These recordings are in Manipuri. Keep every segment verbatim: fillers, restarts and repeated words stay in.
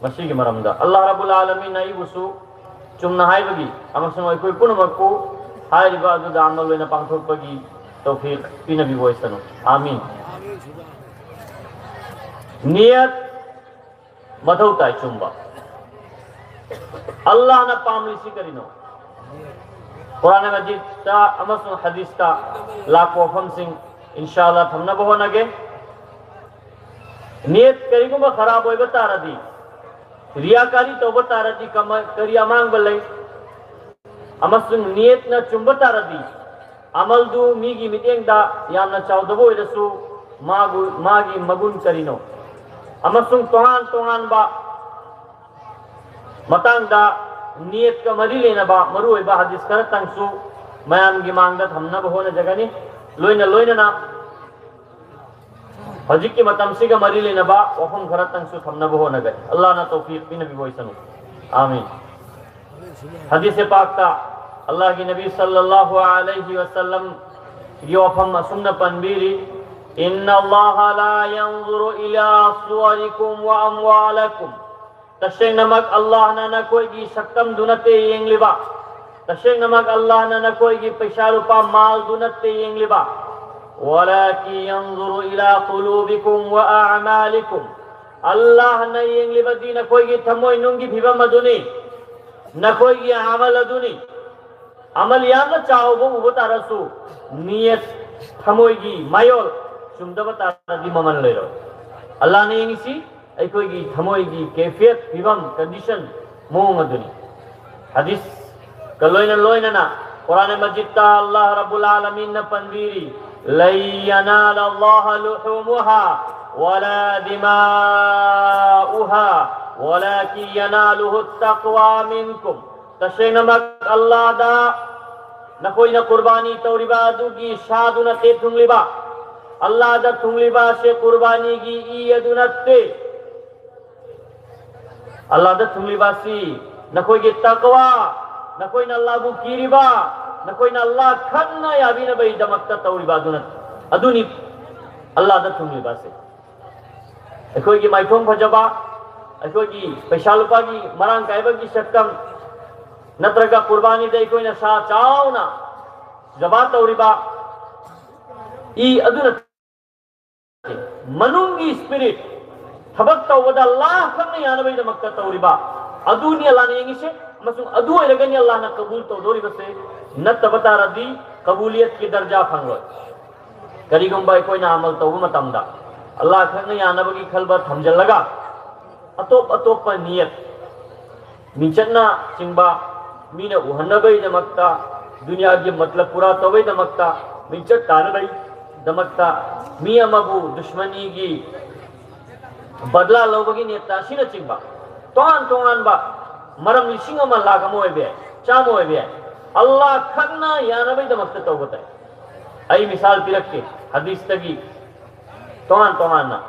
ꯃꯁꯤꯒꯤ ꯃꯔꯝꯗ ꯑꯜꯂꯥꯍ ꯔꯕꯨꯜ ꯑꯥꯂꯃꯤꯟꯅ ꯑꯩꯕꯨꯁꯨ ꯆꯨꯝꯅ ꯍꯥꯏꯕꯒꯤ ꯑꯃꯁꯨꯡ ꯑꯩꯈꯣꯏ ꯄꯨꯝꯅꯃꯛꯄꯨ ꯍꯥꯏꯔꯤꯕ ꯑꯗꯨꯗ ꯑꯃꯜ ꯑꯣꯏꯅ ꯄꯥꯡꯊꯣꯛꯄꯒꯤ ꯇꯧꯐꯤꯛ ꯄꯤꯅꯕꯤꯕ ꯑꯣꯏꯁꯅꯨ꯫ ꯑꯥꯃꯤꯟ꯫ ꯅꯤꯌꯠ ꯃꯊꯧ ꯇꯥꯏ ꯆꯨꯝꯕ꯫ ꯑꯜꯂꯥꯍꯅ ꯄꯥꯝꯂꯤꯁꯤ ꯀꯔꯤꯅꯣ? ꯀꯨꯔꯥꯟ ꯃꯖꯤꯗꯇ ꯑꯃꯁꯨꯡ ꯍꯗꯤꯁꯇ ꯂꯥꯛꯄ ꯋꯥꯐꯝꯁꯤꯡ ꯏꯟꯁꯥ ꯑꯜꯂꯥꯍ ꯊꯝꯅꯕ ꯍꯣꯠꯅꯒꯦ꯫ ꯅꯤꯌꯠ ꯀꯔꯤꯒꯨꯝꯕ ꯈꯔꯥꯕ ꯑꯣꯏꯕ ꯇꯥꯔꯗꯤ, ꯔꯤꯌꯥꯀꯥꯔꯤ ꯇꯧꯕ ꯇꯥꯔꯗꯤ ꯀꯃ-, ꯀꯔꯤ ꯑꯃꯥꯡꯕ ꯂꯩ? ꯑꯃꯁꯨꯡ ꯅꯤꯌꯠꯅ ꯆꯨꯝꯕ ꯇꯥꯔꯗꯤ, ꯑꯃꯜꯗꯨ ꯃꯤꯒꯤ ꯃꯤꯠꯌꯦꯡꯗ ꯌꯥꯝꯅ ꯆꯥꯎꯗꯕ ꯑꯣꯏꯔꯁꯨ, ꯃꯥꯕꯨ, ꯃꯥꯒꯤ ꯃꯒꯨꯟ ꯀꯔꯤꯅꯣ? ꯑꯃꯁꯨꯡ ꯇꯣꯉꯥꯟ ꯇꯣꯉꯥꯟꯕ ꯃꯇꯥꯡꯗ ꯅꯤꯌꯠꯀ ꯃꯔꯤ ꯂꯩꯅꯕ ꯃꯔꯨꯑꯣꯏꯕ ꯍꯗꯤꯁ ꯈꯔꯇꯪꯁꯨ ꯃꯌꯥꯝꯒꯤ ꯃꯥꯡꯗ ꯊꯝꯅꯕ ꯍꯣꯠꯅꯖꯒꯅꯤ꯫ ꯂꯣꯏꯅ ꯂꯣꯏꯅꯅ ꯍꯧꯖꯤꯛꯀꯤ ꯃꯇꯝꯁꯤꯒ ꯃꯔꯤ ꯂꯩꯅꯕ ꯋꯥꯐꯝ ꯈꯔꯇꯪꯁꯨ ꯊꯝꯅꯕ ꯍꯣꯠꯅꯒꯅꯤ꯫ ꯑꯜꯂꯥꯍꯅ ꯇꯧꯐꯤꯛ ꯄꯤꯅꯕꯤꯕ ꯑꯣꯏꯁꯅꯨ꯫ ꯑꯥꯃꯤꯟ꯫ ꯍꯗꯤꯁ ꯄꯥꯛꯇ ꯑꯜꯂꯥꯍꯒꯤ ꯅꯕꯤ ꯁꯜꯂꯜꯂꯥꯍꯨ ꯑꯂꯩꯍꯤ ꯋꯁꯜꯂꯝꯒꯤ ꯋꯥꯐꯝ ꯑꯁꯨꯝꯅ ꯄꯟꯕꯤꯔꯤ, "ꯏꯟꯅ ꯑꯜꯂꯥꯍ ꯂꯥ ꯌꯟꯖꯨꯔꯨ ꯏꯂꯥ ꯁꯨꯋꯥꯔꯤꯀꯨꯝ ꯋꯥ ꯑꯝꯋꯥꯂꯀꯨꯝ." ꯇꯁꯦꯡꯅꯃꯛ ꯑꯜꯂꯥꯍꯅ ꯅꯈꯣꯏꯒꯤ ꯁꯛꯇꯝꯗꯨ ꯅꯠꯇꯦ ꯌꯦꯡꯂꯤꯕ꯫ ꯇꯁꯦꯡꯅꯃꯛ ꯑꯜꯂꯥꯍꯅ ꯅꯈꯣꯏꯒꯤ ꯄꯩꯁꯥ ꯂꯨꯄꯥ ꯃꯥꯜꯗꯨ ꯅꯠꯇꯦ ꯌꯦꯡꯂꯤꯕ꯫ ꯋꯥꯂꯥꯀꯤ ꯌꯟꯖꯨꯔꯨ ꯏꯂꯥ ꯀꯨꯂꯨꯕꯤꯀꯨꯝ ꯋꯥ ꯑꯑꯃꯥꯂꯤꯀꯨꯝ꯫ ꯑꯜꯂꯥꯍꯅ ꯌꯦꯡꯂꯤꯕꯗꯤ ꯅꯈꯣꯏꯒꯤ ꯊꯃꯣꯏ ꯅꯨꯡꯒꯤ ꯐꯤꯕꯝ ꯑꯗꯨꯅꯤ, ꯅꯈꯣꯏꯒꯤ ꯑꯃꯜ ꯑꯗꯨꯅꯤ꯫ ꯑꯃꯜ ꯌꯥꯝꯅ ꯆꯥꯎꯕ ꯎꯕ ꯇꯥꯔꯁꯨ, ꯅꯤꯌꯠ, ꯊꯃꯣꯏꯒꯤ ꯃꯥꯌꯣꯜ ꯆꯨꯝꯗꯕ ꯇꯥꯔꯗꯤ ꯃꯃꯜ ꯂꯩꯔꯣꯏ꯫ ꯑꯜꯂꯥꯍꯅ ꯌꯦꯡꯉꯤꯁꯤ ꯑꯩꯈꯣꯏꯒꯤ ꯊꯃꯣꯏꯒꯤ ꯀꯦꯐꯤꯌꯠ, ꯐꯤꯕꯝ, ꯀꯟꯗꯤꯁꯟ, ꯃꯑꯣꯡ ꯑꯗꯨꯅꯤ꯫ ꯍꯗꯤꯁꯀ ꯂꯣꯏꯅ ꯂꯣꯏꯅꯅ ꯀꯨꯔꯥꯟ ꯃꯖꯤꯗꯇ ꯑꯜꯂꯥꯍ ꯔꯕꯨꯜ ꯑꯥꯂꯃꯤꯟꯅ ꯄꯟꯕꯤꯔꯤ, "ꯂꯟ ꯌꯅꯥꯂ ꯑꯜꯂꯥꯍ ꯂꯨꯍꯨꯃꯨꯍꯥ ꯋꯥꯂꯥ ꯗꯤꯃꯥꯎꯍꯥ ꯋꯥꯂꯥꯀꯤ ꯌꯅꯥꯂꯨꯍꯨ ꯇꯛꯋꯥ ꯃꯤꯟꯀꯨꯝ." ꯇꯁꯦꯡꯅꯃꯛ ꯑꯜꯂꯥꯍꯗ ꯅꯈꯣꯏꯅ ꯀꯨꯔꯕꯥꯅꯤ ꯇꯧꯔꯤꯕ ꯑꯗꯨꯒꯤ ꯁꯥꯗꯨ ꯅꯠꯇꯦ ꯊꯨꯡꯂꯤꯕ, ꯑꯜꯂꯥꯍꯗ ꯊꯨꯡꯂꯤꯕ ꯑꯁꯤ ꯀꯨꯔꯕꯥꯅꯤꯒꯤ ꯏ ꯑꯗꯨ ꯅꯠꯇꯦ꯫ ꯑꯜꯂꯥꯍꯗ ꯊꯨꯡꯂꯤꯕ ꯑꯁꯤ ꯅꯈꯣꯏꯒꯤ ꯇꯛꯋꯥ, ꯅꯈꯣꯏꯅ ꯑꯜꯂꯥꯍꯕꯨ ꯀꯤꯔꯤꯕ, ꯅꯈꯣꯏꯅ ꯑꯜꯂꯥꯍ ꯈꯪꯅ ꯌꯥꯕꯤꯅꯕꯒꯤꯗꯃꯛꯇ ꯇꯧꯔꯤꯕ ꯑꯗꯨꯅ, ꯑꯗꯨꯅꯤ ꯑꯜꯂꯥꯍꯗ ꯊꯨꯡꯂꯤꯕ ꯑꯁꯤ꯫ ꯑꯩꯈꯣꯏꯒꯤ ꯃꯥꯏꯊꯣꯡ ꯐꯖꯕ, ꯑꯩꯈꯣꯏꯒꯤ ꯄꯩꯁꯥ ꯂꯨꯄꯥꯒꯤ ꯃꯔꯥꯡ ꯀꯥꯏꯕꯒꯤ ꯁꯛꯇꯝ, ꯅꯠꯇ꯭ꯔꯒ ꯀꯨꯔꯕꯥꯅꯤꯗ ꯑꯩꯈꯣꯏꯅ ꯁꯥ ꯆꯥꯎꯅ ꯖꯕꯥ ꯇꯧꯔꯤꯕ, ꯏ ꯑꯗꯨꯅ ꯃꯅꯨꯡꯒꯤ ꯏꯁꯄꯤꯔꯤꯠ, ꯊꯕꯛ ꯇꯧꯕꯗ ꯑꯜꯂꯥꯍ ꯈꯛꯅ ꯌꯥꯅꯕꯒꯤꯗꯃꯛꯇ ꯇꯧꯔꯤꯕ, ꯑꯗꯨꯅꯤ ꯑꯜꯂꯥꯍꯅ ꯌꯦꯡꯉꯤꯁꯦ꯫ ꯑꯃꯁꯨꯡ ꯑꯗꯨ ꯑꯣꯏꯔꯒꯅꯤ ꯑꯜꯂꯥꯍꯅ ꯀꯕꯨꯜ ꯇꯧꯗꯣꯔꯤꯕꯁꯦ꯫ ꯅꯠꯇꯕ ꯇꯥꯔꯗꯤ ꯀꯕꯨꯂꯤꯌꯠꯀꯤ ꯗꯔꯖꯥ ꯐꯪꯂꯣꯏ꯫ ꯀꯔꯤꯒꯨꯝꯕ ꯑꯩꯈꯣꯏꯅ ꯑꯃꯜ ꯇꯧꯕ ꯃꯇꯝꯗ ꯑꯜꯂꯥꯍ ꯈꯛꯅ ꯌꯥꯅꯕꯒꯤ ꯈꯜꯕ ꯊꯝꯖꯤꯜꯂꯒ ꯑꯇꯣꯞ ꯑꯇꯣꯞꯄ ꯅꯤꯌꯠ, ꯃꯤꯡꯆꯠꯅ ꯆꯤꯡꯕ, ꯃꯤꯅ ꯎꯍꯟꯅꯕꯒꯤꯗꯃꯛꯇ, ꯗꯨꯅꯤꯌꯥꯒꯤ ꯃꯇꯂꯕ ꯄꯨꯔꯥ ꯇꯧꯕꯒꯤꯗꯃꯛꯇ, ꯃꯤꯡꯆꯠ ꯇꯥꯅꯕꯒꯤꯗꯃꯛꯇ, ꯃꯤ ꯑꯃꯕꯨ ꯗꯨꯁꯃꯅꯤꯒꯤ ꯕꯗꯂꯥ ꯂꯧꯕꯒꯤ ꯅꯤꯌꯠꯇ ꯑꯁꯤꯅꯆꯤꯡꯕ ꯇꯣꯉꯥꯟ ꯇꯣꯉꯥꯟꯕ ꯃꯔꯝ ꯂꯤꯁꯤꯡ ꯑꯃ, ꯂꯥꯈ ꯑꯃ ꯑꯣꯏꯕ ꯌꯥꯏ, ꯆꯥꯝꯃ ꯑꯣꯏꯕ ꯌꯥꯏ, ꯑꯜꯂꯥꯍ ꯈꯛꯅ ꯌꯥꯅꯕꯒꯤꯗꯃꯛꯇ ꯇꯧꯕ ꯇꯥꯏ꯫ ꯑꯩ ꯃꯤꯁꯥꯜ ꯄꯤꯔꯛꯀꯦ ꯍꯗꯤꯁꯇꯒꯤ ꯇꯣꯉꯥꯟ ꯇꯣꯉꯥꯟꯅ꯫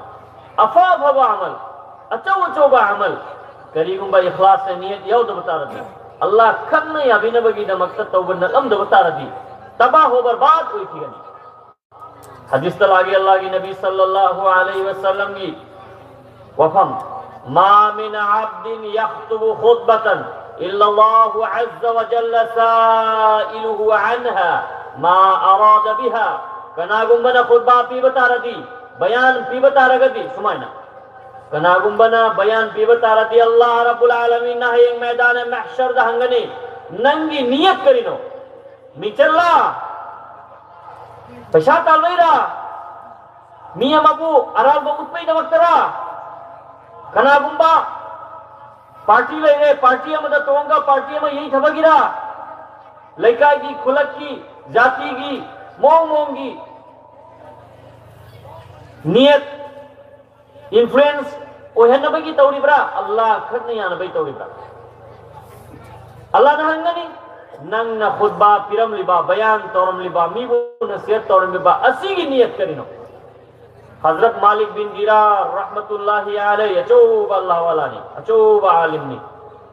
ꯑꯐ ꯑꯐꯕ ꯑꯃꯜ, ꯑꯆꯧ ꯑꯆꯧꯕ ꯑꯃꯜ, ꯀꯔꯤꯒꯨꯝꯕ ꯏꯈ꯭ꯂꯥꯁ ꯅꯤꯌꯠ ꯌꯥꯎꯗꯕ ꯇꯥꯔꯗꯤ, ꯑꯜꯂꯥꯍ ꯈꯛꯅ ꯌꯥꯕꯤꯅꯕꯒꯤꯗꯃꯛꯇ ꯇꯧꯕ ꯅꯠꯂꯝꯗꯕ ꯇꯥꯔꯗꯤ, ꯇꯕꯥꯍ ꯍꯣ ꯕꯔꯕꯥꯗ ꯑꯣꯏꯈꯤꯒꯅꯤ꯫ ꯍꯗꯤꯁꯇ ꯂꯥꯛꯏ ꯑꯜꯂꯥꯍꯒꯤ ꯅꯕꯤ ꯁꯜꯂꯜꯂꯥꯍꯨ ꯑꯂꯩꯍꯤ ꯋꯁꯜꯂꯝꯒꯤ ꯋꯥꯐꯝ: ما من عبد يخطب خطبة إلا الله عز وجل سائله عنها ما أراد بها. ꯀꯅꯥꯒꯨꯝꯕꯅ ꯈꯨꯠꯕꯥ ꯄꯤꯕ ꯇꯥꯔꯗꯤ, ꯕꯌꯥꯟ ꯄꯤꯕ ꯇꯥꯔꯒꯗꯤ, ꯁꯨꯃꯥꯏꯅ, ꯀꯅꯥꯒꯨꯝꯕꯅ ꯕꯌꯥꯟ ꯄꯤꯕ ꯇꯥꯔꯗꯤ, ꯑꯜꯂꯥꯍ ꯔꯕꯨꯜ ꯑꯥꯂꯃꯤꯟꯅ ꯍꯌꯦꯡ ꯃꯩꯗꯥꯅ ꯃꯍꯁꯔꯗ ꯍꯪꯒꯅꯤ, "ꯅꯪꯒꯤ ꯅꯤꯌꯠ ꯀꯔꯤꯅꯣ? ꯃꯤꯡꯆꯠꯂꯥ? ꯄꯩꯁꯥ ꯇꯥꯜꯂꯣꯏꯔꯥ? ꯃꯤ ꯑꯃꯕꯨ ꯑꯔꯥꯟꯕ ꯎꯠꯄꯩꯗꯃꯛꯇꯔꯥ? ꯀꯅꯥꯒꯨꯝꯕ ꯄꯥꯔꯇꯤ ꯂꯩꯔꯦ, ꯄꯥꯔꯇꯤ ꯑꯃꯗ ꯇꯣꯡꯉꯒ ꯄꯥꯔꯇꯤ ꯑꯃ ꯌꯩꯊꯕꯒꯤꯔꯥ? ꯂꯩꯀꯥꯏꯒꯤ, ꯈꯨꯂꯛꯀꯤ, ꯖꯥꯇꯤꯒꯤ, ꯃꯑꯣꯡ ꯃꯑꯣꯡꯒꯤ ꯅꯤꯌꯠ, ꯏꯟꯐ꯭ꯂꯨꯌꯦꯟꯁ ꯑꯣꯏꯍꯟꯅꯕꯒꯤ ꯇꯧꯔꯤꯕ꯭ꯔꯥ? ꯑꯜꯂꯥꯍ ꯈꯛꯅ ꯌꯥꯅꯕꯒꯤ ꯇꯧꯔꯤꯕ꯭ꯔꯥ?" ꯑꯜꯂꯥꯍꯅ ꯍꯪꯒꯅꯤ, "ꯅꯪꯅ ꯈꯨꯠꯕꯥ ꯄꯤꯔꯝꯂꯤꯕ, ꯕꯌꯥꯟ ꯇꯧꯔꯝꯂꯤꯕ, ꯃꯤꯕꯨ ꯅꯁꯤꯍꯠ ꯇꯧꯔꯝꯂꯤꯕ ꯑꯁꯤꯒꯤ ꯅꯤꯌꯠ ꯀꯔꯤꯅꯣ?" ꯍꯖꯔꯠ ꯃꯥꯂꯤꯛ ꯕꯤꯟ ꯗꯤꯅꯥꯔ ꯔꯍꯃꯇꯨꯜꯂꯥꯍꯤ ꯑꯂꯩ, ꯑꯆꯧꯕ ꯑꯜꯂꯥꯍ ꯋꯥꯂꯥꯅꯤ, ꯑꯆꯧꯕ ꯑꯥꯂꯤꯝꯅꯤ꯫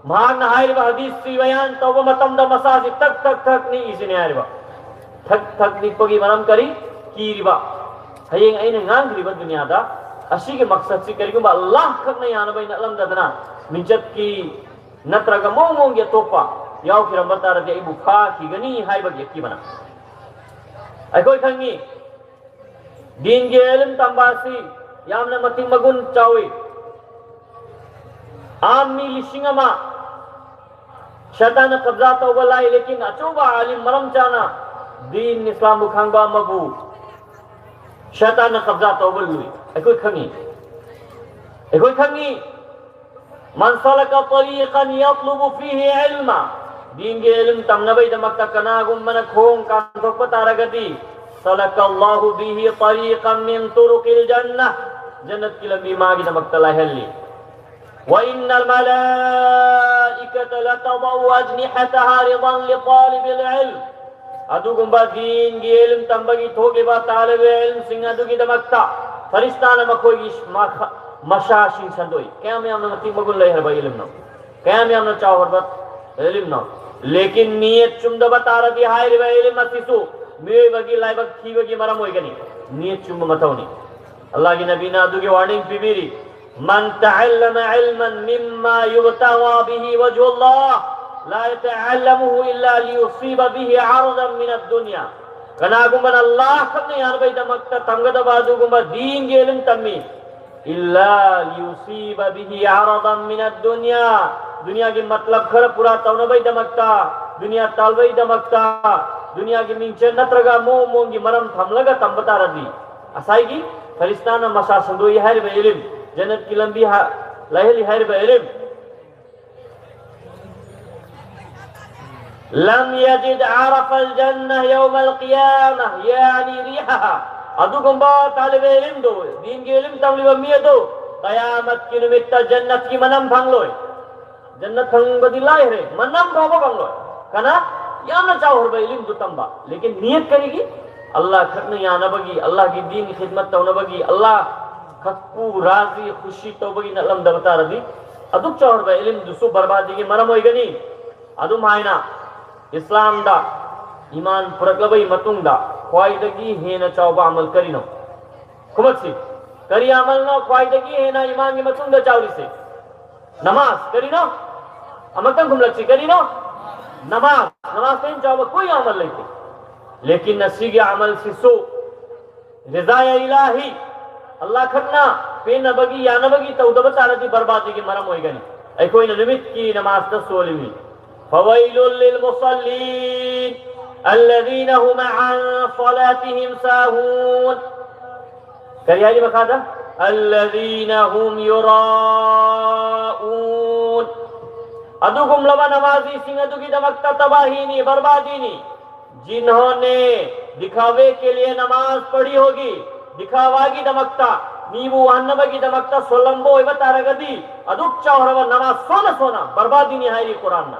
ꯃꯍꯥꯛꯅ ꯍꯥꯏꯔꯤꯕ ꯍꯗꯤꯁꯁꯤ ꯕꯌꯥꯟ ꯇꯧꯕ ꯃꯇꯝꯗ ꯃꯁꯥꯁꯤ ꯊꯛ ꯊꯛ ꯊꯛ ꯅꯤꯛꯏꯁꯤꯅꯤ ꯍꯥꯏꯔꯤꯕ꯫ ꯊꯛ ꯊꯛ ꯅꯤꯛꯄꯒꯤ ꯃꯔꯝ ꯀꯔꯤ? ꯀꯤꯔꯤꯕ꯫ ꯍꯌꯦꯡ ꯑꯩꯅ ꯉꯥꯡꯈ꯭ꯔꯤꯕ ꯗꯨꯅꯤꯌꯥꯗ ꯑꯁꯤꯒꯤ ꯃꯛꯁꯠꯁꯤ ꯀꯔꯤꯒꯨꯝꯕ ꯑꯜꯂꯥꯍ ꯈꯛꯅ ꯌꯥꯅꯕ ꯑꯩꯅ ꯅꯠꯂꯝꯗꯗꯅ, ꯃꯤꯡꯆꯠꯀꯤ ꯅꯠꯇ꯭ꯔꯒ ꯃꯑꯣꯡ ꯃꯑꯣꯡꯒꯤ ꯑꯇꯣꯞꯄ ꯌꯥꯎꯈꯤꯔꯝꯕ ꯇꯥꯔꯗꯤ ꯑꯩꯕꯨ ꯐꯥꯈꯤꯒꯅꯤ ꯍꯥꯏꯕꯒꯤ ꯑꯀꯤꯕꯅ꯫ ꯑꯩꯈꯣꯏ ꯈꯪꯉꯤ, ꯗꯤꯟꯒꯤ ꯏꯜꯝ ꯇꯝꯕ ꯑꯁꯤ ꯌꯥꯝꯅ ꯃꯇꯤꯛ ꯃꯒꯨꯟ ꯆꯥꯎꯏ꯫ ꯑꯥꯝ ꯃꯤ ꯂꯤꯁꯤꯡ ꯑꯃ ꯁꯩꯇꯥꯟꯅ ꯀꯕꯖꯥ ꯇꯧꯕ ꯂꯥꯏ, ꯂꯦꯀꯤꯟ ꯑꯆꯧꯕ ꯑꯥꯂꯤꯝ ꯃꯔꯝ ꯆꯥꯅ ꯗꯤꯟ ꯏꯁꯂꯥꯝꯕꯨ ꯈꯪꯕ ꯑꯃꯕꯨ ꯁꯩꯇꯥꯟꯅ ꯀꯕꯖꯥ ꯇꯧꯕ ꯂꯨꯏ꯫ ꯑꯩꯈꯣꯏ ꯈꯪꯉꯤ, ꯑꯩꯈꯣꯏ ꯈꯪꯉꯤ꯫ من سلك طريقا يطلب فيه علما. ꯗꯤꯟꯒꯤ ꯏꯜꯝ ꯇꯝꯅꯕꯒꯤꯗꯃꯛꯇ ꯀꯅꯥꯒꯨꯝꯕꯅ ꯈꯣꯡ ꯀꯥꯟꯊꯣꯛꯄ ꯇꯥꯔꯒꯗꯤ, سلك الله به طريقا من طرق الجنة. ꯖꯟꯅꯠꯀꯤ ꯂꯝꯕꯤ ꯃꯥꯒꯤꯗꯃꯛꯇ ꯂꯥꯏꯍꯜꯂꯤ꯫ وإن الملائكة لتضع أجنحتها رضا لطالب العلم. ꯑꯗꯨꯒꯨꯝꯕ ꯗꯤꯟꯒꯤ ꯏꯜꯝ ꯇꯝꯕꯒꯤ ꯊꯣꯛꯂꯤꯕ ꯇꯥꯂꯤꯕ ꯏꯜꯝꯁꯤꯡ ꯑꯗꯨꯒꯤꯗꯃꯛꯇ ꯐꯔꯤꯁꯇꯥꯅ ꯃꯈꯣꯏꯒꯤ ꯃꯈ-, ꯃꯁꯥꯁꯤꯡ ꯁꯟꯗꯣꯛꯏ꯫ ꯀꯌꯥꯝ ꯌꯥꯝꯅ ꯃꯇꯤꯛ ꯃꯒꯨꯟ ꯂꯩꯈ꯭ꯔꯕ ꯏꯜꯝꯅꯣ! ꯀꯌꯥꯝ ꯌꯥꯝꯅ ꯆꯥꯎꯈ꯭ꯔꯕ ꯏꯜꯝꯅꯣ! ꯂꯦꯀꯤꯟ ꯅꯤꯌꯠ ꯆꯨꯝꯗꯕ ꯇꯥꯔꯗꯤ ꯍꯥꯏꯔꯤꯕ ꯏꯜꯝ ꯑꯁꯤꯁꯨ ꯃꯤꯑꯣꯏꯕꯒꯤ ꯂꯥꯏꯕꯛ ꯊꯤꯕꯒꯤ ꯃꯔꯝ ꯑꯣꯏꯒꯅꯤ꯫ ꯅꯤꯌꯠ ꯆꯨꯝꯕ ꯃꯊꯧꯅꯤ꯫ ꯑꯜꯂꯥꯍꯒꯤ ꯅꯕꯤꯅ ꯑꯗꯨꯒꯤ ꯋꯥꯔꯅꯤꯡ ꯄꯤꯕꯤꯔꯤ꯫ من تعلم علما مما يبتغى به وجه الله لا يتعلمه إلا ليصيب به عرضا من الدنيا. ꯀꯅꯥꯒꯨꯝꯕꯅ ꯑꯜꯂꯥꯍ ꯈꯛꯅ ꯌꯥꯅꯕꯒꯤꯗꯃꯛꯇ ꯇꯝꯒꯗꯕ ꯑꯗꯨꯒꯨꯝꯕ ꯗꯤꯟꯒꯤ ꯏꯜꯝ ꯇꯝꯃꯤ, إلا ليصيب به عرضا من الدنيا, ꯗꯨꯅꯤꯌꯥꯒꯤ ꯃꯇꯂꯕ ꯈꯔ ꯄꯨꯔꯥ ꯇꯧꯅꯕꯒꯤꯗꯃꯛꯇ, ꯗꯨꯅꯤꯌꯥ ꯇꯥꯜꯕꯒꯤꯗꯃꯛꯇ, ꯗꯨꯅꯤꯌꯥꯒꯤ ꯃꯤꯡꯆꯠ ꯅꯠꯇ꯭ꯔꯒ ꯃꯑꯣꯡ ꯃꯑꯣꯡꯒꯤ ꯃꯔꯝ ꯊꯝꯂꯒ ꯇꯝꯕ ꯇꯥꯔꯗꯤ, ꯉꯁꯥꯏꯒꯤ ꯐꯔꯤꯁꯇꯥꯅ ꯃꯁꯥ ꯁꯟꯗꯣꯛꯏ ꯍꯥꯏꯔꯤꯕ ꯏꯜꯝ, ꯖꯟꯅꯠꯀꯤ ꯂꯝꯕꯤ ꯍꯥ-, ꯂꯥꯏꯍꯜꯂꯤ ꯍꯥꯏꯔꯤꯕ ꯏꯜꯝ, لم يجد عرف الجنة يوم القيامة يعني ريحها. ꯑꯗꯨꯒꯨꯝꯕ ꯇꯥꯂꯤꯕ ꯏꯜꯝꯗꯨ, ꯗꯤꯟꯒꯤ ꯏꯜꯝ ꯇꯝꯂꯤꯕ ꯃꯤ ꯑꯗꯨ ꯀꯌꯥꯃꯠꯀꯤ ꯅꯨꯃꯤꯠꯇ ꯖꯟꯅꯠꯀꯤ ꯃꯅꯝ ꯐꯪꯂꯣꯏ꯫ ꯖꯟꯅꯠ ꯐꯪꯕꯗꯤ ꯂꯥꯏꯔꯦ, ꯃꯅꯝ ꯐꯥꯎꯕ ꯐꯪꯂꯣꯏ꯫ ꯀꯅꯥ? ꯌꯥꯝꯅ ꯆꯥꯎꯈ꯭ꯔꯕ ꯏꯜꯝꯗꯨ ꯇꯝꯕ, ꯂꯦꯀꯤꯟ ꯅꯤꯌꯠ ꯀꯔꯤꯒꯤ? ꯑꯜꯂꯥꯍ ꯈꯛꯅ ꯌꯥꯅꯕꯒꯤ, ꯑꯜꯂꯥꯍꯒꯤ ꯗꯤꯟ ꯈꯤꯗꯃꯠ ꯇꯧꯅꯕꯒꯤ, ꯑꯜꯂꯥꯍ ꯈꯛꯄꯨ ꯔꯥꯖꯤ ꯈꯨꯁꯤ ꯇꯧꯕꯒꯤ ꯅꯠꯂꯝꯗꯕ ꯇꯥꯔꯗꯤ, ꯑꯗꯨꯛ ꯆꯥꯎꯈ꯭ꯔꯕ ꯏꯜꯝꯗꯨꯁꯨ ꯕꯔꯕꯥꯗꯤꯒꯤ ꯃꯔꯝ ꯑꯣꯏꯒꯅꯤ꯫ ꯑꯗꯨꯝ ꯍꯥꯏꯅ ꯏꯁꯂꯥꯝꯗ ꯏꯃꯥꯟ ꯄꯨꯔꯛꯂꯕꯒꯤ ꯃꯇꯨꯡꯗ ꯈ꯭ꯋꯥꯏꯗꯒꯤ ꯍꯦꯟꯅ ꯆꯥꯎꯕ ꯑꯃꯜ ꯀꯔꯤꯅꯣ? ꯈꯨꯃꯛꯁꯤ, ꯀꯔꯤ ꯑꯃꯜꯅꯣ ꯈ꯭ꯋꯥꯏꯗꯒꯤ ꯍꯦꯟꯅ ꯏꯃꯥꯟꯒꯤ ꯃꯇꯨꯡꯗ ꯆꯥꯎꯔꯤꯁꯦ? ꯅꯃꯥꯖ꯫ ꯀꯔꯤꯅꯣ? ꯑꯃꯨꯛꯇꯪ ꯈꯨꯝꯂꯛꯁꯤ, ꯀꯔꯤꯅꯣ? ꯅꯃꯥꯖ꯫ ꯅꯃꯥꯖꯇꯩ ꯍꯦꯟꯅ ꯆꯥꯎꯕ ꯀꯣꯏ ꯑꯃꯜ ꯂꯩꯇꯦ꯫ ꯂꯦꯀꯤꯟ ꯑꯁꯤꯒꯤ ꯑꯃꯜꯁꯤꯁꯨ ꯔꯤꯖꯥꯌ ꯏꯂꯥꯍꯤ, ꯑꯜꯂꯥꯍ ꯈꯛꯅ ꯄꯦꯟꯅꯕꯒꯤ, ꯌꯥꯅꯕꯒꯤ ꯇꯧꯗꯕ ꯇꯥꯔꯗꯤ ꯕꯔꯕꯥꯗꯤꯒꯤ ꯃꯔꯝ ꯑꯣꯏꯒꯅꯤ꯫ ꯑꯩꯈꯣꯏꯅ ꯅꯨꯃꯤꯠꯀꯤ ꯅꯃꯥꯖꯇ ꯁꯣꯜꯂꯤꯃꯤ꯫ فويل للمصلين الذين هم عن صلاتهم ساهون. ꯀꯔꯤ ꯍꯥꯏꯔꯤ ꯃꯈꯥꯗ? الذين هم يراءون. ꯑꯗꯨꯒꯨꯝꯂꯕ ꯅꯃꯥꯖꯤꯁꯤꯡ ꯑꯗꯨꯒꯤꯗꯃꯛꯇ ꯇꯕꯥꯍꯤꯅꯤ, ꯕꯔꯕꯥꯗꯤꯅꯤ꯫ जिन्होंने दिखावे के लिए नमाज पढ़ी होगी, ꯗꯤꯈꯥꯋꯥꯒꯤꯗꯃꯛꯇ, ꯃꯤꯕꯨ ꯎꯍꯟꯅꯕꯒꯤꯗꯃꯛꯇ ꯁꯣꯜꯂꯝꯕ ꯑꯣꯏꯕ ꯇꯥꯔꯒꯗꯤ, ꯑꯗꯨꯛ ꯆꯥꯎꯔꯕ ꯅꯃꯥꯖ ꯁꯣꯟꯅ ꯁꯣꯟꯅ ꯕꯔꯕꯥꯗꯤꯅꯤ ꯍꯥꯏꯔꯤ ꯀꯨꯔꯥꯟꯅ꯫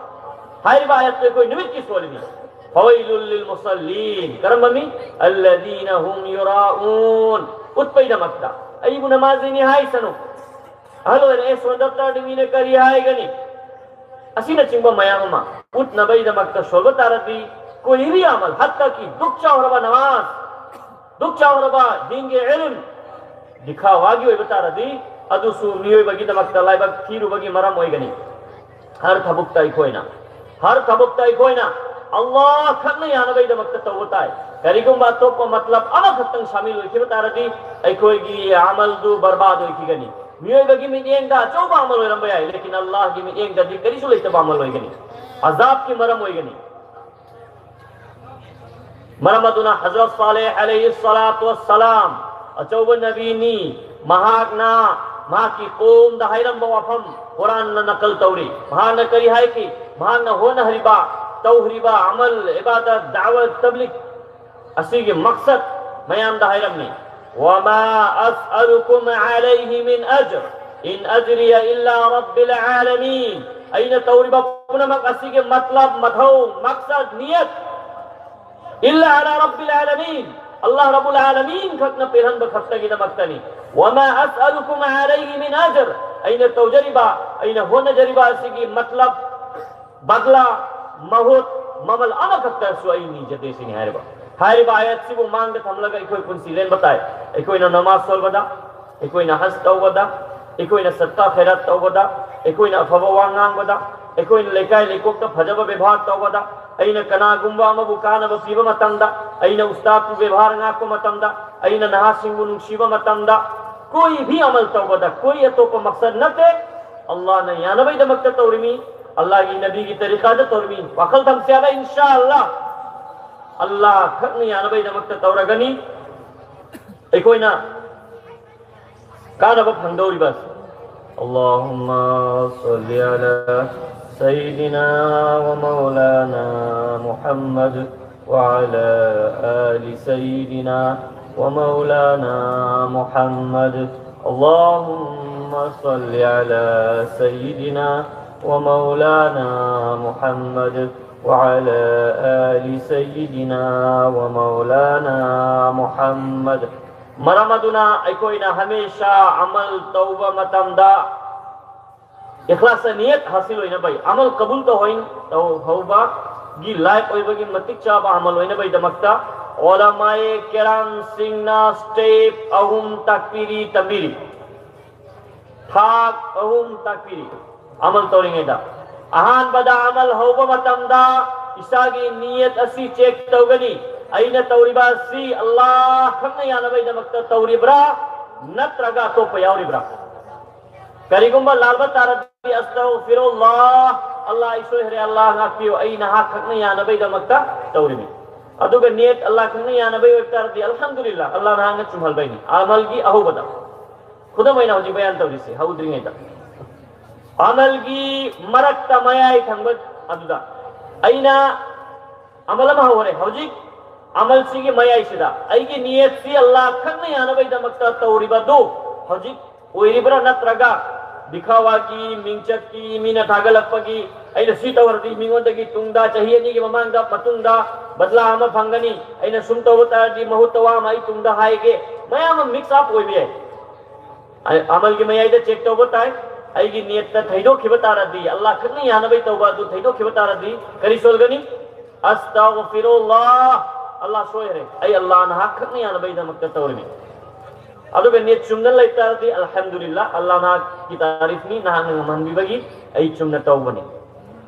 ꯍꯥꯏꯔꯤꯕ ꯑꯥꯌꯠꯇꯨ ꯑꯩꯈꯣꯏ ꯅꯨꯃꯤꯠꯀꯤ ꯁꯣꯜꯂꯤꯅꯤ꯫ فويل للمصلين. ꯀꯔꯝꯕ ꯃꯤ? الذين هم يراءون. ꯎꯠꯄꯩꯗꯃꯛꯇ꯫ ꯑꯩꯕꯨ ꯅꯃꯥꯖꯤꯅꯤ ꯍꯥꯏꯁꯅꯨ꯫ ꯑꯍꯜ ꯑꯣꯏꯔꯛꯑꯦ, ꯁꯣꯟꯗꯕ ꯇꯥꯔꯗꯤ ꯃꯤꯅ ꯀꯔꯤ ꯍꯥꯏꯒꯅꯤ? ꯑꯁꯤꯅꯆꯤꯡꯕ ꯃꯌꯥꯝ ꯑꯃ ꯎꯠꯅꯕꯩꯗꯃꯛꯇ ꯁꯣꯟꯕ ꯇꯥꯔꯗꯤ, ꯀꯣꯏ ꯍꯤ ꯚꯤ ꯑꯃꯜ, ꯍꯠꯇꯥ ꯀꯤ ꯗꯨꯛ ꯆꯥꯎꯔꯕ ꯅꯃꯥꯖ, ꯗꯨꯛ ꯆꯥꯎꯔꯕ ꯗꯤꯟꯒꯤ ꯏꯜꯝ, ꯗꯤꯈꯥꯋꯥꯒꯤ ꯑꯣꯏꯕ ꯇꯥꯔꯗꯤ, ꯑꯗꯨꯁꯨ ꯃꯤꯑꯣꯏꯕꯒꯤꯗꯃꯛꯇ ꯂꯥꯏꯕꯛ ꯊꯤꯔꯨꯕꯒꯤ ꯃꯔꯝ ꯑꯣꯏꯒꯅꯤ꯫ ꯍꯔ ꯊꯕꯛꯇ ꯑꯩꯈꯣꯏꯅ, ꯍꯔ ꯊꯕꯛꯇ ꯑꯩꯈꯣꯏꯅ ꯑꯜꯂꯥꯍ ꯈꯛꯅ ꯌꯥꯅꯕꯒꯤꯗꯃꯛꯇ ꯇꯧꯕ ꯇꯥꯏ꯫ ꯀꯔꯤꯒꯨꯝꯕ ꯑꯇꯣꯞꯄ ꯃꯇꯂꯕ ꯑꯃꯈꯛꯇꯪ ꯁꯥꯃꯤꯜ ꯑꯣꯏꯈꯤꯕ ꯇꯥꯔꯗꯤ, ꯑꯩꯈꯣꯏꯒꯤ ꯑꯃꯜꯗꯨ ꯕꯔꯕꯥꯗ ꯑꯣꯏꯈꯤꯒꯅꯤ꯫ ꯃꯤꯑꯣꯏꯕꯒꯤ ꯃꯤꯠꯌꯦꯡꯗ ꯑꯆꯧꯕ ꯑꯃꯜ ꯑꯣꯏꯔꯝꯕ ꯌꯥꯏ, ꯂꯦꯀꯤꯟ ꯑꯜꯂꯥꯍꯒꯤ ꯃꯤꯠꯌꯦꯡꯗꯗꯤ ꯀꯔꯤꯁꯨ ꯂꯩꯇꯕ ꯑꯃꯜ ꯑꯣꯏꯒꯅꯤ꯫ ꯑꯖꯥꯕꯀꯤ ꯃꯔꯝ ꯑꯣꯏꯒꯅꯤ꯫ ꯃꯔꯝ ꯑꯗꯨꯅ ꯍꯖꯔꯠ ꯁꯥꯂꯦꯍ ꯑꯂꯩꯍꯤ ꯁꯂꯥꯇꯨ ꯋꯁꯁꯂꯥꯝ, ꯑꯆꯧꯕ ꯅꯕꯤꯅꯤ, ꯃꯍꯥꯛꯅ ꯃꯍꯥꯛꯀꯤ ꯀꯣꯝꯗ ꯍꯥꯏꯔꯝꯕ ꯋꯥꯐꯝ ꯀꯨꯔꯥꯟꯅ ꯅꯀꯜ ꯇꯧꯔꯤ꯫ ꯃꯍꯥꯛꯅ ꯀꯔꯤ ꯍꯥꯏꯈꯤ? ꯃꯍꯥꯛꯅ ꯍꯣꯠꯅꯔꯤꯕ, ꯇꯧꯔꯤꯕ ꯑꯃꯜ, ꯏꯕꯥꯗꯠ, ꯗꯥꯋꯠ, ꯇꯕ꯭ꯂꯤꯒ ꯑꯁꯤꯒꯤ ꯃꯛꯁꯗ ꯃꯌꯥꯝꯗ ꯍꯥꯏꯔꯝꯃꯤ, وما أسألكم عليه من أجر إن أجري إلا رب العالمين. ꯑꯩꯅ ꯇꯧꯔꯤꯕ ꯄꯨꯝꯅꯃꯛ ꯑꯁꯤꯒꯤ ꯃꯇꯂꯕ, ꯃꯊꯧ, ꯃꯛꯁꯗ, ꯅꯤꯌꯠ, إلا على رب العالمين, ꯑꯜꯂꯥꯍ ꯔꯕꯨꯜ ꯑꯥꯂꯃꯤꯟ ꯈꯛꯅ ꯄꯦꯜꯍꯟꯕ ꯈꯛꯇꯒꯤꯗꯃꯛꯇꯅꯤ꯫ وما أسألكم عليه من أجر, ꯑꯩꯅ ꯇꯧꯖꯔꯤꯕ, ꯑꯩꯅ ꯍꯣꯠꯅꯖꯔꯤꯕ ꯑꯁꯤꯒꯤ ꯃꯇꯂꯕ, ꯕꯗꯂꯥ, ꯃꯍꯨꯠ, ꯃꯃꯜ ꯑꯃꯈꯛꯇꯁꯨ ꯑꯩ ꯅꯤꯖꯗꯦ ꯁꯤꯅꯤ ꯍꯥꯏꯔꯤꯕ꯫ ꯍꯥꯏꯔꯤꯕ ꯑꯥꯌꯠꯁꯤꯕꯨ ꯃꯥꯡꯗ ꯊꯝꯂꯒ ꯑꯩꯈꯣꯏ ꯄꯨꯟꯁꯤ ꯂꯦꯟꯕ ꯇꯥꯏ꯫ ꯑꯩꯈꯣꯏꯅ ꯅꯃꯥꯖ ꯁꯣꯜꯕꯗ, ꯑꯩꯈꯣꯏꯅ ꯍꯖ ꯇꯧꯕꯗ, ꯑꯩꯈꯣꯏꯅ ꯁꯠꯇꯥ ꯈꯦꯔꯥꯠ ꯇꯧꯕꯗ, ꯑꯩꯈꯣꯏꯅ ꯑꯐꯕ ꯋꯥ ꯉꯥꯡꯕꯗ, ꯑꯩꯈꯣꯏꯅ ꯂꯩꯀꯥꯏ ꯂꯩꯀꯣꯛꯇ ꯐꯖꯕ ꯕꯦꯕꯥꯔ ꯇꯧꯕꯗ, ꯑꯩꯅ ꯀꯅꯥꯒꯨꯝꯕ ꯑꯃꯕꯨ ꯀꯥꯟꯅꯕ ꯄꯤꯕ ꯃꯇꯝꯗ, ꯑꯩꯅ ꯎꯁꯇꯥꯗꯄꯨ ꯕꯦꯕꯥꯔ ꯉꯥꯛꯄ ꯃꯇꯝꯗ, ꯑꯩꯅ ꯅꯍꯥꯁꯤꯡꯕꯨ ꯅꯨꯡꯁꯤꯕ ꯃꯇꯝꯗ, ꯀꯣꯏ ꯚꯤ ꯑꯃꯜ ꯇꯧꯕꯗ ꯀꯣꯏ ꯑꯇꯣꯞꯄ ꯃꯛꯁꯗ ꯅꯠꯇꯦ꯫ ꯑꯜꯂꯥꯍꯅ ꯌꯥꯅꯕꯩꯗꯃꯛꯇ ꯇꯧꯔꯤꯃꯤ, ꯑꯜꯂꯥꯍꯒꯤ ꯅꯕꯤꯒꯤ ꯇꯔꯤꯀꯥꯗ ꯇꯧꯔꯤꯃꯤ꯫ ꯋꯥꯈꯜ ꯊꯝꯁꯤ ꯍꯥꯏꯕ, ꯏꯟꯁꯥ ꯑꯜꯂꯥꯍ, ꯑꯜꯂꯥꯍ ꯈꯛꯅ ꯌꯥꯅꯕꯩꯗꯃꯛꯇ ꯇꯧꯔꯒꯅꯤ꯫ ꯑꯩꯈꯣꯏꯅ ꯀꯥꯟꯅꯕ ꯐꯪꯗꯧꯔꯤꯕ꯫ اللهم صل على سيدنا ومولانا محمد وعلى آل سيدنا ومولانا محمد. اللهم صل على سيدنا ومولانا محمد وعلى آل سيدنا ومولانا محمد. ꯃꯔꯝ ꯑꯗꯨꯅ ꯑꯩꯈꯣꯏꯅ ꯍꯃꯦꯁꯥ ꯑꯃꯜ ꯇꯧꯕ ꯃꯇꯝꯗ ꯏꯈ꯭ꯂꯥꯁ ꯅꯤꯌꯠ ꯍꯥꯁꯤꯜ ꯑꯣꯏꯅꯕ, ꯑꯃꯜ ꯀꯕꯨꯜ ꯇꯧꯍꯩ-, ꯇꯧꯍꯧꯕꯒꯤ ꯂꯥꯏꯛ ꯑꯣꯏꯕꯒꯤ ꯃꯇꯤꯛ ꯆꯥꯕ ꯑꯃꯜ ꯑꯣꯏꯅꯕꯒꯤꯗꯃꯛꯇ ꯎꯂꯃꯥꯏ ꯀꯦꯔꯥꯝꯁꯤꯡꯅ ꯁ꯭ꯇꯦꯞ ꯑꯍꯨꯝ ꯇꯥꯛꯄꯤꯔꯤ, ꯇꯝꯕꯤꯔꯤ꯫ ꯊꯥꯛ ꯑꯍꯨꯝ ꯇꯥꯛꯄꯤꯔꯤ꯫ ꯑꯃꯜ ꯇꯧꯔꯤꯉꯩꯗ, ꯑꯍꯥꯟꯕꯗ ꯑꯃꯜ ꯍꯧꯕ ꯃꯇꯝꯗ ꯏꯁꯥꯒꯤ ꯅꯤꯌꯠ ꯑꯁꯤ ꯆꯦꯛ ꯇꯧꯒꯅꯤ꯫ ꯑꯩꯅ ꯇꯧꯔꯤꯕ ꯑꯁꯤ ꯑꯜꯂꯥꯍ ꯈꯛꯅ ꯌꯥꯅꯕꯒꯤꯗꯃꯛꯇ ꯇꯧꯔꯤꯕ꯭ꯔꯥ, ꯅꯠꯇ꯭ꯔꯒ ꯑꯇꯣꯞꯄ ꯌꯥꯎꯔꯤꯕ꯭ꯔꯥ? ꯀꯔꯤꯒꯨꯝꯕ ꯂꯥꯜꯕ ꯇꯥꯔꯗꯤ, "ꯑꯁꯇꯒꯐꯤꯔꯨꯜꯂꯥꯍ, ꯑꯜꯂꯥꯍ, ꯑꯩ ꯁꯣꯏꯈ꯭ꯔꯦ, ꯑꯜꯂꯥꯍ ꯉꯥꯛꯄꯤꯌꯨ, ꯑꯩ ꯅꯍꯥꯛ ꯈꯛꯅ ꯌꯥꯅꯕꯒꯤꯗꯃꯛꯇ ꯇꯧꯔꯤꯅꯤ"꯫ ꯑꯗꯨꯒ ꯅꯤꯌꯠ ꯑꯜꯂꯥꯍ ꯈꯛꯅ ꯌꯥꯅꯕꯒꯤ ꯑꯣꯏꯕ ꯇꯥꯔꯗꯤ, "ꯑꯜꯍꯝꯗꯨꯂꯤꯜꯂꯥꯍ, ꯑꯜꯂꯥꯍ ꯅꯍꯥꯛꯅ ꯆꯨꯝꯍꯜꯕꯩꯅꯤ"꯫ ꯑꯃꯜꯒꯤ ꯑꯍꯧꯕꯗ, ꯈꯨꯗꯝ ꯑꯣꯏꯅ ꯍꯧꯖꯤꯛ ꯕꯌꯥꯟ ꯇꯧꯔꯤꯁꯦ, ꯍꯧꯗ꯭ꯔꯤꯉꯩꯗ ꯑꯃꯜꯒꯤ ꯃꯔꯛꯇ ꯃꯌꯥꯏ ꯊꯪꯕ ꯑꯗꯨꯗ ꯑꯩꯅ ꯑꯃꯜ ꯑꯃ ꯍꯧꯔꯦ꯫ ꯍꯧꯖꯤꯛ ꯑꯃꯜꯁꯤꯒꯤ ꯃꯌꯥꯏꯁꯤꯗ ꯑꯩꯒꯤ ꯅꯤꯌꯠꯁꯤ ꯑꯜꯂꯥꯍ ꯈꯛꯅ ꯌꯥꯅꯕꯒꯤꯗꯃꯛꯇ ꯇꯧꯔꯤꯕꯗꯨ ꯍꯧꯖꯤꯛ ꯑꯣꯏꯔꯤꯕ꯭ꯔꯥ, ꯅꯠꯇ꯭ꯔꯒ ꯗꯤꯈꯥꯋꯥꯒꯤ, ꯃꯤꯡꯆꯠꯀꯤ, ꯃꯤꯅ ꯊꯥꯒꯠꯂꯛꯄꯒꯤ, ꯑꯩꯅ ꯁꯤ ꯇꯧꯔꯗꯤ ꯃꯤꯉꯣꯟꯗꯒꯤ ꯇꯨꯡꯗ, ꯆꯍꯤ ꯑꯅꯤꯒꯤ ꯃꯃꯥꯡꯗ, ꯃꯇꯨꯡꯗ ꯕꯗꯂꯥ ꯑꯃ ꯐꯪꯒꯅꯤ, ꯑꯩꯅ ꯁꯨꯝ ꯇꯧꯕ ꯇꯥꯔꯗꯤ ꯃꯍꯨꯠꯇ ꯋꯥ ꯑꯃ ꯑꯩ ꯇꯨꯡꯗ ꯍꯥꯏꯒꯦ, ꯃꯌꯥꯝ ꯑꯃ ꯃꯤꯛꯁ ꯑꯞ ꯑꯣꯏꯕ ꯌꯥꯏ꯫ ꯑꯩ ꯑꯃꯜꯒꯤ ꯃꯌꯥꯏꯗ ꯆꯦꯛ ꯇꯧꯕ ꯇꯥꯏ꯫ ꯑꯩꯒꯤ ꯅꯤꯌꯠꯇ ꯊꯩꯗꯣꯛꯈꯤꯕ ꯇꯥꯔꯗꯤ, ꯑꯜꯂꯥꯍ ꯈꯛꯅ ꯌꯥꯅꯕꯩ ꯇꯧꯕ ꯑꯗꯨ ꯊꯩꯗꯣꯛꯈꯤꯕ ꯇꯥꯔꯗꯤ ꯀꯔꯤ ꯁꯣꯜꯒꯅꯤ? "ꯑꯁꯇꯒꯐꯤꯔꯨꯜꯂꯥꯍ, ꯑꯜꯂꯥꯍ ꯁꯣꯏꯈ꯭ꯔꯦ, ꯑꯩ ꯑꯜꯂꯥꯍ ꯅꯍꯥꯛ ꯈꯛꯅ ꯌꯥꯅꯕꯒꯤꯗꯃꯛꯇ ꯇꯧꯔꯤꯅꯤ"꯫ ꯑꯗꯨꯒ ꯅꯤꯌꯠ ꯆꯨꯝꯅ ꯂꯩꯇꯥꯔꯗꯤ, "ꯑꯜꯍꯝꯗꯨꯂꯤꯜꯂꯥ, ꯑꯜꯂꯥꯍ ꯅꯍꯥꯛꯀꯤ ꯇꯥꯔꯤꯐꯅꯤ, ꯅꯍꯥꯛꯅ ꯉꯝꯍꯟꯕꯤꯕꯒꯤ ꯑꯩ ꯆꯨꯝꯅ ꯇꯧꯕꯅꯤ"꯫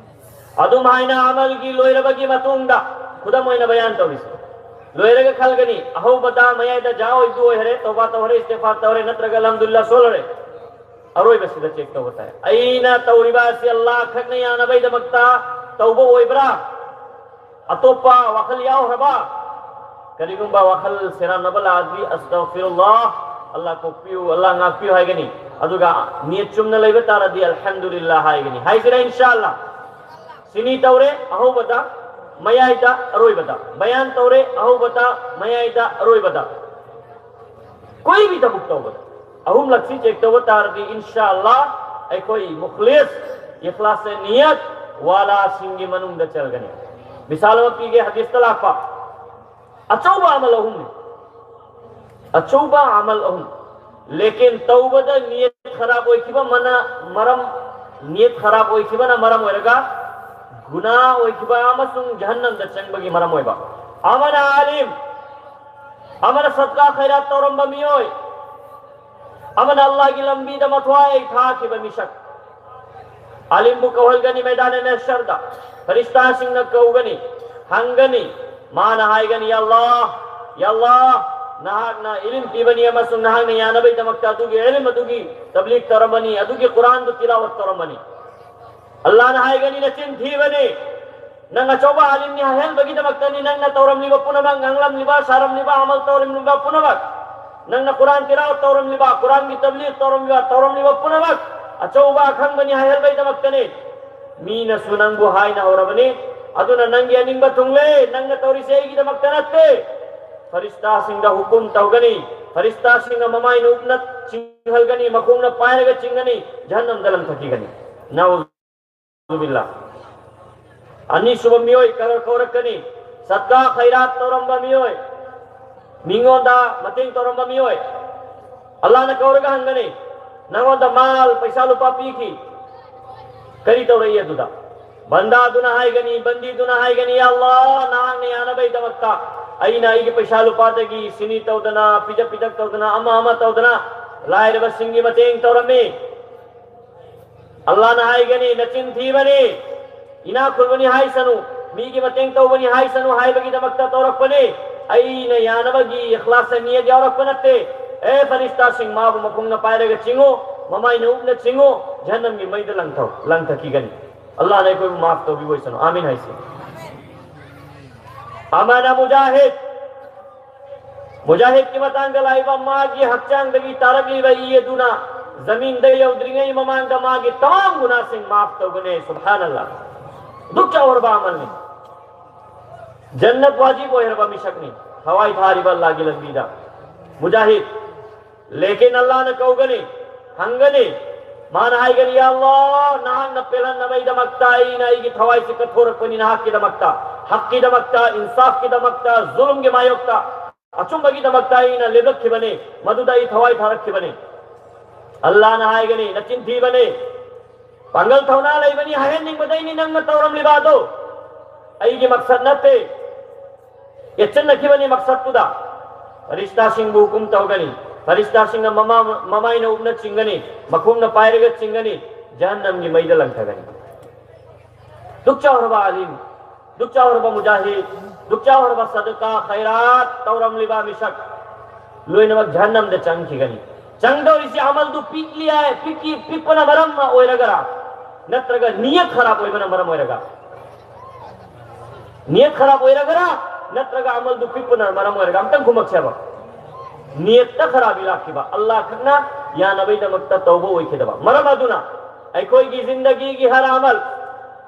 ꯑꯗꯨꯝ ꯍꯥꯏꯅ ꯑꯃꯜꯒꯤ ꯂꯣꯏꯔꯕꯒꯤ ꯃꯇꯨꯡꯗ, ꯈꯨꯗꯝ ꯑꯣꯏꯅ ꯕꯌꯥꯟ ꯇꯧꯔꯤꯁꯦ, ꯂꯣꯏꯔꯒ ꯈꯜꯒꯅꯤ, ꯑꯍꯧꯕꯗ, ꯃꯌꯥꯏꯗ ꯖꯥ ꯑꯣꯏꯗꯨ ꯑꯣꯏꯍꯔꯦ, ꯇꯧꯕꯥ ꯇꯧꯍꯔꯦ, ꯏꯁꯇꯤꯐꯥꯔ ꯇꯧꯍꯔꯦ, ꯅꯠꯇ꯭ꯔꯒ ꯑꯜꯍꯝꯗꯨꯂꯤꯜꯂꯥ ꯁꯣꯜꯍꯔꯦ꯫ ꯑꯔꯣꯏꯕꯁꯤꯗ ꯆꯦꯛ ꯇꯧꯕ ꯇꯥꯏ, ꯑꯩꯅ ꯇꯧꯔꯤꯕ ꯑꯁꯤ ꯑꯜꯂꯥꯍ ꯈꯛꯅ ꯌꯥꯅꯕꯒꯤꯗꯃꯛꯇ ꯇꯧꯕ ꯑꯣꯏꯕ꯭ꯔꯥ? ꯑꯇꯣꯞꯄ ꯋꯥꯈꯜ ꯌꯥꯎꯈ꯭ꯔꯕ? ꯀꯔꯤꯒꯨꯝꯕ ꯋꯥꯈꯜ ꯁꯦꯔꯥꯟꯅꯕ ꯂꯥꯛꯑꯗꯤ, "ꯑꯁꯇꯒꯐꯤꯔꯨꯜꯂꯥ, ꯑꯜꯂꯥꯍ ꯀꯣꯛꯄꯤꯌꯨ, ꯑꯜꯂꯥꯍ ꯉꯥꯛꯄꯤꯌꯨ" ꯍꯥꯏꯒꯅꯤ꯫ ꯑꯗꯨꯒ ꯅꯤꯌꯠ ꯆꯨꯝꯅ ꯂꯩꯕ ꯇꯥꯔꯗꯤ, "ꯑꯜꯍꯝꯗꯨꯂꯤꯜꯂꯥ" ꯍꯥꯏꯒꯅꯤ꯫ ꯍꯥꯏꯁꯤꯔꯥ, ꯏꯟꯁꯥ ꯑꯜꯂꯥꯍ? ꯁꯤꯅꯤ ꯇꯧꯔꯦ, ꯑꯍꯧꯕꯗ, ꯃꯌꯥꯏꯗ, ꯑꯔꯣꯏꯕꯗ꯫ ꯕꯌꯥꯟ ꯇꯧꯔꯦ, ꯑꯍꯧꯕꯗ, ꯃꯌꯥꯏꯗ, ꯑꯔꯣꯏꯕꯗ꯫ ꯀꯣꯏ ꯃꯤ ꯊꯕꯛ ꯇꯧꯕꯗ ꯑꯍꯨꯝꯂꯛꯁꯤ ꯆꯦꯛ ꯇꯧꯕ ꯇꯥꯔꯗꯤ, ꯏꯟꯁꯥ ꯑꯜꯂꯥꯍ, ꯑꯩꯈꯣꯏ ꯃꯨꯈꯂꯤꯁ, ꯏꯈꯂꯥꯁ ꯅꯤꯌꯠ ꯋꯥꯂꯥꯁꯤꯡꯒꯤ ꯃꯅꯨꯡꯗ ꯆꯜꯒꯅꯤ꯫ ꯃꯤꯁꯥꯜ ꯑꯃ ꯄꯤꯒꯦ, ꯍꯗꯤꯁꯇ ꯂꯥꯛꯄ ꯑꯆꯧꯕ ꯑꯃꯜ ꯑꯍꯨꯝꯅꯤ꯫ ꯑꯆꯧꯕ ꯑꯃꯜ ꯑꯍꯨꯝ꯫ ꯂꯦꯀꯤꯟ ꯇꯧꯕꯗ ꯅꯤꯌꯠ ꯈꯔꯥꯕ ꯑꯣꯏꯈꯤꯕ ꯑꯃꯅ ꯃꯔꯝ, ꯅꯤꯌꯠ ꯈꯔꯥꯕ ꯑꯣꯏꯈꯤꯕꯅ ꯃꯔꯝ ꯑꯣꯏꯔꯒ ꯒꯨꯅꯥ ꯑꯣꯏꯈꯤꯕ ꯑꯃꯁꯨꯡ ꯖꯍꯟꯅꯝꯗ ꯆꯪꯕꯒꯤ ꯃꯔꯝ ꯑꯣꯏꯕ꯫ ꯑꯃꯅ ꯑꯥꯂꯤꯝ, ꯑꯃꯅ ꯁꯗꯀꯥ ꯈꯩꯔꯥꯠ ꯇꯧꯔꯝꯕ ꯃꯤꯑꯣꯏ, ꯑꯃꯅ ꯑꯜꯂꯥꯍꯒꯤ ꯂꯝꯕꯤꯗ ꯃꯊ꯭ꯋꯥꯏ ꯊꯥꯈꯤꯕ ꯃꯤꯁꯛ꯫ ꯑꯥꯂꯤꯝꯕꯨ ꯀꯧꯍꯜꯒꯅꯤ ꯃꯩꯗꯥꯅꯦ ꯃꯦꯁꯔꯗ, ꯐꯔꯤꯁꯇꯥꯁꯤꯡꯅ ꯀꯧꯒꯅꯤ, ꯍꯪꯒꯅꯤ, ꯃꯥꯅ ꯍꯥꯏꯒꯅꯤ, "ꯌꯥ ꯑꯜꯂꯥꯍ, ꯌꯥ ꯑꯜꯂꯥꯍ, ꯅꯍꯥꯛꯅ ꯏꯂꯤꯝ ꯄꯤꯕꯅꯤ ꯑꯃꯁꯨꯡ ꯅꯍꯥꯛꯅ ꯌꯥꯅꯕꯒꯤꯗꯃꯛꯇ ꯑꯗꯨꯒꯤ ꯏꯂꯤꯝ ꯑꯗꯨꯒꯤ ꯇꯕꯂꯤꯒ ꯇꯧꯔꯝꯕꯅꯤ, ꯑꯗꯨꯒꯤ ꯀꯨꯔꯥꯟꯗꯨ ꯇꯤꯂꯥꯋꯠ ꯇꯧꯔꯝꯕꯅꯤ"꯫ ꯑꯜꯂꯥꯍꯅ ꯍꯥꯏꯒꯅꯤ, "ꯅꯆꯤꯟ ꯊꯤꯕꯅꯤ, ꯅꯪ ꯑꯆꯧꯕ ꯑꯥꯂꯤꯝꯅꯤ ꯍꯥꯏꯍꯟꯕꯒꯤꯗꯃꯛꯇꯅꯤ, ꯅꯪꯅ ꯇꯧꯔꯝꯂꯤꯕ ꯄꯨꯝꯅꯃꯛ, ꯉꯥꯡꯂꯝꯂꯤꯕ, ꯁꯥꯔꯝꯂꯤꯕ, ꯑꯃꯜ ꯇꯧꯔꯝꯂꯤꯕ ꯄꯨꯝꯅꯃꯛ, ꯅꯪꯅ ꯀꯨꯔꯥꯟ ꯇꯤꯂꯥꯋꯠ ꯇꯧꯔꯝꯂꯤꯕ, ꯀꯨꯔꯥꯟꯒꯤ ꯇꯕꯂꯤꯒ ꯇꯧꯔꯝꯂꯤꯕ, ꯇꯧꯔꯝꯂꯤꯕ ꯄꯨꯝꯅꯃꯛ ꯑꯆꯧꯕ ꯑꯈꯪꯕꯅꯤ ꯍꯥꯏꯍꯟꯕꯒꯤꯗꯃꯛꯇꯅꯤ꯫ ꯃꯤꯅꯁꯨ ꯅꯪꯕꯨ ꯍꯥꯏꯅ ꯍꯧꯔꯕꯅꯤ, ꯑꯗꯨꯅ ꯅꯪꯒꯤ ꯑꯅꯤꯡꯕ ꯊꯨꯡꯂꯦ, ꯅꯪꯅ ꯇꯧꯔꯤꯁꯦ ꯑꯩꯒꯤꯗꯃꯛꯇ ꯅꯠꯇꯦ"꯫ ꯐꯔꯤꯁꯇꯥꯁꯤꯡꯗ ꯍꯨꯀꯨꯝ ꯇꯧꯒꯅꯤ, ꯐꯔꯤꯁꯇꯥꯁꯤꯡꯅ ꯃꯃꯥꯏꯅ ꯎꯞꯅ ꯆꯤꯡꯍꯜꯒꯅꯤ, ꯃꯈꯣꯡꯅ ꯄꯥꯏꯔꯒ ꯆꯤꯡꯒꯅꯤ, ꯖꯍꯟꯅꯝꯗ ꯂꯪꯊꯈꯤꯒꯅꯤ꯫ ꯅꯥꯎꯖꯨꯕꯤꯜꯂꯥ꯫ ꯑꯅꯤꯁꯨꯕ ꯃꯤꯑꯣꯏ ꯀꯔ ꯀꯧꯔꯛꯀꯅꯤ, ꯁꯗꯀꯥ ꯈꯩꯔꯥꯠ ꯇꯧꯔꯝꯕ ꯃꯤꯑꯣꯏ, ꯃꯤꯉꯣꯟꯗ ꯃꯇꯦꯡ ꯇꯧꯔꯝꯕ ꯃꯤꯑꯣꯏ꯫ ꯑꯜꯂꯥꯍꯅ ꯀꯧꯔꯒ ꯍꯪꯒꯅꯤ, "ꯅꯉꯣꯟꯗ ꯃꯥꯜ, ꯄꯩꯁꯥ ꯂꯨꯄꯥ ꯄꯤꯈꯤ, ꯀꯔꯤ ꯇꯧꯔꯛꯏ ꯑꯗꯨꯗ?" ꯕꯟꯗꯥꯗꯨꯅ ꯍꯥꯏꯒꯅꯤ, ꯕꯟꯗꯤꯗꯨꯅ ꯍꯥꯏꯒꯅꯤ, "ꯌꯥ ꯑꯜꯂꯥꯍ, ꯅꯍꯥꯛꯅ ꯌꯥꯅꯕꯒꯤꯗꯃꯛꯇ ꯑꯩꯅ ꯑꯩꯒꯤ ꯄꯩꯁꯥ ꯂꯨꯄꯥꯗꯒꯤ ꯁꯤꯅꯤ ꯇꯧꯗꯅ, ꯄꯤꯖ ꯄꯤꯊꯛ ꯇꯧꯗꯅ, ꯑꯃ ꯑꯃ ꯇꯧꯗꯅ ꯂꯥꯏꯔꯕꯁꯤꯡꯒꯤ ꯃꯇꯦꯡ ꯇꯧꯔꯝꯃꯤ꯫ ꯑꯜꯂꯥꯍꯅ ꯍꯥꯏꯒꯅꯤ, "ꯅꯆꯤꯟ ꯊꯤꯕꯅꯤ, ꯏꯅꯥꯛ ꯈꯨꯟꯕꯅꯤ ꯍꯥꯏꯁꯅꯨ, ꯃꯤꯒꯤ ꯃꯇꯦꯡ ꯇꯧꯕꯅꯤ ꯍꯥꯏꯁꯅꯨ ꯍꯥꯏꯕꯒꯤꯗꯃꯛꯇ ꯇꯧꯔꯛꯄꯅꯤ꯫ ꯑꯩꯅ ꯌꯥꯅꯕꯒꯤ ꯏꯈ꯭ꯂꯥꯁ ꯅꯤꯌꯠ ꯌꯥꯎꯔꯛꯄ ꯅꯠꯇꯦ꯫ ꯑꯦ ꯐꯔꯤꯁꯇꯥꯁꯤꯡ, ꯃꯥꯕꯨ ꯃꯈꯣꯡꯅ ꯄꯥꯏꯔꯒ ꯆꯤꯡꯉꯨ, ꯃꯃꯥꯏꯅ ꯎꯞꯅ ꯆꯤꯡꯉꯨ, ꯖꯍꯟꯅꯝꯒꯤ ꯃꯩꯗ ꯂꯪꯊꯧ, ꯂꯪꯊꯈꯤꯒꯅꯤ꯫" ꯑꯜꯂꯥꯍꯅ ꯑꯩꯈꯣꯏꯕꯨ ꯃꯥꯐ ꯇꯧꯕꯤꯕ ꯑꯣꯏꯁꯅꯨ꯫ ꯑꯥꯃꯤꯟ ꯍꯥꯏꯁꯤ꯫ ꯑꯃꯅ ꯃꯨꯖꯥꯍꯤꯗ, ꯃꯨꯖꯥꯍꯤꯗꯀꯤ ꯃꯇꯥꯡꯗ ꯂꯥꯛꯏꯕ ꯃꯥꯒꯤ ꯍꯛꯆꯥꯡꯗꯒꯤ ꯇꯥꯔꯛꯂꯤꯕ ꯏ ꯑꯗꯨꯅ ꯖꯃꯤꯟꯗ ꯌꯧꯗ꯭ꯔꯤꯉꯩ ꯃꯃꯥꯡꯗ ꯃꯥꯒꯤ ꯇꯃꯥꯝ ꯒꯨꯅꯥꯁꯤꯡ ꯃꯥꯐ ꯇꯧꯒꯅꯤ꯫ ꯁꯨꯕꯍꯥꯅꯜꯂꯥꯍ꯫ ꯑꯗꯨꯛ ꯆꯥꯎꯔꯕ ꯑꯃꯜꯅꯤ꯫ ꯖꯟꯅꯠ ꯋꯥꯖꯤꯕ ꯑꯣꯏꯔꯕ ꯃꯤꯁꯛꯅꯤ꯫ ꯊꯋꯥꯏ ꯊꯥꯔꯤꯕ ꯑꯜꯂꯥꯍꯒꯤ ꯂꯝꯕꯤꯗ ꯃꯨꯖꯥꯍꯤꯗ꯫ ꯂꯦꯀꯤꯟ ꯑꯜꯂꯥꯍꯅ ꯀꯧꯒꯅꯤ, ꯍꯪꯒꯅꯤ꯫ ꯃꯥꯅ ꯍꯥꯏꯒꯅꯤ, "ꯌꯥ ꯑꯜꯂꯥꯍ, ꯅꯍꯥꯛꯅ ꯄꯦꯜꯍꯟꯅꯕꯒꯤꯗꯃꯛꯇ ꯑꯩꯅ ꯑꯩꯒꯤ ꯊꯋꯥꯏꯁꯤ ꯀꯠꯊꯣꯔꯛꯄꯅꯤ ꯅꯍꯥꯛꯀꯤꯗꯃꯛꯇ, ꯍꯛꯀꯤꯗꯃꯛꯇ, ꯏꯟꯁꯥꯐꯀꯤꯗꯃꯛꯇ, ꯖꯨꯂꯨꯝꯒꯤ ꯃꯥꯌꯣꯛꯇ, ꯑꯆꯨꯝꯕꯒꯤꯗꯃꯛꯇ ꯑꯩꯅ ꯂꯦꯞꯂꯛꯈꯤꯕꯅꯤ, ꯃꯗꯨꯗ ꯑꯩ ꯊꯋꯥꯏ ꯊꯥꯔꯛꯈꯤꯕꯅꯤ꯫" ꯑꯜꯂꯥꯍꯅ ꯍꯥꯏꯒꯅꯤ, "ꯅꯆꯤꯟ ꯊꯤꯕꯅꯤ, ꯄꯥꯡꯒꯜ ꯊꯧꯅꯥ ꯂꯩꯕꯅꯤ, ꯍꯥꯏꯍꯟꯅꯤꯡꯕꯗꯩꯅꯤ ꯅꯪꯅ ꯇꯧꯔꯝꯂꯤꯕ ꯑꯗꯨ꯫ ꯑꯩꯒꯤ ꯃꯛꯁꯠ ꯅꯠꯇꯦ꯫ ꯌꯦꯠꯁꯤꯟꯅꯈꯤꯕꯅꯤ ꯃꯛꯁꯠꯇꯨꯗ꯫" ꯐꯔꯤꯁꯇꯥꯁꯤꯡꯕꯨ ꯍꯨꯀꯨꯝ ꯇꯧꯒꯅꯤ꯫ ꯐꯔꯤꯁꯇꯥꯁꯤꯡꯅ ꯃꯃꯥ-, ꯃꯃꯥꯏꯅ ꯎꯞꯅ ꯆꯤꯡꯒꯅꯤ, ꯃꯈꯣꯡꯅ ꯄꯥꯏꯔꯒ ꯆꯤꯡꯒꯅꯤ, ꯖꯍꯟꯅꯝꯒꯤ ꯃꯩꯗ ꯂꯪꯊꯒꯅꯤ꯫ ꯗꯨꯛ ꯆꯥꯎꯔꯕ ꯑꯥꯂꯤꯝ, ꯗꯨꯛ ꯆꯥꯎꯔꯕ ꯃꯨꯖꯥꯍꯤꯗ, ꯗꯨꯛ ꯆꯥꯎꯔꯕ ꯁꯗꯀꯥ ꯈꯩꯔꯥꯠ ꯇꯧꯔꯝꯂꯤꯕ ꯃꯤꯁꯛ ꯂꯣꯏꯅꯃꯛ ꯖꯍꯟꯅꯝꯗ ꯆꯪꯈꯤꯒꯅꯤ꯫ ꯆꯪꯗꯧꯔꯤꯁꯤ ꯑꯃꯜꯗꯨ ꯄꯤꯛꯂꯤ ꯍꯥꯏ, ꯄꯤꯛꯀꯤ-, ꯄꯤꯛꯄꯅ ꯃꯔꯝ ꯑꯣꯏꯔꯒꯔꯥ, ꯅꯠꯇ꯭ꯔꯒ ꯅꯤꯌꯠ ꯈꯔꯥꯕ ꯑꯣꯏꯕꯅ ꯃꯔꯝ ꯑꯣꯏꯔꯒ? ꯅꯤꯌꯠ ꯈꯔꯥꯕ ꯑꯣꯏꯔꯒꯔꯥ, ꯅꯠꯇ꯭ꯔꯒ ꯑꯃꯜꯗꯨ ꯄꯤꯛꯄꯅ ꯃꯔꯝ ꯑꯣꯏꯔꯒ? ꯑꯝꯇꯪ ꯈꯨꯝꯃꯛꯁꯦꯕ꯫ ꯅꯤꯌꯠꯇ ꯈꯔꯥꯕꯤ ꯂꯥꯛꯈꯤꯕ, ꯑꯜꯂꯥꯍ ꯈꯛꯅ ꯌꯥꯅꯕꯒꯤꯗꯃꯛꯇ ꯇꯧꯕ ꯑꯣꯏꯈꯤꯗꯕ꯫ ꯃꯔꯝ ꯑꯗꯨꯅ ꯑꯩꯈꯣꯏꯒꯤ ꯖꯤꯟꯗꯒꯤꯒꯤ ꯍꯔ ꯑꯃꯜ,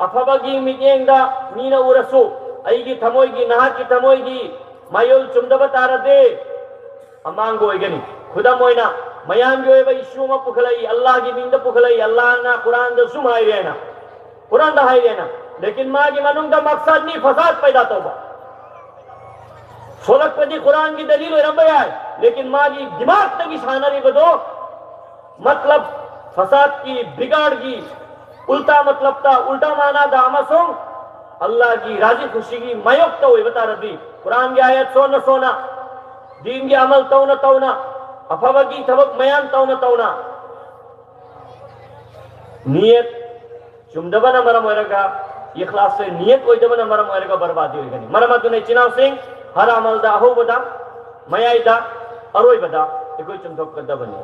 ꯑꯐꯕꯒꯤ ꯃꯤꯠꯌꯦꯡꯗ ꯃꯤꯅ ꯎꯔꯁꯨ, ꯑꯩꯒꯤ ꯊꯃꯣꯏꯒꯤ, ꯅꯍꯥꯛꯀꯤ ꯊꯃꯣꯏꯒꯤ ꯃꯥꯌꯣꯜ ꯆꯨꯝꯗꯕ ꯇꯥꯔꯗꯤ, ꯑꯃꯥꯡꯕ ꯑꯣꯏꯒꯅꯤ꯫ ꯈꯨꯗꯝ ꯑꯣꯏꯅ, ꯃꯌꯥꯝꯒꯤ ꯑꯣꯏꯕ ꯏꯁꯨ ꯑꯃ ꯄꯨꯈꯠꯂꯛꯏ, ꯑꯜꯂꯥꯍꯒꯤ ꯃꯤꯡꯗ ꯄꯨꯈꯠꯂꯛꯏ, ꯑꯜꯂꯥꯍꯅ ꯀꯨꯔꯥꯟꯗ ꯁꯨꯝ ꯍꯥꯏꯔꯦꯅ, ꯀꯨꯔꯥꯟꯗ ꯍꯥꯏꯔꯦꯅ, ꯂꯦꯀꯤꯟ ꯃꯥꯒꯤ ꯃꯅꯨꯡꯗ ꯃꯛꯁꯠꯅꯤ ꯐꯁꯥꯗ ꯄꯩꯗꯥ ꯇꯧꯕ꯫ ꯁꯣꯂꯛꯄꯗꯤ ꯀꯨꯔꯥꯟꯒꯤ ꯗꯂꯤꯜ ꯑꯣꯏꯔꯝꯕ ꯌꯥꯏ, ꯂꯦꯀꯤꯟ ꯃꯥꯒꯤ ꯗꯤꯃꯥꯒꯇꯒꯤ ꯁꯥꯟꯅꯔꯤꯕꯗꯣ, ꯃꯠꯂꯕ, ꯐꯁꯥꯗꯀꯤ, ꯕꯤꯒꯥꯔꯒꯤ, ꯎꯜꯇꯥ ꯃꯠꯂꯕꯇ, ꯎꯜꯇꯥ ꯃꯥꯅꯥꯗ ꯑꯃꯁꯨꯡ ꯑꯜꯂꯥꯍꯒꯤ ꯔꯥꯖꯤ ꯈꯨꯁꯤꯒꯤ ꯃꯥꯌꯣꯛꯇ ꯑꯣꯏꯕ ꯇꯥꯔꯗꯤ, ꯀꯨꯔꯥꯟꯒꯤ ꯑꯥꯌꯠ ꯁꯣꯟꯅ ꯁꯣꯟꯅ, ꯗꯤꯟꯒꯤ ꯑꯃꯜ ꯇꯧꯅ ꯇꯧꯅ, ꯑꯐꯕꯒꯤ ꯊꯕꯛ ꯃꯌꯥꯝ ꯇꯧꯅ ꯇꯧꯅ, ꯅꯤꯌꯠ ꯆꯨꯝꯗꯕꯅ ꯃꯔꯝ ꯑꯣꯏꯔꯒ, ꯏꯈ꯭ꯂꯥꯁꯁꯦ ꯅꯤꯌꯠ ꯑꯣꯏꯗꯕꯅ ꯃꯔꯝ ꯑꯣꯏꯔꯒ ꯕꯔꯕꯥꯗꯤ ꯑꯣꯏꯒꯅꯤ꯫ ꯃꯔꯝ ꯑꯗꯨꯅ ꯏꯆꯤꯟ ꯏꯅꯥꯎꯁꯤꯡ, ꯍꯔ ꯑꯃꯜꯗ ꯑꯍꯧꯕꯗ, ꯃꯌꯥꯏꯗ, ꯑꯔꯣꯏꯕꯗ ꯑꯩꯈꯣꯏ ꯆꯨꯝꯊꯣꯛꯀꯗꯕꯅꯤ꯫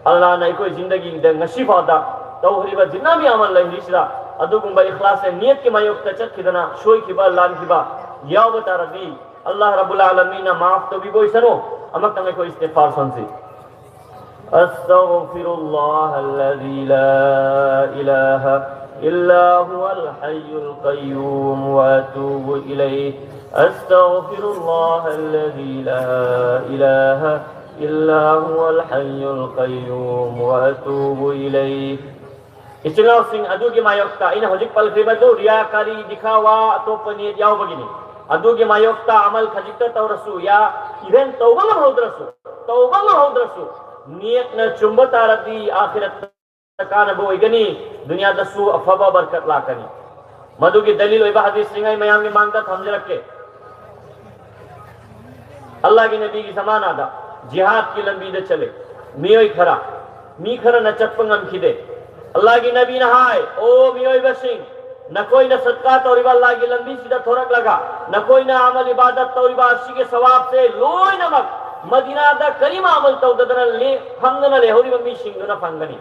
ꯑꯜꯂꯥꯍꯅ ꯑꯩꯈꯣꯏ ꯖꯤꯟꯗꯒꯤꯗ ꯉꯁꯤ ꯐꯥꯎꯗ ꯇꯧꯈ꯭ꯔꯤꯕ ꯖꯤꯟꯅꯥꯃꯤ ꯑꯃꯜ ꯂꯩꯔꯤꯁꯤꯗ ꯑꯗꯨꯒꯨꯝꯕ ꯏꯈ꯭ꯂꯥꯁꯁꯦ ꯅꯤꯌꯠꯀꯤ ꯃꯥꯌꯣꯛꯇ ꯆꯠꯈꯤꯗꯅ ꯁꯣꯏꯈꯤꯕ ꯂꯥꯟꯈꯤꯕ ꯌꯥꯎꯕ ꯇꯥꯔꯗꯤ, ꯑꯜꯂꯥꯍ ꯔꯕꯨꯜ ꯑꯥꯂꯃꯤꯟꯅ ꯃꯥꯐ ꯇꯧꯕꯤꯕ ꯑꯣꯏꯁꯅꯨ꯫ ꯑꯃꯨꯛꯇꯪ ꯑꯩꯈꯣꯏ ꯏꯁꯇꯤꯒꯐꯥꯔ ꯁꯣꯟꯁꯤ꯫ أستغفر الله الذي لا إله إلا هو الحي القيوم وأتوب إليه. أستغفر الله الذي لا إله إلا هو الحي القيوم وأتوب إليه. ꯏꯆꯤꯜ ꯏꯅꯥꯎꯁꯤꯡ, ꯑꯗꯨꯒꯤ ꯃꯥꯌꯣꯛꯇ ꯑꯩꯅ ꯍꯧꯖꯤꯛ ꯄꯜꯈ꯭ꯔꯤꯕꯗꯨ ꯔꯤꯌꯥꯀꯥꯔꯤ, ꯗꯤꯈꯥꯋꯥ, ꯑꯇꯣꯞꯄ ꯅꯤꯌꯠ ꯌꯥꯎꯕꯒꯤꯅꯤ꯫ ꯑꯗꯨꯒꯤ ꯃꯥꯌꯣꯛꯇ ꯑꯃꯜ ꯈꯖꯤꯛꯇ ꯇꯧꯔꯁꯨ ꯌꯥ, even ꯇꯧꯕ ꯉꯝꯍꯧꯗ꯭ꯔꯁꯨ, ꯇꯧꯕ ꯉꯝꯍꯧꯗ꯭ꯔꯁꯨ, ꯅꯤꯌꯠꯅ ꯆꯨꯝꯕ ꯇꯥꯔꯗꯤ ꯑꯥꯈꯤꯔꯠꯇ ꯀꯥꯟꯅꯕ ꯑꯣꯏꯒꯅꯤ, ꯗꯨꯅꯤꯌꯥꯗꯁꯨ ꯑꯐꯕ ꯕꯔꯀꯠ ꯂꯥꯛꯀꯅꯤ꯫ ꯃꯗꯨꯒꯤ ꯗꯂꯤꯜ ꯑꯣꯏꯕ ꯍꯗꯤꯁꯁꯤꯡ ꯑꯩ ꯃꯌꯥꯝꯒꯤ ꯃꯥꯡꯗ ꯊꯝꯖꯔꯛꯀꯦ꯫ ꯑꯜꯂꯥꯍꯒꯤ ꯅꯕꯤꯒꯤ ꯖꯃꯥꯅꯥꯗ ꯖꯤꯍꯥꯗꯀꯤ ꯂꯝꯕꯤꯗ ꯆꯠꯂꯦ ꯃꯤꯑꯣꯏ ꯈꯔ꯫ ꯃꯤ ꯈꯔꯅ ꯆꯠꯄ ꯉꯝꯈꯤꯗꯦ꯫ ꯑꯜꯂꯥꯍꯒꯤ ꯅꯕꯤꯅ ꯍꯥꯏ, "ꯑꯣ ꯃꯤꯑꯣꯏꯕꯁꯤꯡ, ꯅꯈꯣꯏꯅ ꯁꯠꯀꯥ ꯇꯧꯔꯤꯕ ꯑꯜꯂꯥꯍꯒꯤ ꯂꯝꯕꯤꯁꯤꯗ ꯊꯣꯔꯛꯂꯒ ꯅꯈꯣꯏꯅ ꯑꯃꯜ ꯏꯕꯥꯗꯠ ꯇꯧꯔꯤꯕ ꯑꯁꯤꯒꯤ ꯁꯋꯥꯕꯁꯦ ꯂꯣꯏꯅꯃꯛ ꯃꯗꯤꯅꯥꯗ ꯀꯔꯤꯝ ꯑꯃꯜ ꯇꯧꯗꯗꯅ ꯂꯦ-, ꯐꯪꯗꯅ ꯂꯩꯍꯧꯔꯤꯕ ꯃꯤꯁꯤꯡꯗꯨꯅ ꯐꯪꯒꯅꯤ"꯫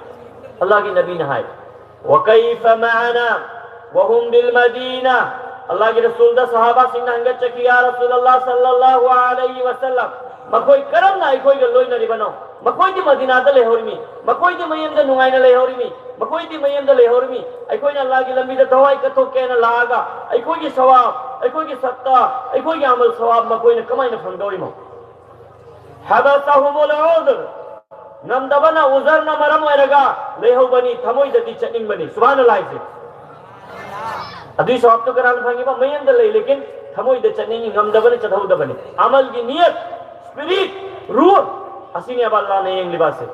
ꯑꯜꯂꯥꯍꯒꯤ ꯅꯕꯤꯅ ꯍꯥꯏ, "وكيف معنا وهم بالمدينة؟" ꯑꯜꯂꯥꯍꯒꯤ ꯔꯁꯨꯜꯗ ꯁꯍꯥꯕꯥꯁꯤꯡꯅ ꯍꯪꯒꯠꯆꯈꯤ, "ꯌꯥ ꯔꯁꯨꯜ ꯑꯜꯂꯥꯍ ꯁꯜꯂꯜꯂꯥꯍꯨ ꯑꯂꯩꯍꯤ ꯋꯁꯜꯂꯝ, ꯃꯈꯣꯏ ꯀꯔꯝꯅ ꯑꯩꯈꯣꯏꯒ ꯂꯣꯏꯅꯔꯤꯕꯅꯣ? ꯃꯈꯣꯏꯗꯤ ꯃꯗꯤꯅꯥꯗ ꯂꯩꯍꯧꯔꯤꯃꯤ, ꯃꯈꯣꯏꯗꯤ ꯃꯌꯨꯝꯗ ꯅꯨꯡꯉꯥꯏꯅ ꯂꯩꯍꯧꯔꯤꯃꯤ, ꯃꯈꯣꯏꯗꯤ ꯃꯌꯨꯝꯗ ꯂꯩꯍꯧꯔꯤꯃꯤ꯫ ꯑꯩꯈꯣꯏꯅ ꯑꯜꯂꯥꯍꯒꯤ ꯂꯝꯕꯤꯗ ꯊꯋꯥꯏ ꯀꯠꯊꯣꯛꯀꯦꯅ ꯂꯥꯛꯑꯒ ꯑꯩꯈꯣꯏꯒꯤ ꯁꯋꯥꯕ, ꯑꯩꯈꯣꯏꯒꯤ ꯁꯠꯀꯥ, ꯑꯩꯈꯣꯏꯒꯤ ꯑꯃꯜ ꯁꯋꯥꯕ ꯃꯈꯣꯏꯅ ꯀꯃꯥꯏꯅ ꯐꯪꯗꯧꯔꯤꯃꯣ?" ꯍꯕꯁꯍꯨꯃꯨꯜ ꯎꯖꯔ꯫ ꯉꯝꯗꯕꯅ, ꯎꯖꯔꯅ ꯃꯔꯝ ꯑꯣꯏꯔꯒ ꯂꯩꯍꯧꯕꯅꯤ, ꯊꯃꯣꯏꯗꯗꯤ ꯆꯠꯅꯤꯡꯕꯅꯤ꯫ ꯁꯨꯕꯍꯥꯅꯜꯂꯥꯍ ꯍꯥꯏꯁꯦ꯫ ꯑꯗꯨꯏ ꯁꯋꯥꯕꯇꯨ ꯀꯅꯥꯅ ꯐꯪꯉꯤꯕ? ꯃꯌꯨꯝꯗ ꯂꯩ, ꯂꯦꯀꯤꯟ ꯊꯃꯣꯏꯗ ꯆꯠꯅꯤꯡꯉꯤ, ꯉꯝꯗꯕꯅ ꯆꯠꯍꯧꯗꯕꯅꯤ꯫ ꯑꯃꯜꯒꯤ ꯅꯤꯌꯠ, spirit, ꯔꯨꯍ, ꯑꯁꯤꯅꯦꯕ ꯑꯜꯂꯥꯍꯅ ꯌꯦꯡꯂꯤꯕ ꯑꯁꯦ꯫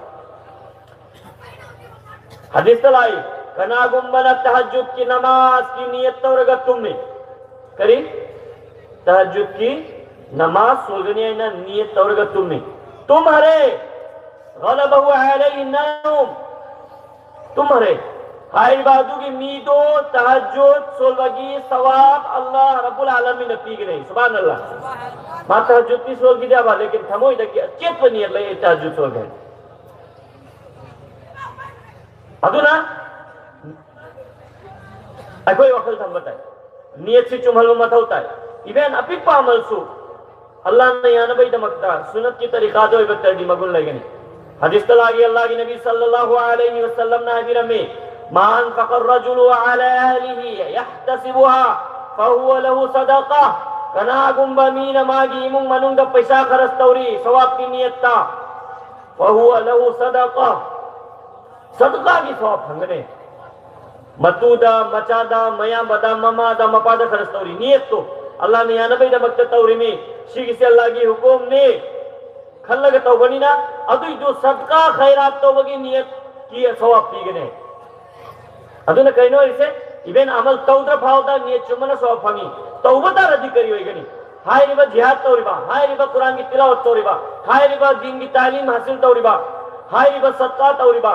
ꯍꯗꯤꯁꯇ ꯂꯥꯛꯏ, ꯀꯅꯥꯒꯨꯝꯕꯅ ꯇꯍꯖꯨꯗꯀꯤ ꯅꯃꯥꯖꯀꯤ ꯅꯤꯌꯠ ꯇꯧꯔꯒ ꯇꯨꯝꯃꯤ, ꯀꯔꯤ? ꯇꯍꯖꯨꯗꯀꯤ ꯅꯃꯥꯖ ꯁꯣꯜꯒꯅꯤ ꯍꯥꯏꯅ ꯅꯤꯌꯠ ꯇꯧꯔꯒ ꯇꯨꯝꯃꯤ꯫ ꯇꯨꯝꯍꯔꯦ꯫ ꯒꯂꯕꯍꯨ ꯑꯂꯩꯍꯤ ꯅꯧꯝ꯫ ꯇꯨꯝꯍꯔꯦ꯫ ꯍꯥꯏꯔꯤꯕ ꯑꯗꯨꯒꯤ ꯃꯤꯗꯣ ꯇꯍꯖꯨꯗ ꯁꯣꯜꯕꯒꯤ ꯁꯋꯥꯕ ꯑꯜꯂꯥꯍ ꯔꯕꯨꯜ ꯑꯥꯂꯃꯤꯟꯅ ꯄꯤꯒꯅꯤ꯫ ꯁꯨꯕꯍꯥꯅꯜꯂꯥꯍ꯫ ꯃꯥ ꯇꯍꯖꯨꯗꯇꯤ ꯁꯣꯜꯈꯤꯗꯦꯕ, ꯂꯦꯀꯤꯟ ꯊꯃꯣꯏꯗꯒꯤ ꯑꯆꯦꯠꯄ ꯅꯤꯌꯠ ꯂꯩ, "ꯑꯩ ꯇꯍꯖꯨꯗ ꯁꯣꯜꯒꯦ"꯫ ꯑꯗꯨꯅ ꯑꯩꯈꯣꯏ ꯋꯥꯈꯜ ꯊꯝꯕ ꯇꯥꯏ꯫ ꯅꯤꯌꯠꯁꯤ ꯆꯨꯝꯍꯟꯕ ꯃꯊꯧ ꯇꯥꯏ꯫ ꯏꯚꯦꯟ ꯑꯄꯤꯛꯄ ꯑꯃꯜꯁꯨ ꯑꯜꯂꯥꯍꯅ ꯌꯥꯅꯕꯒꯤꯗꯃꯛꯇ ꯁꯨꯅꯠꯀꯤ ꯇꯔꯤꯀꯥꯗ ꯑꯣꯏꯕ ꯇꯔꯗꯤ ꯃꯒꯨꯟ ꯂꯩꯒꯅꯤ꯫ ꯍꯗꯤꯁꯇ ꯂꯥꯛꯏ, ꯑꯜꯂꯥꯍꯒꯤ ꯅꯕꯤ ꯁꯜꯂꯜꯂꯥꯍꯨ ꯑꯂꯩꯍꯤ ꯋꯁꯜꯂꯝꯅ ꯍꯥꯏꯕꯤꯔꯝꯃꯤ, "ꯃꯥ ꯑꯟꯐꯀ ꯔꯖꯨꯂꯨ ꯑꯂꯥ ꯑꯍꯂꯤꯍꯤ ꯌꯍꯇꯁꯤꯕꯨꯍꯥ ꯐꯍꯨꯋ ꯂꯍꯨ ꯁꯗꯥꯀꯥ"꯫ ꯀꯅꯥꯒꯨꯝꯕ ꯃꯤꯅ ꯃꯥꯒꯤ ꯏꯃꯨꯡ ꯃꯅꯨꯡꯗ ꯄꯩꯁꯥ ꯈꯔꯆ ꯇꯧꯔꯤ ꯁꯋꯥꯕꯀꯤ ꯅꯤꯌꯠꯇ, "ꯐꯍꯨꯋ ꯂꯍꯨ ꯁꯗꯥꯀꯥ"꯫ ꯁꯗꯥꯀꯥꯒꯤ ꯁꯋꯥꯕ ꯐꯪꯒꯅꯤ꯫ ꯃꯇꯨꯗ, ꯃꯆꯥꯗ, ꯃꯌꯥꯝꯕꯗ, ꯃꯃꯥꯗ, ꯃꯄꯥꯗ ꯈꯔꯆ ꯇꯧꯔꯤ꯫ ꯅꯤꯌꯠꯇꯣ ꯑꯜꯂꯥꯍꯅ ꯌꯥꯅꯕꯒꯤꯗꯃꯛꯇ ꯇꯧꯔꯤꯃꯤ꯫ ꯁꯤꯒꯤꯁꯦ ꯑꯜꯂꯥꯍꯒꯤ ꯍꯨꯀꯨꯝꯅꯤ ꯈꯜꯂꯒ ꯇꯧꯕꯅꯤꯅ, ꯑꯗꯨꯏꯗꯨ ꯁꯗꯀꯥ ꯈꯩꯔꯥꯠ ꯇꯧꯕꯒꯤ ꯅꯤꯌꯠꯀꯤ ꯁꯋꯥꯕ ꯄꯤꯒꯅꯤ꯫ ꯑꯗꯨꯅ ꯀꯩꯅꯣ ꯍꯥꯏꯔꯤꯁꯦ? ꯏꯚꯦꯟ ꯑꯃꯜ ꯇꯧꯗ꯭ꯔ ꯐꯥꯎꯗ ꯅꯤꯌꯠ ꯆꯨꯝꯕꯅ ꯁꯋꯥꯕ ꯐꯪꯉꯤ꯫ ꯇꯧꯕ ꯇꯥꯔꯗꯤ ꯀꯔꯤ ꯑꯣꯏꯒꯅꯤ? ꯍꯥꯏꯔꯤꯕ ꯖꯤꯍꯥꯗ ꯇꯧꯔꯤꯕ, ꯍꯥꯏꯔꯤꯕ ꯀꯨꯔꯥꯟꯒꯤ ꯇꯤꯂꯥꯋꯠ ꯇꯧꯔꯤꯕ, ꯍꯥꯏꯔꯤꯕ ꯗꯤꯟꯒꯤ ꯇꯥꯂꯤꯝ ꯍꯥꯁꯤꯜ ꯇꯧꯔꯤꯕ, ꯍꯥꯏꯔꯤꯕ ꯁꯗꯀꯥ ꯇꯧꯔꯤꯕ,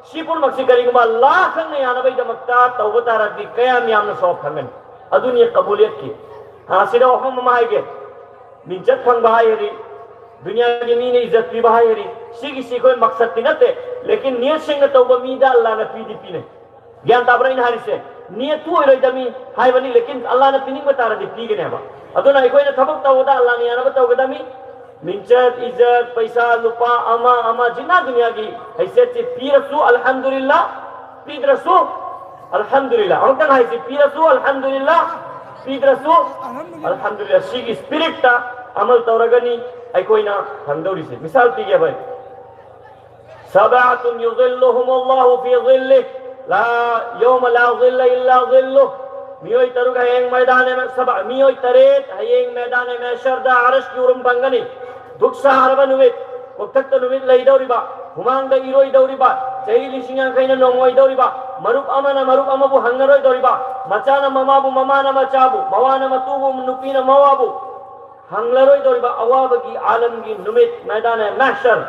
ꯁꯤ ꯄꯨꯝꯅꯃꯛꯁꯤ ꯀꯔꯤꯒꯨꯝꯕ ꯑꯜꯂꯥꯍ ꯈꯛꯅ ꯌꯥꯅꯕꯒꯤꯗꯃꯛꯇ ꯇꯧꯕ ꯇꯥꯔꯗꯤ ꯀꯌꯥꯝ ꯌꯥꯝꯅ ꯁꯋꯥꯕ ꯐꯪꯒꯅꯤ? ꯑꯗꯨꯅꯤ ꯀꯕꯨꯂꯤꯌꯠꯀꯤ꯫ ꯑꯁꯤꯗ ꯋꯥꯐꯝ ꯑꯃ ꯍꯥꯏꯒꯦ꯫ ꯃꯤꯡꯆꯠ ꯐꯪꯕ ꯍꯥꯏꯔꯤ, ꯗꯨꯅꯤꯌꯥꯒꯤ ꯃꯤꯅ ꯏꯖꯠ ꯄꯤꯕ ꯍꯥꯏꯔꯤ, ꯁꯤꯒꯤꯁꯤ ꯑꯩꯈꯣꯏ ꯃꯛꯁꯠꯇꯤ ꯅꯠꯇꯦ, ꯂꯦꯀꯤꯟ ꯅꯤꯌꯠ ꯁꯦꯡꯅ ꯇꯧꯕ ꯃꯤꯗ ꯑꯜꯂꯥꯍꯅ ꯄꯤꯗꯤ ꯄꯤꯅꯩ꯫ ꯒ꯭ꯌꯥꯟ ꯇꯥꯕ꯭ꯔꯥ ꯑꯩꯅ ꯍꯥꯏꯔꯤꯁꯦ? ꯅꯤꯌꯠꯇꯨ ꯑꯣꯏꯔꯣꯏꯗꯕꯅꯤ ꯍꯥꯏꯕꯅꯤ, ꯂꯦꯀꯤꯟ ꯑꯜꯂꯥꯍꯅ ꯄꯤꯅꯤꯡꯕ ꯇꯥꯔꯗꯤ ꯄꯤꯒꯅꯦꯕ꯫ ꯑꯗꯨꯅ ꯑꯩꯈꯣꯏꯅ ꯊꯕꯛ ꯇꯧꯕꯗ ꯑꯜꯂꯥꯍꯅ ꯌꯥꯅꯕ ꯇꯧꯒꯗꯕꯅꯤ꯫ ꯃꯤꯡꯆꯠ, ꯏꯖꯠ, ꯄꯩꯁꯥ, ꯂꯨꯄꯥ, ꯑꯃ ꯑꯃ ꯖꯤꯟꯅꯥ ꯗꯨꯅꯤꯌꯥꯒꯤ ꯍꯩꯁꯤꯌꯠꯁꯤ ꯄꯤꯔꯁꯨ ꯑꯜꯍꯝꯗꯨꯂꯤꯜꯂꯥꯍ, ꯄꯤꯗ꯭ꯔꯁꯨ ꯑꯜꯍꯝꯗꯨꯂꯤꯜꯂꯥꯍ꯫ ꯑꯃꯨꯛꯇꯪ ꯍꯥꯏꯁꯤ, ꯄꯤꯔꯁꯨ ꯑꯜꯍꯝꯗꯨꯂꯤꯜꯂꯥꯍ, ꯄꯤꯗ꯭ꯔꯁꯨ ꯑꯜꯍꯝꯗꯨꯂꯤꯜꯂꯥꯍ꯫ ꯁꯤꯒꯤ ꯁ꯭ꯄꯤꯔꯤꯠꯇ ꯑꯃꯜ ꯇꯧꯔꯒꯅꯤ ꯑꯩꯈꯣꯏꯅ ꯐꯪꯗꯧꯔꯤꯁꯦ꯫ ꯃꯤꯁꯥꯜ ꯄꯤꯒꯦ ꯚꯥꯏ꯫ "ꯁꯕꯑꯇꯨꯟ ꯌꯨꯖꯤꯜꯂꯨꯍꯨꯃꯨꯜꯂꯥꯍꯨ ꯐꯤ ꯖꯤꯜꯂꯤꯍ, ꯂꯥ ꯌꯧꯃ ꯂꯥ ꯖꯤꯜꯂ ꯏꯜꯂꯥ ꯖꯤꯜꯂꯨꯍ"꯫ ꯃꯤꯑꯣꯏ ꯇꯔꯨꯛ ꯍꯌꯦꯡ ꯃꯩꯗꯥꯟ ꯃ-, ꯁꯕ-, ꯃꯤꯑꯣꯏ ꯇꯔꯦꯠ ꯍꯌꯦꯡ ꯃꯩꯗꯥꯟ ꯃꯍꯁꯔꯗ ꯑꯔꯁꯀꯤ ꯎꯔꯨꯝ ꯐꯪꯒꯅꯤ꯫ ꯗꯨꯛ ꯁꯥꯔꯕ ꯅꯨꯃꯤꯠ, ꯅꯣꯛꯊꯛꯇ ꯅꯨꯃꯤꯠ ꯂꯩꯗꯧꯔꯤꯕ, ꯍꯨꯃꯥꯡꯗ ꯏꯔꯣꯏꯗꯧꯔꯤꯕ, ꯆꯍꯤ ꯂꯤꯁꯤꯡ ꯌꯥꯡꯈꯩꯅ ꯅꯣꯡ ꯑꯣꯏꯗꯧꯔꯤꯕ, ꯃꯔꯨꯞ ꯑꯃꯅ ꯃꯔꯨꯞ ꯑꯃꯕꯨ ꯍꯪꯅꯔꯣꯏꯗꯧꯔꯤꯕ, ꯃꯆꯥꯅ ꯃꯃꯥꯕꯨ, ꯃꯃꯥꯅ ꯃꯆꯥꯕꯨ, ꯃꯋꯥꯅ ꯃꯇꯨꯕꯨ, ꯅꯨꯄꯤꯅ ꯃꯋꯥꯕꯨ ꯍꯪꯂꯔꯣꯏꯗꯧꯔꯤꯕ ꯑꯋꯥꯕꯒꯤ ꯑꯥꯂꯝꯒꯤ ꯅꯨꯃꯤꯠ, ꯃꯩꯗꯥꯅ ꯃꯍꯁꯔ,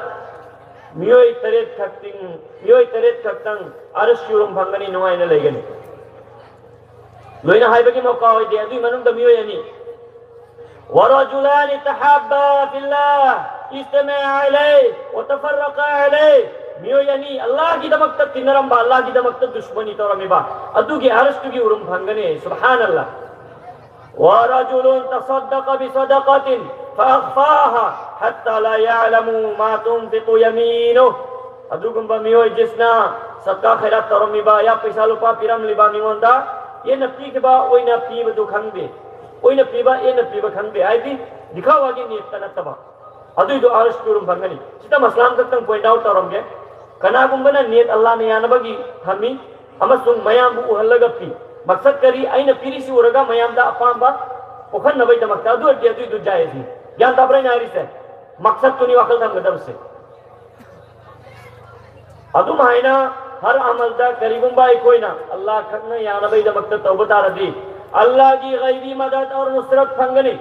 ꯃꯤꯑꯣꯏ ꯇꯔꯦꯠ ꯈꯛꯇꯤꯡ, ꯃꯤꯑꯣꯏ ꯇꯔꯦꯠ ꯈꯛꯇꯪ ꯑꯔꯁꯀꯤ ꯎꯔꯨꯝ ꯐꯪꯒꯅꯤ, ꯅꯨꯡꯉꯥꯏꯅ ꯂꯩꯒꯅꯤ꯫ ꯂꯣꯏꯅ ꯍꯥꯏꯕꯒꯤ ꯃꯧꯀꯥ ꯑꯣꯏꯗꯦ, ꯑꯗꯨꯒꯤ ꯃꯅꯨꯡꯗ ꯃꯤꯑꯣꯏ ꯑꯅꯤ, ورجلان تحابا في الله اجتمعا عليه وتفرقا عليه. ꯃꯤꯑꯣꯏ ꯑꯅꯤ ꯑꯜꯂꯥꯍꯒꯤꯗꯃꯛꯇ ꯇꯤꯟꯅꯔꯝꯕ, ꯑꯜꯂꯥꯍꯒꯤꯗꯃꯛꯇ ꯗꯨꯁꯃꯅꯤ ꯇꯧꯔꯝꯃꯤꯕ, ꯑꯗꯨꯒꯤ ꯑꯔꯁꯇꯨꯒꯤ ꯎꯔꯨꯝ ꯐꯪꯒꯅꯤ꯫ ꯁꯨꯕꯍꯥꯅꯜꯂꯥꯍ꯫ ورجل تصدق بصدقة فأخفاها حتى لا يعلم ما تنفق يمينه. ꯑꯗꯨꯒꯨꯝꯕ ꯃꯤꯑꯣꯏ ꯖꯤꯁꯅ ꯁꯠꯀꯥ ꯈꯩꯔꯥꯠ ꯇꯧꯔꯝꯃꯤꯕ, ꯌꯥ ꯄꯩꯁꯥ ꯂꯨꯄꯥ ꯄꯤꯔꯝꯂꯤꯕ ꯃꯤꯉꯣꯟꯗ ꯌꯦꯟꯅ ꯄꯤꯈꯤꯕ ꯑꯣꯏꯅ ꯄꯤꯕꯗꯨ ꯈꯪꯗꯦ, ꯑꯣꯏꯅ ꯄꯤꯕ ꯌꯦꯟꯅ ꯄꯤꯕ ꯈꯪꯗꯦ, ꯍꯥꯏꯗꯤ ꯗꯤꯈꯥꯋꯥꯒꯤ ꯅꯤꯌꯠꯇ ꯅꯠꯇꯕ, ꯑꯗꯨꯏꯗꯣ ꯑꯔꯁ ꯇꯨꯔꯨꯝ ꯐꯪꯒꯅꯤ꯫ ꯁꯤꯗ ꯃꯁꯂꯥꯝ ꯈꯛꯇꯪ ꯄꯣꯏꯟꯠ ꯑꯥꯎꯠ ꯇꯧꯔꯝꯒꯦ꯫ ꯀꯅꯥꯒꯨꯝꯕꯅ ꯅꯤꯌꯠ ꯑꯜꯂꯥꯍꯅ ꯌꯥꯅꯕꯒꯤ ꯊꯝꯃꯤ ꯑꯃꯁꯨꯡ ꯃꯌꯥꯝꯕꯨ ꯎꯍꯜꯂꯒ ꯄꯤ꯫ ꯃꯛꯁꯠ ꯀꯔꯤ? ꯑꯩꯅ ꯄꯤꯔꯤꯁꯤ ꯎꯔꯒ ꯃꯌꯥꯝꯗ ꯑꯄꯥꯝꯕ ꯄꯣꯛꯍꯟꯅꯕꯒꯤꯗꯃꯛꯇ, ꯑꯗꯨ ꯑꯣꯏꯔꯗꯤ ꯑꯗꯨꯏꯗꯨ ꯖꯥꯏꯖꯅꯤ꯫ ꯒ꯭ꯌꯥꯟ ꯇꯥꯕ꯭ꯔꯥ ꯑꯩꯅ ꯍꯥꯏꯔꯤꯁꯦ? ꯃꯛꯁꯠꯇꯨꯅꯤ ꯋꯥꯈꯜ ꯊꯝꯒꯗꯕꯁꯦ꯫ ꯑꯗꯨꯝ ꯍꯥꯏꯅ ꯍꯔ ꯑꯃꯜꯗ ꯀꯔꯤꯒꯨꯝꯕ ꯑꯩꯈꯣꯏꯅ ꯑꯜꯂꯥꯍ ꯈꯛꯅ ꯌꯥꯅꯕꯒꯤꯗꯃꯛꯇ ꯇꯧꯕ ꯇꯥꯔꯗꯤ, ꯑꯜꯂꯥꯍꯒꯤ ꯒꯩꯕꯤ ꯃꯗꯗ ꯑꯣꯔ ꯅꯨꯁꯔꯠ ꯐꯪꯒꯅꯤ꯫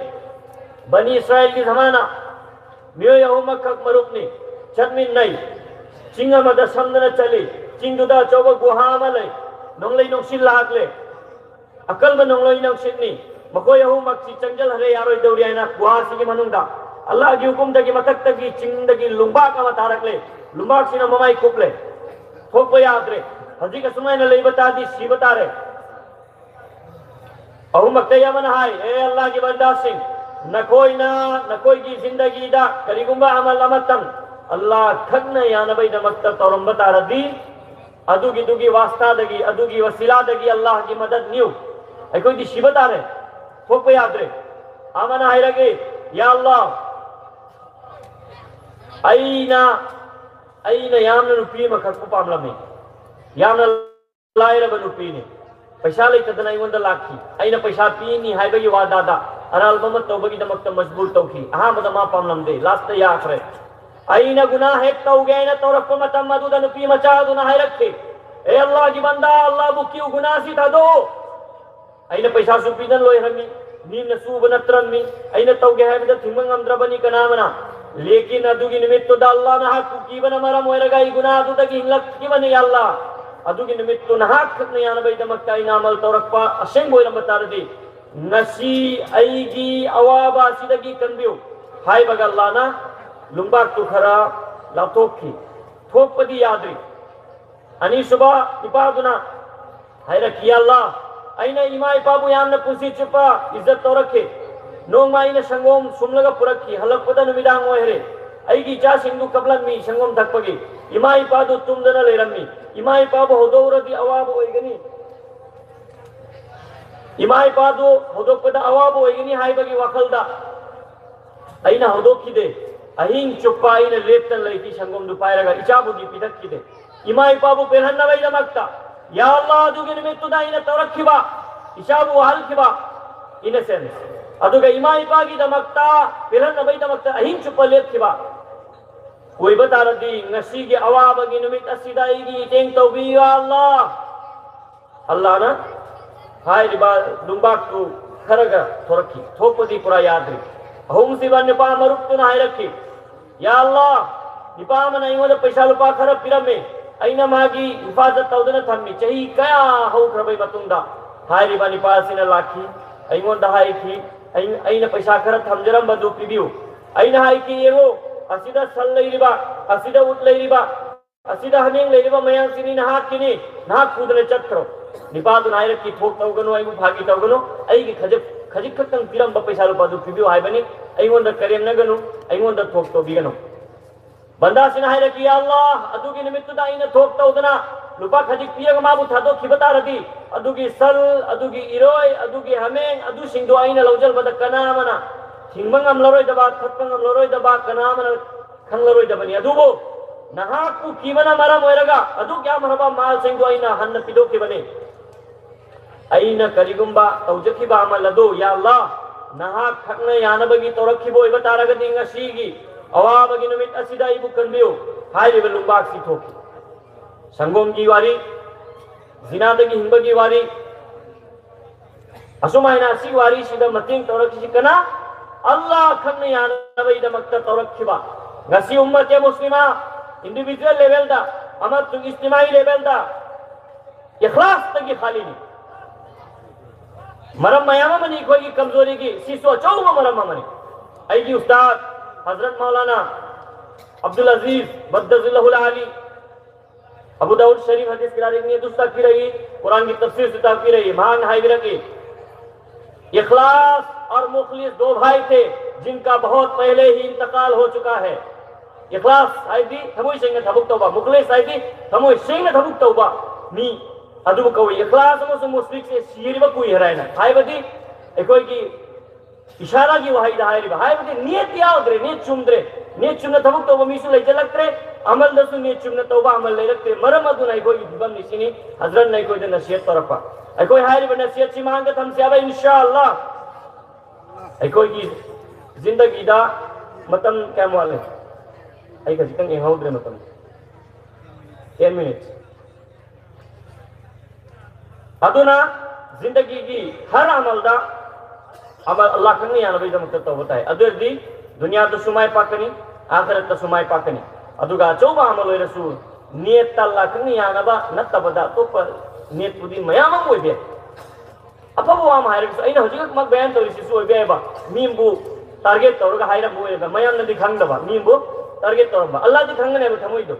ꯕꯅꯤ ꯏꯁꯔꯥꯏꯜꯒꯤ ꯖꯃꯥꯅꯥ, ꯃꯤꯑꯣꯏ ꯑꯍꯨꯝꯃꯛꯈꯛ ꯃꯔꯨꯞꯅꯤ, ꯆꯠꯃꯤꯟꯅꯩ꯫ ꯆꯤꯡ ꯑꯃꯗ ꯁꯝꯗꯅ ꯆꯠꯂꯤ꯫ ꯆꯤꯡꯗꯨꯗ ꯑꯆꯧꯕ ꯒꯨꯍꯥ ꯑꯃ ꯂꯩ꯫ ꯅꯣꯡꯂꯩ ꯅꯨꯡꯁꯤꯠ ꯂꯥꯛꯂꯦ꯫ ꯑꯀꯜꯕ ꯅꯣꯡꯂꯩ ꯅꯨꯡꯁꯤꯠꯅꯤ꯫ ꯃꯈꯣꯏ ꯑꯍꯨꯝꯃꯛꯁꯤ ꯆꯪꯖꯜꯍꯜꯂꯦ, ꯌꯥꯔꯣꯏꯗꯧꯔꯤ ꯍꯥꯏꯅ ꯒꯨꯍꯥꯁꯤꯒꯤ ꯃꯅꯨꯡꯗ꯫ ꯑꯜꯂꯥꯍꯒꯤ ꯍꯨꯀꯨꯝꯗꯒꯤ ꯃꯊꯛꯇꯒꯤ ꯆꯤꯡꯗꯒꯤ ꯂꯨꯡꯕꯥꯛ ꯑꯃ ꯇꯥꯔꯛꯂꯦ꯫ ꯂꯨꯡꯕꯥꯛꯁꯤꯅ ꯃꯃꯥꯏ ꯀꯨꯞꯂꯦ꯫ ꯊꯣꯛꯄ ꯌꯥꯗ꯭ꯔꯦ꯫ ꯍꯧꯖꯤꯛ ꯑꯁꯨꯃꯥꯏꯅ ꯂꯩꯕ ꯇꯥꯔꯗꯤ ꯁꯤꯕ ꯇꯥꯔꯦ꯫ ꯑꯍꯨꯝꯃꯛꯇꯒꯤ ꯑꯃꯅ ꯍꯥꯏ, "ꯑꯦ ꯑꯜꯂꯥꯍꯒꯤ ꯕꯟꯗꯥꯁꯤꯡ, ꯅꯈꯣꯏꯅ ꯅꯈꯣꯏꯒꯤ ꯖꯤꯟꯗꯒꯤꯗ ꯀꯔꯤꯒꯨꯝꯕ ꯑꯃꯜ ꯑꯃꯇꯪ ꯑꯜꯂꯥꯍ ꯈꯛꯅ ꯌꯥꯅꯕꯒꯤꯗꯃꯛꯇ ꯇꯧꯔꯝꯕ ꯇꯥꯔꯗꯤ, ꯑꯗꯨꯒꯤꯗꯨꯒꯤ ꯋꯥꯁꯇꯥꯗꯒꯤ, ꯑꯗꯨꯒꯤ ꯋꯁꯤꯂꯥꯗꯒꯤ ꯑꯜꯂꯥꯍꯒꯤ ꯃꯗꯗ ꯅꯤꯌꯨ꯫ ꯑꯩꯈꯣꯏꯗꯤ ꯁꯤꯕ ꯇꯥꯔꯦ, ꯊꯣꯛꯄ ꯌꯥꯗ꯭ꯔꯦ꯫" ꯑꯃꯅ ꯍꯥꯏꯔꯒꯦ, "ꯌꯥ ꯑꯜꯂꯥꯍ, ꯑꯩꯅ, ꯑꯩꯅ ꯌꯥꯝꯅ ꯅꯨꯄꯤ ꯑꯃꯈꯛꯄꯨ ꯄꯥꯝꯂꯝꯃꯤ, ꯌꯥꯝꯅ ꯂꯥꯏꯔꯕ ꯅꯨꯄꯤꯅꯤ, ꯄꯩꯁꯥ ꯂꯩꯇꯗꯅ ꯑꯩꯉꯣꯟꯗ ꯂꯥꯛꯈꯤ꯫ ꯑꯩꯅ ꯄꯩꯁꯥ ꯄꯤꯅꯤ ꯍꯥꯏꯕꯒꯤ ꯋꯥꯗꯥꯗ ꯑꯔꯥꯜꯕ ꯑꯃ ꯇꯧꯕꯒꯤꯗꯃꯛꯇ ꯃꯖꯕꯨꯔ ꯇꯧꯈꯤ꯫ ꯑꯍꯥꯟꯕꯗ ꯃꯥ ꯄꯥꯝꯂꯝꯗꯦ, ꯂꯥꯁꯇ ꯌꯥꯈ꯭ꯔꯦ꯫ ꯑꯩꯅ ꯒꯨꯅꯥ ꯍꯦꯛ ꯇꯧꯒꯦ ꯍꯥꯏꯅ ꯇꯧꯔꯛꯄ ꯃꯇꯝ ꯑꯗꯨꯗ ꯅꯨꯄꯤ ꯃꯆꯥ ꯑꯗꯨꯅ ꯍꯥꯏꯔꯛꯈꯤ, "ꯑꯦ ꯑꯜꯂꯥꯍꯒꯤ ꯕꯟꯗꯥ, ꯑꯜꯂꯥꯍꯕꯨ ꯀꯤꯌꯨ, ꯒꯨꯅꯥꯁꯤ ꯊꯥꯗꯣꯛꯑꯣ꯫ ꯑꯩꯅ ꯄꯩꯁꯥꯁꯨ ꯄꯤꯗꯅ ꯂꯣꯏꯈ꯭ꯔꯃꯤ, ꯃꯤꯅ ꯁꯨꯕ ꯅꯠꯇ꯭ꯔꯝꯃꯤ, ꯑꯩꯅ ꯇꯧꯒꯦ ꯍꯥꯏꯕꯗ ꯊꯤꯡꯕ ꯉꯝꯗ꯭ꯔꯕꯅꯤ ꯀꯅꯥ ꯑꯃꯅ꯫ ꯂꯦꯀꯤꯟ ꯑꯗꯨꯒꯤ ꯅꯨꯃꯤꯠꯇꯨꯗ ꯑꯜꯂꯥꯍꯅ ꯍꯥꯛꯄꯨ ꯀꯤꯕꯅ ꯃꯔꯝ ꯑꯣꯏꯔꯒ ꯑꯩ ꯒꯨꯅꯥ ꯑꯗꯨꯗꯒꯤ ꯍꯤꯡꯂꯛꯈꯤꯕꯅꯤ, ꯌꯥ ꯑꯜꯂꯥꯍ꯫ ꯑꯗꯨꯒꯤ ꯅꯨꯃꯤꯠꯇꯨ ꯅꯍꯥꯛ ꯈꯛꯅ ꯌꯥꯅꯕꯒꯤꯗꯃꯛꯇ ꯑꯩꯅ ꯑꯃꯜ ꯇꯧꯔꯛꯄ ꯑꯁꯦꯡꯕ ꯑꯣꯏꯔꯝꯕ ꯇꯥꯔꯗꯤ, ꯉꯁꯤ ꯑꯩꯒꯤ ꯑꯋꯥꯕ ꯑꯁꯤꯗꯒꯤ ꯀꯟꯕꯤꯌꯨ" ꯍꯥꯏꯕꯒ ꯑꯜꯂꯥꯍꯅ ꯂꯨꯡꯕꯥꯛꯇꯨ ꯈꯔ ꯂꯥꯞꯊꯣꯛꯈꯤ꯫ ꯊꯣꯛꯄꯗꯤ ꯌꯥꯗ꯭ꯔꯤ꯫ ꯑꯅꯤꯁꯨꯕ ꯅꯨꯄꯥꯗꯨꯅ ꯍꯥꯏꯔꯛꯈꯤ, "ꯌꯥ ꯑꯜꯂꯥꯍ, ꯑꯩꯅ ꯏꯃꯥ ꯏꯄꯥꯕꯨ ꯌꯥꯝꯅ ꯄꯨꯟꯁꯤ ꯆꯨꯞꯄ ꯏꯖꯠ ꯇꯧꯔꯛꯈꯤ꯫ ꯅꯣꯡꯃ ꯑꯩꯅ ꯁꯪꯒꯣꯝ ꯁꯨꯝꯂꯒ ꯄꯨꯔꯛꯈꯤ, ꯍꯜꯂꯛꯄꯗ ꯅꯨꯃꯤꯗꯥꯡ ꯑꯣꯏꯔꯦ꯫ ꯑꯩꯒꯤ ꯏꯆꯥꯁꯤꯡꯗꯨ ꯀꯞꯂꯝꯃꯤ ꯁꯪꯒꯣꯝ ꯊꯛꯄꯒꯤ꯫ ꯏꯃꯥ ꯏꯄꯥꯗꯨ ꯇꯨꯝꯗꯅ ꯂꯩꯔꯝꯃꯤ꯫ ꯏꯃꯥ ꯏꯄꯥꯕꯨ ꯍꯧꯗꯣꯛꯎꯔꯗꯤ ꯑꯋꯥꯕ ꯑꯣꯏꯒꯅꯤ꯫ ꯏꯃꯥ ꯏꯄꯥꯗꯨ ꯍꯧꯗꯣꯛꯄꯗ ꯑꯋꯥꯕ ꯑꯣꯏꯒꯅꯤ ꯍꯥꯏꯕꯒꯤ ꯋꯥꯈꯜꯗ ꯑꯩꯅ ꯍꯧꯗꯣꯛꯈꯤꯗꯦ꯫ ꯑꯍꯤꯡ ꯆꯨꯞꯄ ꯑꯩꯅ ꯂꯦꯞꯇꯅ ꯂꯩꯈꯤ, ꯁꯪꯒꯣꯝꯗꯨ ꯄꯥꯏꯔꯒ ꯏꯆꯥꯕꯨꯗꯤ ꯄꯤꯊꯛꯈꯤꯗꯦ꯫ ꯏꯃꯥ ꯏꯄꯥꯕꯨ ꯄꯦꯜꯍꯟꯅꯕꯒꯤꯗꯃꯛꯇ, ꯌꯥ ꯑꯜꯂꯥꯍ, ꯑꯗꯨꯒꯤ ꯅꯨꯃꯤꯠꯇꯨꯗ ꯑꯩꯅ ꯇꯧꯔꯛꯈꯤꯕ, ꯏꯆꯥꯕꯨ ꯋꯥꯍꯜꯈꯤꯕ, innocence, ꯑꯗꯨꯒ ꯏꯃꯥ ꯏꯄꯥꯒꯤꯗꯃꯛꯇ ꯄꯦꯜꯍꯟꯅꯕꯒꯤꯗꯃꯛꯇ ꯑꯍꯤꯡ ꯆꯨꯞꯄ ꯂꯦꯞꯈꯤꯕ ꯑꯣꯏꯕ ꯇꯥꯔꯗꯤ, ꯉꯁꯤꯒꯤ ꯑꯋꯥꯕꯒꯤ ꯅꯨꯃꯤꯠ ꯑꯁꯤꯗ ꯑꯩꯒꯤ ꯃꯇꯦꯡ ꯇꯧꯕꯤꯌꯨ, ꯌꯥ ꯑꯜꯂꯥꯍ꯫" ꯑꯜꯂꯥꯍꯅ ꯍꯥꯏꯔꯤꯕ ꯅꯨꯡꯕꯥꯛꯇꯨ ꯈꯔꯒ ꯊꯣꯔꯛꯈꯤ꯫ ꯊꯣꯛꯄꯗꯤ ꯄꯨꯔꯥ ꯌꯥꯗ꯭ꯔꯤ꯫ ꯑꯍꯨꯝꯁꯨꯕ ꯅꯨꯄꯥ ꯃꯔꯨꯞꯇꯨꯅ ꯍꯥꯏꯔꯛꯈꯤ, "ꯌꯥ ꯑꯜꯂꯥꯍ, ꯅꯨꯄꯥ ꯑꯃꯅ ꯑꯩꯉꯣꯟꯗ ꯄꯩꯁꯥ ꯂꯨꯄꯥ ꯈꯔ ꯄꯤꯔꯝꯃꯤ꯫ ꯑꯩꯅ ꯃꯥꯒꯤ ꯍꯤꯐꯥꯖꯠ ꯇꯧꯗꯨꯅ ꯊꯝꯃꯤ꯫ ꯆꯍꯤ ꯀꯌꯥ ꯍꯧꯈ꯭ꯔꯕꯩ ꯃꯇꯨꯡꯗ ꯍꯥꯏꯔꯤꯕ ꯅꯨꯄꯥ ꯑꯁꯤꯅ ꯂꯥꯛꯈꯤ, ꯑꯩꯉꯣꯟꯗ ꯍꯥꯏꯈꯤ, ꯑꯩ-, ꯑꯩꯅ ꯄꯩꯁꯥ ꯈꯔ ꯊꯝꯖꯔꯝꯕꯗꯨ ꯄꯤꯕꯤꯌꯨ꯫" ꯑꯩꯅ ꯍꯥꯏꯈꯤ, "ꯌꯦꯡꯉꯨ, ꯑꯁꯤꯗ ꯁꯟ ꯂꯩꯔꯤꯕ, ꯑꯁꯤꯗ ꯎꯠ ꯂꯩꯔꯤꯕ, ꯑꯁꯤꯗ ꯍꯥꯃꯦꯡ ꯂꯩꯔꯤꯕ ꯃꯌꯥꯝꯁꯤꯅꯤ ꯅꯍꯥꯛꯀꯤꯅꯤ, ꯅꯍꯥꯛ ꯄꯨꯗꯅ ꯆꯠꯈ꯭ꯔꯣ꯫" ꯅꯨꯄꯥꯗꯨꯅ ꯍꯥꯏꯔꯛꯈꯤ, "ꯊꯣꯛ ꯇꯧꯒꯅꯨ, ꯑꯩꯕꯨ ꯐꯥꯒꯤ ꯇꯧꯒꯅꯨ, ꯑꯩꯒꯤ ꯈꯖꯤꯛ, ꯈꯖꯤꯛ ꯈꯛꯇꯪ ꯄꯤꯔꯝꯕ ꯄꯩꯁꯥ ꯂꯨꯄꯥꯗꯨ ꯄꯤꯕꯤꯌꯨ ꯍꯥꯏꯕꯅꯤ, ꯑꯩꯉꯣꯟꯗ ꯀꯔꯦꯝꯅꯒꯅꯨ, ꯑꯩꯉꯣꯟꯗ ꯊꯣꯛ ꯇꯧꯕꯤꯒꯅꯨ꯫" ꯕꯟꯗꯥꯁꯤꯅ ꯍꯥꯏꯔꯛꯈꯤ, "ꯌꯥ ꯑꯜꯂꯥꯍ, ꯑꯗꯨꯒꯤ ꯅꯨꯃꯤꯠꯇꯨꯗ ꯑꯩꯅ ꯊꯣꯛ ꯇꯧꯗꯅ ꯂꯨꯄꯥ ꯈꯖꯤꯛ ꯄꯤꯔꯒ ꯃꯥꯕꯨ ꯊꯥꯗꯣꯛꯈꯤꯕ ꯇꯥꯔꯗꯤ, ꯑꯗꯨꯒꯤ ꯁꯜ, ꯑꯗꯨꯒꯤ ꯏꯔꯣꯏ, ꯑꯗꯨꯒꯤ ꯍꯥꯃꯦꯡ, ꯑꯗꯨꯁꯤꯡꯗꯣ ꯑꯩꯅ ꯂꯧꯖꯕꯗ ꯀꯅꯥ ꯑꯃꯅ ꯊꯤꯡꯕ ꯉꯝꯂꯔꯣꯏꯗꯕ, ꯊꯠꯄ ꯉꯝꯂꯔꯣꯏꯗꯕ, ꯀꯅꯥ ꯑꯃꯅ ꯈꯪꯂꯔꯣꯏꯗꯕꯅꯤ꯫ ꯑꯗꯨꯕꯨ ꯅꯍꯥꯛꯄꯨ ꯀꯤꯕꯅ ꯃꯔꯝ ꯑꯣꯏꯔꯒ ꯑꯗꯨꯛ ꯌꯥꯝꯈ꯭ꯔꯕ ꯃꯥꯜꯁꯤꯡꯗꯣ ꯑꯩꯅ ꯍꯟꯅ ꯄꯤꯊꯣꯛꯈꯤꯕꯅꯤ꯫ ꯑꯩꯅ ꯀꯔꯤꯒꯨꯝꯕ ꯇꯧꯖꯈꯤꯕ ꯑꯃꯜ ꯑꯗꯨ, ꯌꯥ ꯑꯜꯂꯥꯍ, ꯅꯍꯥꯛ ꯈꯛꯅ ꯌꯥꯅꯕꯒꯤ ꯇꯧꯔꯛꯈꯤꯕ ꯑꯣꯏꯕ ꯇꯥꯔꯒꯗꯤ, ꯉꯁꯤꯒꯤ ꯑꯋꯥꯕꯒꯤ ꯅꯨꯃꯤꯠ ꯑꯁꯤꯗ ꯑꯩꯕꯨ ꯀꯟꯕꯤꯌꯨ ꯍꯥꯏꯔꯤꯕ ꯂꯨꯡꯕꯥꯛꯁꯤ ꯊꯣꯛꯈꯤ꯫ ꯁꯪꯒꯣꯝꯒꯤ ꯋꯥꯔꯤ, ꯖꯤꯅꯥꯗꯒꯤ ꯍꯤꯡꯕꯒꯤ ꯋꯥꯔꯤ, ꯑꯁꯨꯃꯥꯏꯅ ꯑꯁꯤꯒꯤ ꯋꯥꯔꯤꯁꯤꯗ ꯃꯇꯦꯡ ꯇꯧꯔꯛꯈꯤꯁꯤ ꯀꯅꯥ? ꯑꯜꯂꯥꯍ ꯈꯛꯅ ꯌꯥꯅꯕꯒꯤꯗꯃꯛꯇ ꯇꯧꯔꯛꯈꯤꯕ꯫ ꯉꯁꯤ ꯎꯝꯃꯠꯇꯦ ꯃꯨꯁꯂꯤꯃꯥ individual levelꯗ ꯑꯃꯁꯨꯡ ꯏꯖꯇꯤꯃꯥꯏ levelꯗ ꯏꯈ꯭ꯂꯥꯁꯇꯒꯤ ꯈꯥꯂꯤꯅꯤ꯫ ꯃꯔꯝ ꯃꯌꯥꯝ ꯑꯃꯅꯤ ꯑꯩꯈꯣꯏꯒꯤ ꯀꯝꯖꯣꯔꯤꯒꯤ, ꯁꯤꯁꯨ ꯑꯆꯧꯕ ꯃꯔꯝ ꯑꯃꯅꯤ꯫ ꯑꯩꯒꯤ ꯎꯁꯇꯥꯗ ꯍꯖꯔꯠ ꯃꯧꯂꯥꯅꯥ ꯑꯕꯗꯨꯜ ꯑꯖꯤꯖ ꯃꯗꯗꯖꯤꯜꯂꯍꯨꯜ ꯑꯂꯤ, ꯑꯕꯨ ꯗꯥꯎꯗ ꯁꯔꯤꯐ ꯍꯗꯤꯁꯀꯤ ꯂꯥꯏꯔꯤꯛꯅꯤ ꯑꯗꯨꯁꯨ ꯇꯥꯛꯄꯤꯔꯛꯏ, ꯀꯨꯔꯥꯟꯒꯤ ꯇꯐꯁꯤꯔꯁꯨ ꯇꯥꯛꯄꯤꯔꯛꯏ꯫ ꯃꯍꯥꯛꯅ ꯍꯥꯏꯕꯤꯔꯛꯏ, इखलास और मुखलिस दो भाई थे जिनका बहुत पहले ही इंतकाल हो चुका है। ꯏꯈ꯭ꯂꯥꯁ ꯍꯥꯏꯗꯤ ꯊꯃꯣꯏ ꯁꯦꯡꯅ ꯊꯕꯛ ꯇꯧꯕ, ꯃꯨꯈꯂꯤꯁ ꯍꯥꯏꯗꯤ ꯊꯃꯣꯏ ꯁꯦꯡꯅ ꯊꯕꯛ ꯇꯧꯕ ꯃꯤ ꯑꯗꯨꯕꯨ ꯀꯧꯏ꯫ ꯏꯈ꯭ꯂꯥꯁ ꯑꯃꯁꯨꯡ ꯃꯨꯁꯂꯤꯛꯁꯦ ꯁꯤꯔꯤꯕ ꯀꯨꯏ ꯍꯥꯏꯅ ꯍꯥꯏꯕꯗꯤ ꯑꯩꯈꯣꯏꯒꯤ ꯏꯁꯥꯔꯥꯒꯤ ꯋꯥꯍꯩꯗ ꯍꯥꯏꯔꯤꯕ, ꯍꯥꯏꯕꯗꯤ ꯅꯤꯌꯠ ꯌꯥꯎꯗ꯭ꯔꯦ, ꯅꯤꯌꯠ ꯆꯨꯝꯗ꯭ꯔꯦ꯫ ꯅꯤꯌꯠ ꯆꯨꯝꯅ ꯊꯕꯛ ꯇꯧꯕ ꯃꯤꯁꯨ ꯂꯩꯁꯤꯜꯂꯛꯇ꯭ꯔꯦ, ꯑꯃꯜꯗꯁꯨ ꯅꯤꯌꯠ ꯆꯨꯝꯅ ꯇꯧꯕ ꯑꯃꯜ ꯂꯩꯔꯛꯇ꯭ꯔꯦ꯫ ꯃꯔꯝ ꯑꯗꯨꯅ ꯑꯩꯈꯣꯏꯒꯤ ꯐꯤꯕꯝꯅꯤ ꯁꯤꯅꯤ ꯍꯖꯔꯠꯅ ꯑꯩꯈꯣꯏꯗ ꯅꯁꯤꯍꯠ ꯇꯧꯔꯛꯄ꯫ ꯑꯩꯈꯣꯏ ꯍꯥꯏꯔꯤꯕ ꯅꯁꯤꯍꯠꯁꯤ ꯃꯥꯡꯗ ꯊꯝꯁꯤ ꯍꯥꯏꯕ, ꯏꯟꯁꯥ ꯑꯜꯂꯥ꯫ ꯑꯩꯈꯣꯏꯒꯤ ꯖꯤꯟꯗꯒꯤꯗ ꯃꯇꯝ ꯀꯌꯥꯝ ꯋꯥꯠꯂꯤ? ꯑꯩ ꯈꯖꯤꯛꯇꯪ ꯌꯦꯡꯍꯧꯗ꯭ꯔꯦ ꯃꯇꯝ꯫ Ten minutes꯫ ꯑꯗꯨꯅ ꯖꯤꯟꯗꯒꯤꯒꯤ ꯍꯔ ꯑꯃꯜꯗ ꯑꯃꯜ ꯑꯜꯂꯥꯍ ꯈꯪꯅ ꯌꯥꯅꯕꯒꯤꯗꯃꯛꯇ ꯇꯧꯕ ꯇꯥꯏ꯫ ꯑꯗꯨ ꯑꯣꯏꯔꯗꯤ ꯗꯨꯅꯤꯌꯥꯗꯁꯨ ꯃꯥꯏ ꯄꯥꯛꯀꯅꯤ, ꯑꯥꯈꯔꯠꯇꯁꯨ ꯃꯥꯏ ꯄꯥꯛꯀꯅꯤ꯫ ꯑꯗꯨꯒ ꯑꯆꯧꯕ ꯑꯃꯜ ꯑꯣꯏꯔꯁꯨ ꯅꯤꯌꯠꯇ ꯑꯜꯂꯥꯍ ꯈꯪꯅ ꯌꯥꯅꯕ ꯅꯠꯇꯕꯗ ꯑꯇꯣꯞꯄ ꯅꯤꯌꯠꯄꯨꯗꯤ ꯃꯌꯥꯝ ꯑꯃ ꯑꯣꯏꯕ ꯌꯥꯏ꯫ ꯑꯐꯕ ꯋꯥ ꯑꯃ ꯍꯥꯏꯔꯒꯁꯨ, ꯑꯩꯅ ꯍꯧꯖꯤꯛꯃꯛ ꯕꯌꯥꯟ ꯇꯧꯔꯤꯁꯤꯁꯨ ꯑꯣꯏꯕ ꯌꯥꯏꯕ, ꯃꯤ ꯑꯃꯕꯨ target ꯇꯧꯔꯒ ꯍꯥꯏꯔꯝꯕ ꯑꯣꯏꯔꯒ ꯃꯌꯥꯝꯅꯗꯤ ꯈꯪꯗꯕ, ꯃꯤ ꯑꯃꯕꯨ target ꯇꯧꯔꯝꯕ꯫ ꯑꯜꯂꯥꯍꯗꯤ ꯈꯪꯒꯅꯦꯕ ꯊꯃꯣꯏꯗꯣ꯫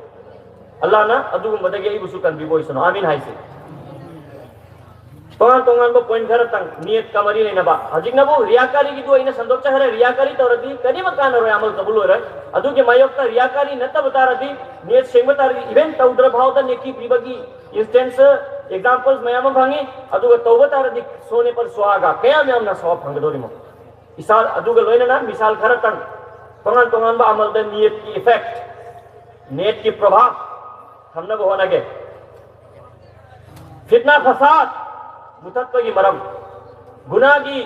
ꯑꯜꯂꯥꯍꯅ ꯑꯗꯨꯒꯨꯝꯕꯗꯒꯤ ꯑꯩꯕꯨꯁꯨ ꯀꯟꯕꯤꯕ ꯑꯣꯏꯁꯅꯨ꯫ ꯑꯥꯃꯤꯟ ꯍꯥꯏꯁꯤ꯫ ꯇꯣꯉꯥꯟ ꯇꯣꯉꯥꯟꯕ point ꯈꯔꯇꯪ ꯅꯤꯌꯠꯀ ꯃꯔꯤ ꯂꯩꯅꯕ꯫ ꯍꯧꯖꯤꯛꯅꯕꯨ ꯔꯤꯌꯥꯀꯥꯔꯤꯒꯤꯗꯨ ꯑꯩꯅ ꯁꯟꯗꯣꯛꯆꯈ꯭ꯔꯦ꯫ ꯔꯤꯌꯥꯀꯥꯔꯤ ꯇꯧꯔꯗꯤ ꯀꯔꯤꯃꯠ ꯀꯥꯟꯅꯔꯣꯏ, ꯑꯃꯜ ꯀꯕꯨꯜ ꯑꯣꯏꯔꯣꯏ꯫ ꯑꯗꯨꯒꯤ ꯃꯥꯌꯣꯛꯇ ꯔꯤꯌꯥꯀꯥꯔꯤ ꯅꯠꯇꯕ ꯇꯥꯔꯗꯤ, ꯅꯤꯌꯠ ꯁꯦꯡꯕ ꯇꯥꯔꯗꯤ, even ꯇꯧꯗ꯭ꯔ ꯐꯥꯎꯗ ꯅꯦꯀꯤ ꯄꯤꯕꯒꯤ instance, examples ꯃꯌꯥꯝ ꯑꯃ ꯐꯪꯉꯤ꯫ ꯑꯗꯨꯒ ꯇꯧꯕ ꯇꯥꯔꯗꯤ ꯁꯣꯅꯦ ꯄꯔ ꯁꯨꯍꯥꯒ ꯀꯌꯥꯝ ꯌꯥꯝꯅ ꯁꯋꯥꯕ ꯐꯪꯒꯗꯧꯔꯤꯃꯣ꯫ ꯏꯁꯥ ꯑꯗꯨꯒ ꯂꯣꯏꯅꯅ ꯃꯤꯁꯥꯜ ꯈꯔꯇꯪ ꯇꯣꯉꯥꯟ ꯇꯣꯉꯥꯟꯕ ꯑꯃꯜꯗ ꯅꯤꯌꯠꯀꯤ effect, ꯅꯤꯌꯠꯀꯤ ꯄ꯭ꯔꯚꯥꯕ ꯊꯝꯅꯕ ꯍꯣꯠꯅꯒꯦ꯫ ꯐꯤꯠꯅꯥ ꯐꯁꯥꯗ ꯃꯨꯊꯠꯄꯒꯤ ꯃꯔꯝ, ꯒꯨꯅꯥꯒꯤ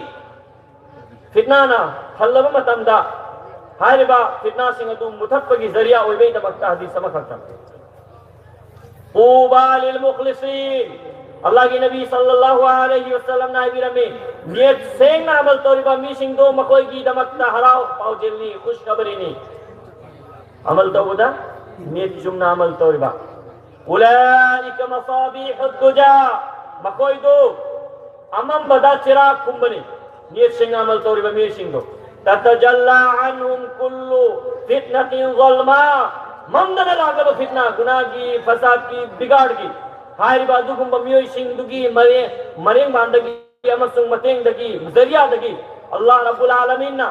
ꯐꯤꯠꯅꯥꯅ ꯊꯜꯂꯕ ꯃꯇꯝꯗ ꯍꯥꯏꯔꯤꯕ ꯐꯤꯠꯅꯥꯁꯤꯡ ꯑꯗꯨ ꯃꯨꯊꯠꯄꯒꯤ ꯖꯔꯤꯌꯥ ꯑꯣꯏꯕꯒꯤꯗꯃꯛꯇ ꯍꯗꯤꯁ ꯑꯃꯈꯛꯇ꯫ طوبى للمخلصين. ꯑꯜꯂꯥꯍꯒꯤ ꯅꯕꯤ ꯁꯜꯂꯜꯂꯥꯍꯨ ꯑꯂꯩꯍꯤ ꯋꯁꯜꯂꯝꯅ ꯍꯥꯏꯕꯤꯔꯝꯃꯤ, ꯅꯤꯌꯠ ꯁꯦꯡꯅ ꯑꯃꯜ ꯇꯧꯔꯤꯕ ꯃꯤꯁꯤꯡꯗꯣ ꯃꯈꯣꯏꯒꯤꯗꯃꯛꯇ ꯍꯔꯥꯎ ꯄꯥꯎꯖꯦꯜꯅꯤ, ꯈꯨꯁꯈꯕꯔꯤꯅꯤ꯫ ꯑꯃꯜ ꯇꯧꯕꯗ ꯅꯤꯌꯠ ꯆꯨꯝꯅ ꯑꯃꯜ ꯇꯧꯔꯤꯕ꯫ أولئك مصابيح الدجى. ꯃꯈꯣꯏꯗꯨ ꯑꯃꯝꯕꯗ ꯆꯤꯔꯥꯛ ꯀꯨꯝꯕꯅꯤ꯫ ꯅꯤꯌꯠꯁꯤꯡ ꯑꯃꯜ ꯇꯧꯔꯤꯕ ꯃꯤꯑꯣꯏꯁꯤꯡꯗꯣ. تتجلى عنهم كل فتنة ظلماء. ꯃꯝꯗꯅ ꯂꯥꯛꯂꯕ ꯐꯤꯠꯅꯥ, ꯒꯨꯅꯥꯒꯤ, ꯐꯁꯥꯗꯀꯤ, ꯕꯤꯒꯥꯔꯒꯤ ꯍꯥꯏꯔꯤꯕ ꯑꯗꯨꯒꯨꯝꯕ ꯃꯤꯑꯣꯏꯁꯤꯡꯗꯨꯒꯤ ꯃꯔꯦ-, ꯃꯔꯦꯡꯕꯥꯟꯗꯒꯤ ꯑꯃꯁꯨꯡ ꯃꯇꯦꯡꯗꯒꯤ, ꯖꯔꯤꯌꯥꯗꯒꯤ ꯑꯜꯂꯥꯍ ꯔꯕꯨꯜ ꯑꯥꯂꯃꯤꯟꯅ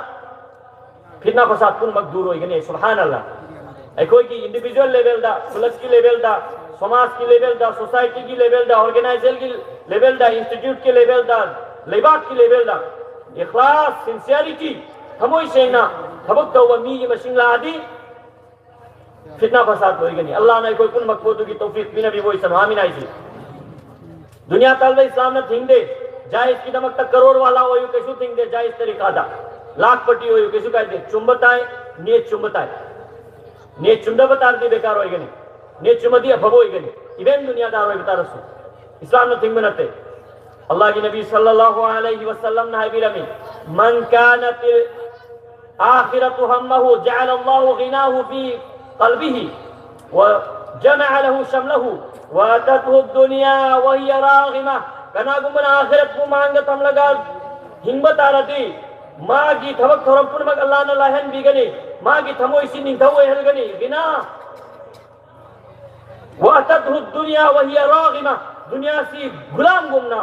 ꯐꯤꯠꯅꯥ ꯐꯁꯥꯗ ꯄꯨꯝꯅꯃꯛ ꯗꯨꯔ ꯑꯣꯏꯒꯅꯤ꯫ ꯁꯨꯕꯍꯥꯅꯜꯂꯥꯍ꯫ ꯑꯩꯈꯣꯏꯒꯤ individual levelꯗ, ꯈꯨꯜꯂꯛꯀꯤ levelꯗ, ꯁꯃꯥꯖꯀꯤ levelꯗ, societyꯒꯤ levelꯗ, organizationꯒꯤ levelꯗ, instituteꯀꯤ levelꯗ, ꯂꯩꯕꯥꯛꯀꯤ levelꯗ ꯏꯈ꯭ꯂꯥꯁ, sincerity, ꯊꯃꯣꯏ ꯁꯦꯡꯅ ꯊꯕꯛ ꯇꯧꯕ ꯃꯤꯒꯤ ꯃꯁꯤꯡ ꯂꯥꯛꯑꯗꯤ ꯐꯤꯠꯅꯥ ꯐꯁꯥꯗ ꯑꯣꯏꯒꯅꯤ꯫ ꯑꯜꯂꯥꯍꯅ ꯑꯩꯈꯣꯏ ꯄꯨꯝꯅꯃꯛꯄꯨ ꯑꯗꯨꯒꯤ ꯇꯧꯐꯤꯛ ꯄꯤꯅꯕꯤꯕ ꯑꯣꯏꯁꯅꯨ꯫ ꯑꯥꯃꯤꯟ ꯍꯥꯏꯁꯤ꯫ ꯗꯨꯅꯤꯌꯥ ꯇꯥꯜꯕ ꯏꯁꯂꯥꯝꯅ ꯊꯤꯡꯗꯦ꯫ ꯖꯥꯏꯖꯀꯤꯗꯃꯛꯇ ꯀꯔꯣꯔ ꯋꯥꯂꯥ ꯑꯣꯏꯌꯨ, ꯀꯩꯁꯨ ꯊꯤꯡꯗꯦ꯫ ꯖꯥꯏꯖ ꯇꯔꯤꯀꯥꯗ ꯂꯥꯈꯄꯇꯤ ꯑꯣꯏꯌꯨ, ꯀꯩꯁꯨ ꯀꯥꯏꯗꯦ꯫ ꯆꯨꯝꯕ ꯇꯥꯏ, ꯅꯤꯌꯠ ꯆꯨꯝꯕ ꯇꯥꯏ꯫ ꯅꯤꯌꯠ ꯆꯨꯝꯗꯕ ꯇꯥꯔꯗꯤ ꯕꯦꯀꯥꯔ ꯑꯣꯏꯒꯅꯤ, ꯅꯤꯌꯠ ꯆꯨꯝꯃꯗꯤ ꯑꯐꯕ ꯑꯣꯏꯒꯅꯤ, even ꯗꯨꯅꯤꯌꯥꯗꯥꯔ ꯑꯣꯏꯕ ꯇꯥꯔꯁꯨ꯫ ꯏꯁꯂꯥꯝꯅ ꯊꯤꯡꯕ ꯅꯠꯇꯦ꯫ ꯑꯜꯂꯥꯍꯒꯤ ꯅꯕꯤ ꯁꯜꯂꯜꯂꯥꯍꯨ ꯑꯂꯩꯍꯤ ꯋꯁꯜꯂꯝꯅ ꯍꯥꯏꯕꯤꯔꯝꯃꯤ, من كانت الآخرة همه جعل الله غناه في قلبه وجمع له شمله وأتته الدنيا وهي راغمة. ꯀꯅꯥꯒꯨꯝꯕꯅ ꯑꯥꯈꯤꯔꯠꯄꯨ ꯃꯥꯡꯗ ꯊꯝꯂꯒ ꯍꯤꯡꯕ ꯇꯥꯔꯗꯤ, ꯃꯥꯒꯤ ꯊꯕꯛ ꯊꯧꯔꯝ ꯄꯨꯝꯅꯃꯛ ꯑꯜꯂꯥꯍꯅ ꯂꯥꯏꯍꯟꯕꯤꯒꯅꯤ, ꯃꯥꯒꯤ ꯊꯃꯣꯏꯁꯤ ꯅꯤꯡꯊꯧ ꯑꯣꯏꯍꯜꯒꯅꯤ꯫ ꯒꯤꯅꯥ وأتته الدنيا وهي راغمة. ꯗꯨꯅꯤꯌꯥꯁꯤ ꯒꯨꯂꯥꯝꯒꯨꯝꯅ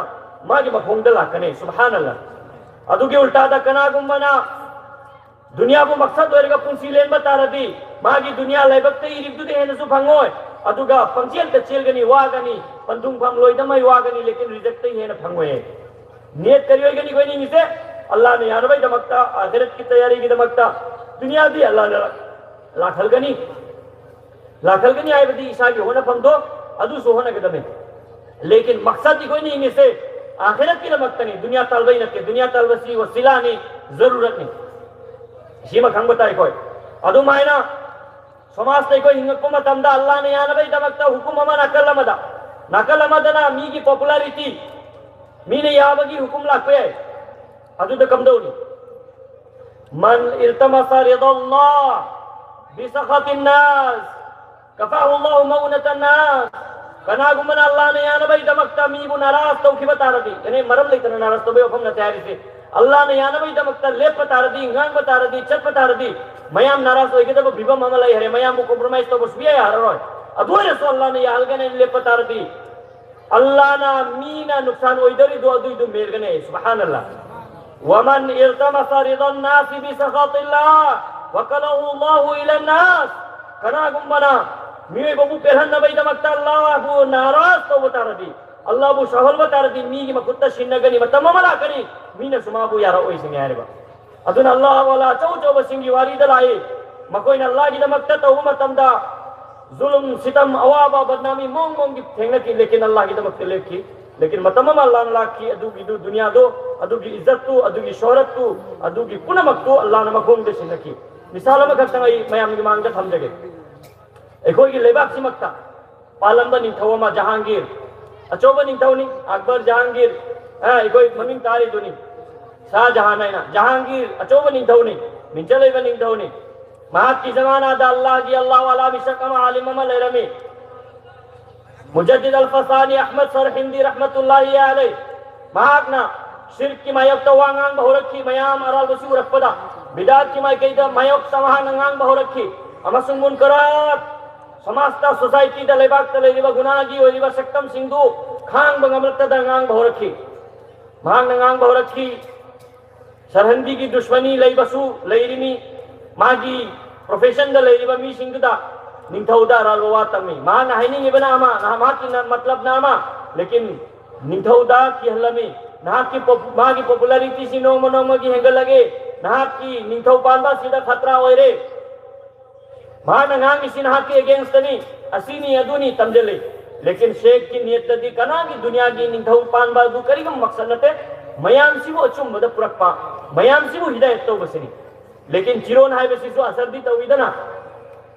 ꯃꯥꯒꯤ ꯃꯈꯣꯡꯗ ꯂꯥꯛꯀꯅꯤ꯫ ꯁꯨꯕꯍꯥꯅꯜꯂꯥꯍ꯫ ꯑꯗꯨꯒꯤ ꯎꯜꯇꯥꯗ ꯀꯅꯥꯒꯨꯝꯕꯅ ꯗꯨꯅꯤꯌꯥꯕꯨ ꯃꯛꯁꯗ ꯑꯣꯏꯔꯒ ꯄꯨꯟꯁꯤ ꯂꯦꯟꯕ ꯇꯥꯔꯗꯤ, ꯃꯥꯒꯤ ꯗꯨꯅꯤꯌꯥ ꯂꯥꯏꯕꯛꯇ ꯏꯔꯤꯕꯗꯨꯗꯩ ꯍꯦꯟꯅꯁꯨ ꯐꯪꯉꯣꯏ꯫ ꯑꯗꯨꯒ ꯄꯪꯆꯦꯜꯗ ꯆꯦꯜꯒꯅꯤ, ꯋꯥꯒꯅꯤ, ꯄꯟꯊꯨꯡꯐꯝ ꯂꯣꯏꯗꯃꯩ ꯋꯥꯒꯅꯤ, ꯂꯦꯀꯤꯟ ꯔꯤꯖꯛꯇꯩ ꯍꯦꯟꯅ ꯐꯪꯉꯣꯏ꯫ ꯅꯤꯌꯠ ꯀꯔꯤ ꯑꯣꯏꯒꯅꯤ ꯑꯩꯈꯣꯏ ꯅꯤꯡꯉꯤꯁꯦ? ꯑꯜꯂꯥꯍꯅ ꯌꯥꯅꯕꯒꯤꯗꯃꯛꯇ, ꯑꯥꯈꯤꯔꯠꯀꯤ ꯇꯌꯥꯔꯤꯒꯤꯗꯃꯛꯇ꯫ ꯗꯨꯅꯤꯌꯥꯗꯤ ꯑꯜꯂꯥꯍꯅ ꯂꯥꯛꯍꯜꯒꯅꯤ꯫ ꯂꯥꯛꯍꯜꯒꯅꯤ ꯍꯥꯏꯕꯗꯤ ꯏꯁꯥꯒꯤ ꯍꯣꯠꯅꯐꯝꯗꯣ ꯑꯗꯨꯁꯨ ꯍꯣꯠꯅꯒꯗꯕꯅꯤ꯫ ꯂꯦꯀꯤꯟ ꯃꯛꯁꯗ ꯑꯩꯈꯣꯏꯅ ꯌꯦꯡꯉꯤꯁꯦ ꯑꯥꯈꯤꯔꯠꯀꯤꯗꯃꯛꯇꯅꯤ, ꯗꯨꯅꯤꯌꯥ ꯇꯥꯜꯕꯩ ꯅꯠꯇꯦ꯫ ꯗꯨꯅꯤꯌꯥ ꯇꯥꯜꯕꯁꯤ ꯋꯁꯤꯂꯥꯅꯤ, ꯖꯔꯨꯔꯠꯅꯤ꯫ ꯁꯤꯃ ꯈꯪꯕ ꯇꯥꯏ ꯑꯩꯈꯣꯏ꯫ ꯑꯗꯨꯃꯥꯏꯅ ꯁꯃꯥꯖꯇ ꯑꯩꯈꯣꯏ ꯍꯤꯡꯉꯛꯄ ꯃꯇꯝꯗ ꯑꯜꯂꯥꯅ ꯌꯥꯅꯕꯒꯤꯗꯃꯛꯇ ꯍꯨꯀꯨꯝ ꯑꯃ ꯅꯥꯀꯜ ꯑꯃꯗ, ꯅꯥꯀꯜ ꯑꯃꯗꯅ ꯃꯤꯒꯤ popularity, ꯃꯤꯅ ꯌꯥꯕꯒꯤ ꯍꯨꯀꯨꯝ ꯂꯥꯛꯄ ꯌꯥꯏ꯫ ꯑꯗꯨꯗ ꯀꯝꯗꯧꯅꯤ? من التمس رضا الله بسخط الناس كفاه الله مؤونة الناس. ꯀꯅꯥꯒꯨꯝꯕꯅ ꯑꯜꯂꯥꯅ ꯌꯥꯅꯕꯒꯤꯗꯃꯛꯇ ꯃꯤꯕꯨ ꯅꯥꯔꯥꯖ ꯇꯧꯈꯤꯕ ꯇꯥꯔꯗꯤ, ꯌꯥꯅꯤ, ꯃꯔꯝ ꯂꯩꯇꯅ ꯅꯥꯔꯥꯖ ꯇꯧꯕꯒꯤ ꯋꯥꯐꯝ ꯅꯠꯇꯦ ꯍꯥꯏꯔꯤꯁꯦ꯫ ꯑꯜꯂꯥꯅ ꯌꯥꯅꯕꯒꯤꯗꯃꯛꯇ ꯂꯦꯞꯄ ꯇꯥꯔꯗꯤ, ꯉꯥꯡꯕ ꯇꯥꯔꯗꯤ, ꯆꯠꯄ ꯇꯥꯔꯗꯤ, ꯃꯌꯥꯝ ꯅꯥꯔꯥꯖ ꯑꯣꯏꯒꯗꯕ ꯐꯤꯕꯝ ꯑꯃ ꯂꯩ ꯍꯥꯏꯔꯦ꯫ ꯃꯌꯥꯝꯕꯨ compromise ꯇꯧꯕ ꯁꯨꯡꯌꯥ ꯌꯥꯔꯔꯣꯏ꯫ ꯑꯗꯨ ꯑꯣꯏꯔꯁꯨ ꯑꯜꯂꯥꯅ ꯌꯥꯍꯜꯒꯅꯤ ꯍꯥꯏꯅ ꯂꯦꯞꯄ ꯇꯥꯔꯗꯤ, ꯑꯜꯂꯥꯅ ꯃꯤꯅ ꯅꯨꯛꯁꯥꯟ ꯑꯣꯏꯗꯧꯔꯤꯗꯣ ꯑꯗꯨꯏꯗꯨ ꯃꯦꯜꯒꯅꯤ꯫ ꯁꯨꯕꯍꯥꯅꯜꯂꯥ꯫ ومن التمس رضا الناس بسخط الله وكله الله إلى الناس. ꯀꯅꯥꯒꯨꯝꯕꯅ ꯃꯤꯑꯣꯏꯕꯕꯨ ꯄꯦꯜꯍꯟꯅꯕꯒꯤꯗꯃꯛꯇ ꯑꯜꯂꯥꯍꯕꯨ ꯅꯥꯔꯥꯖ ꯇꯧꯕ ꯇꯥꯔꯗꯤ, ꯑꯜꯂꯥꯍꯕꯨ ꯁꯥꯎꯍꯟꯕ ꯇꯥꯔꯗꯤ, ꯃꯤꯒꯤ ꯃꯈꯨꯠꯇ ꯁꯤꯟꯅꯒꯅꯤ, ꯃꯇꯝ ꯑꯃ ꯂꯥꯛꯀꯅꯤ, ꯃꯤꯅꯁꯨ ꯃꯥꯕꯨ ꯌꯥꯔꯛꯑꯣꯏꯁꯤꯅꯤ ꯍꯥꯏꯔꯤꯕ꯫ ꯑꯗꯨꯅ ꯑꯜꯂꯥꯍ ꯋꯥꯂꯥ ꯑꯆꯧ ꯑꯆꯧꯕꯁꯤꯡꯒꯤ ꯋꯥꯔꯤꯗ ꯂꯥꯛꯏ, ꯃꯈꯣꯏꯅ ꯑꯜꯂꯥꯍꯒꯤꯗꯃꯛꯇ ꯇꯧꯕ ꯃꯇꯝꯗ ꯖꯨꯂꯨꯝ, ꯁꯤꯇꯝ, ꯑꯋꯥꯕ, ꯕꯗꯅꯥꯃꯤ ꯃꯑꯣꯡ ꯃꯑꯣꯡꯒꯤ ꯊꯦꯡꯅꯈꯤ, ꯂꯦꯀꯤꯟ ꯑꯜꯂꯥꯍꯒꯤꯗꯃꯛꯇ ꯂꯦꯞꯈꯤ꯫ ꯂꯦꯀꯤꯟ ꯃꯇꯝ ꯑꯃ ꯑꯜꯂꯥꯍꯅ ꯂꯥꯛꯈꯤ, ꯑꯗꯨꯒꯤꯗꯨ ꯗꯨꯅꯤꯌꯥꯗꯨ, ꯑꯗꯨꯒꯤ ꯏꯖꯠꯇꯨ, ꯑꯗꯨꯒꯤ ꯁꯣꯍꯔꯠꯇꯨ, ꯑꯗꯨꯒꯤ ꯄꯨꯝꯅꯃꯛꯇꯨ ꯑꯜꯂꯥꯍꯅ ꯃꯈꯣꯡꯗ ꯁꯤꯟꯅꯈꯤ꯫ ꯃꯤꯁꯥꯜ ꯑꯃꯈꯛꯇꯪ ꯑꯩ ꯃꯌꯥꯝꯒꯤ ꯃꯥꯡꯗ ꯊꯝꯖꯒꯦ꯫ ꯑꯩꯈꯣꯏꯒꯤ ꯂꯩꯕꯥꯛꯁꯤꯃꯛꯇ ꯄꯥꯜꯂꯝꯕ ꯅꯤꯡꯊꯧ ꯑꯃ ꯖꯍꯥꯡꯒꯤꯔ, ꯑꯆꯧꯕ ꯅꯤꯡꯊꯧꯅꯤ, ꯑꯛꯕꯔ ꯖꯍꯥꯡꯒꯤꯔ, ꯑ, ꯑꯩꯈꯣꯏ ꯃꯃꯤꯡ ꯇꯥꯔꯤꯗꯨꯅꯤ, ꯁꯥꯍ ꯖꯍꯥꯟ ꯍꯥꯏꯅ꯫ ꯖꯍꯥꯡꯒꯤꯔ ꯑꯆꯧꯕ ꯅꯤꯡꯊꯧꯅꯤ, ꯃꯤꯡꯆꯠ ꯂꯩꯕ ꯅꯤꯡꯊꯧꯅꯤ꯫ ꯃꯍꯥꯛꯀꯤ ꯖꯃꯥꯅꯥꯗ ꯑꯜꯂꯥꯍꯒꯤ ꯑꯜꯂꯥꯍ ꯋꯥꯂꯥ ꯃꯤꯁꯛ ꯑꯃ, ꯑꯥꯂꯤꯝ ꯑꯃ ꯂꯩꯔꯝꯃꯤ꯫ ꯃꯨꯖꯗꯤꯗ ꯑꯜ ꯐꯁꯥꯅꯤ ꯑꯍꯃꯗ ꯁꯔꯍꯤꯟꯗꯤ ꯔꯍꯃꯇꯨꯜꯂꯥꯍꯤ ꯑꯂꯩ꯫ ꯃꯍꯥꯛꯅ ꯁꯤꯔꯛꯀꯤ ꯃꯥꯌꯣꯛꯇ ꯋꯥ ꯉꯥꯡꯕ ꯍꯧꯔꯛꯈꯤ꯫ ꯃꯌꯥꯝ ꯑꯔꯥꯜꯕꯁꯤ ꯎꯔꯛꯄꯗ ꯕꯤꯗꯥꯠꯀꯤ ꯃꯥꯏꯀꯩꯗ ꯃꯥꯌꯣꯛꯇ ꯃꯍꯥꯛꯅ ꯉꯥꯡꯕ ꯍꯧꯔꯛꯈꯤ꯫ ꯑꯃꯁꯨꯡ ꯃꯨꯟꯀꯔꯥꯠ, ꯁꯃꯥꯖꯇ, ꯁꯣꯁꯥꯏꯇꯤꯗ, ꯂꯩꯕꯥꯛꯇ ꯂꯩꯔꯤꯕ ꯒꯨꯅꯥꯒꯤ ꯑꯣꯏꯔꯤꯕ ꯁꯛꯇꯝꯁꯤꯡꯗꯨ ꯈꯥꯡꯕ ꯉꯝꯂꯛꯇꯗ ꯉꯥꯡꯕ ꯍꯧꯔꯛꯈꯤ꯫ ꯃꯍꯥꯛꯅ ꯉꯥꯡꯕ ꯍꯧꯔꯛꯈꯤ, ꯁꯔꯍꯟꯗꯤꯒꯤ ꯗꯨꯁꯃꯅꯤ ꯂꯩꯕꯁꯨ ꯂꯩꯔꯤꯃꯤ꯫ ꯃꯥꯒꯤ professionꯗ ꯂꯩꯔꯤꯕ ꯃꯤꯁꯤꯡꯗꯨꯗ ꯅꯤꯡꯊꯧꯗ ꯑꯔꯥꯟꯕ ꯋꯥ ꯇꯝꯃꯤ꯫ ꯃꯍꯥꯛꯅ ꯍꯥꯏꯅꯤꯡꯉꯤꯕꯅ ꯑꯃ, ꯃꯍꯥꯛꯀꯤ ꯃꯇꯂꯕꯅ ꯑꯃ, ꯂꯦꯀꯤꯟ ꯅꯤꯡꯊꯧꯗ ꯀꯤꯍꯜꯂꯝꯃꯤ꯫ ꯅꯍꯥꯛꯀꯤ ꯄꯣ-, ꯃꯥꯒꯤ popularityꯁꯤ ꯅꯣꯡꯃ ꯅꯣꯡꯃꯒꯤ ꯍꯦꯟꯒꯠꯂꯒꯦ, ꯅꯍꯥꯛꯀꯤ ꯅꯤꯡꯊꯧ ꯄꯥꯟꯕ ꯑꯁꯤꯗ ꯈꯇ꯭ꯔꯥ ꯑꯣꯏꯔꯦ꯫ ꯃꯍꯥꯛꯅ ꯉꯥꯡꯉꯤꯁꯤ ꯅꯍꯥꯛꯀꯤ againstꯅꯤ, ꯑꯁꯤꯅꯤ ꯑꯗꯨꯅꯤ ꯇꯝꯖꯜꯂꯤ꯫ ꯂꯦꯀꯤꯟ ꯁꯦꯈꯀꯤ ꯅꯤꯌꯠꯇꯗꯤ ꯀꯅꯥꯒꯤ ꯗꯨꯅꯤꯌꯥꯒꯤ ꯅꯤꯡꯊꯧ ꯄꯥꯟꯕ ꯑꯗꯨ ꯀꯔꯤꯒꯨꯝꯕ ꯃꯛꯁꯠ ꯅꯠꯇꯦ꯫ ꯃꯌꯥꯝꯁꯤꯕꯨ ꯑꯆꯨꯝꯕꯗ ꯄꯨꯔꯛꯄ, ꯃꯌꯥꯝꯁꯤꯕꯨ ꯍꯤꯗꯥꯌꯠ ꯇꯧꯕꯁꯤꯅꯤ꯫ ꯂꯦꯀꯤꯟ ꯆꯤꯔꯣꯟ ꯍꯥꯏꯕꯁꯤꯁꯨ ꯑꯁꯔꯗꯤ ꯇꯧꯏꯗꯅ꯫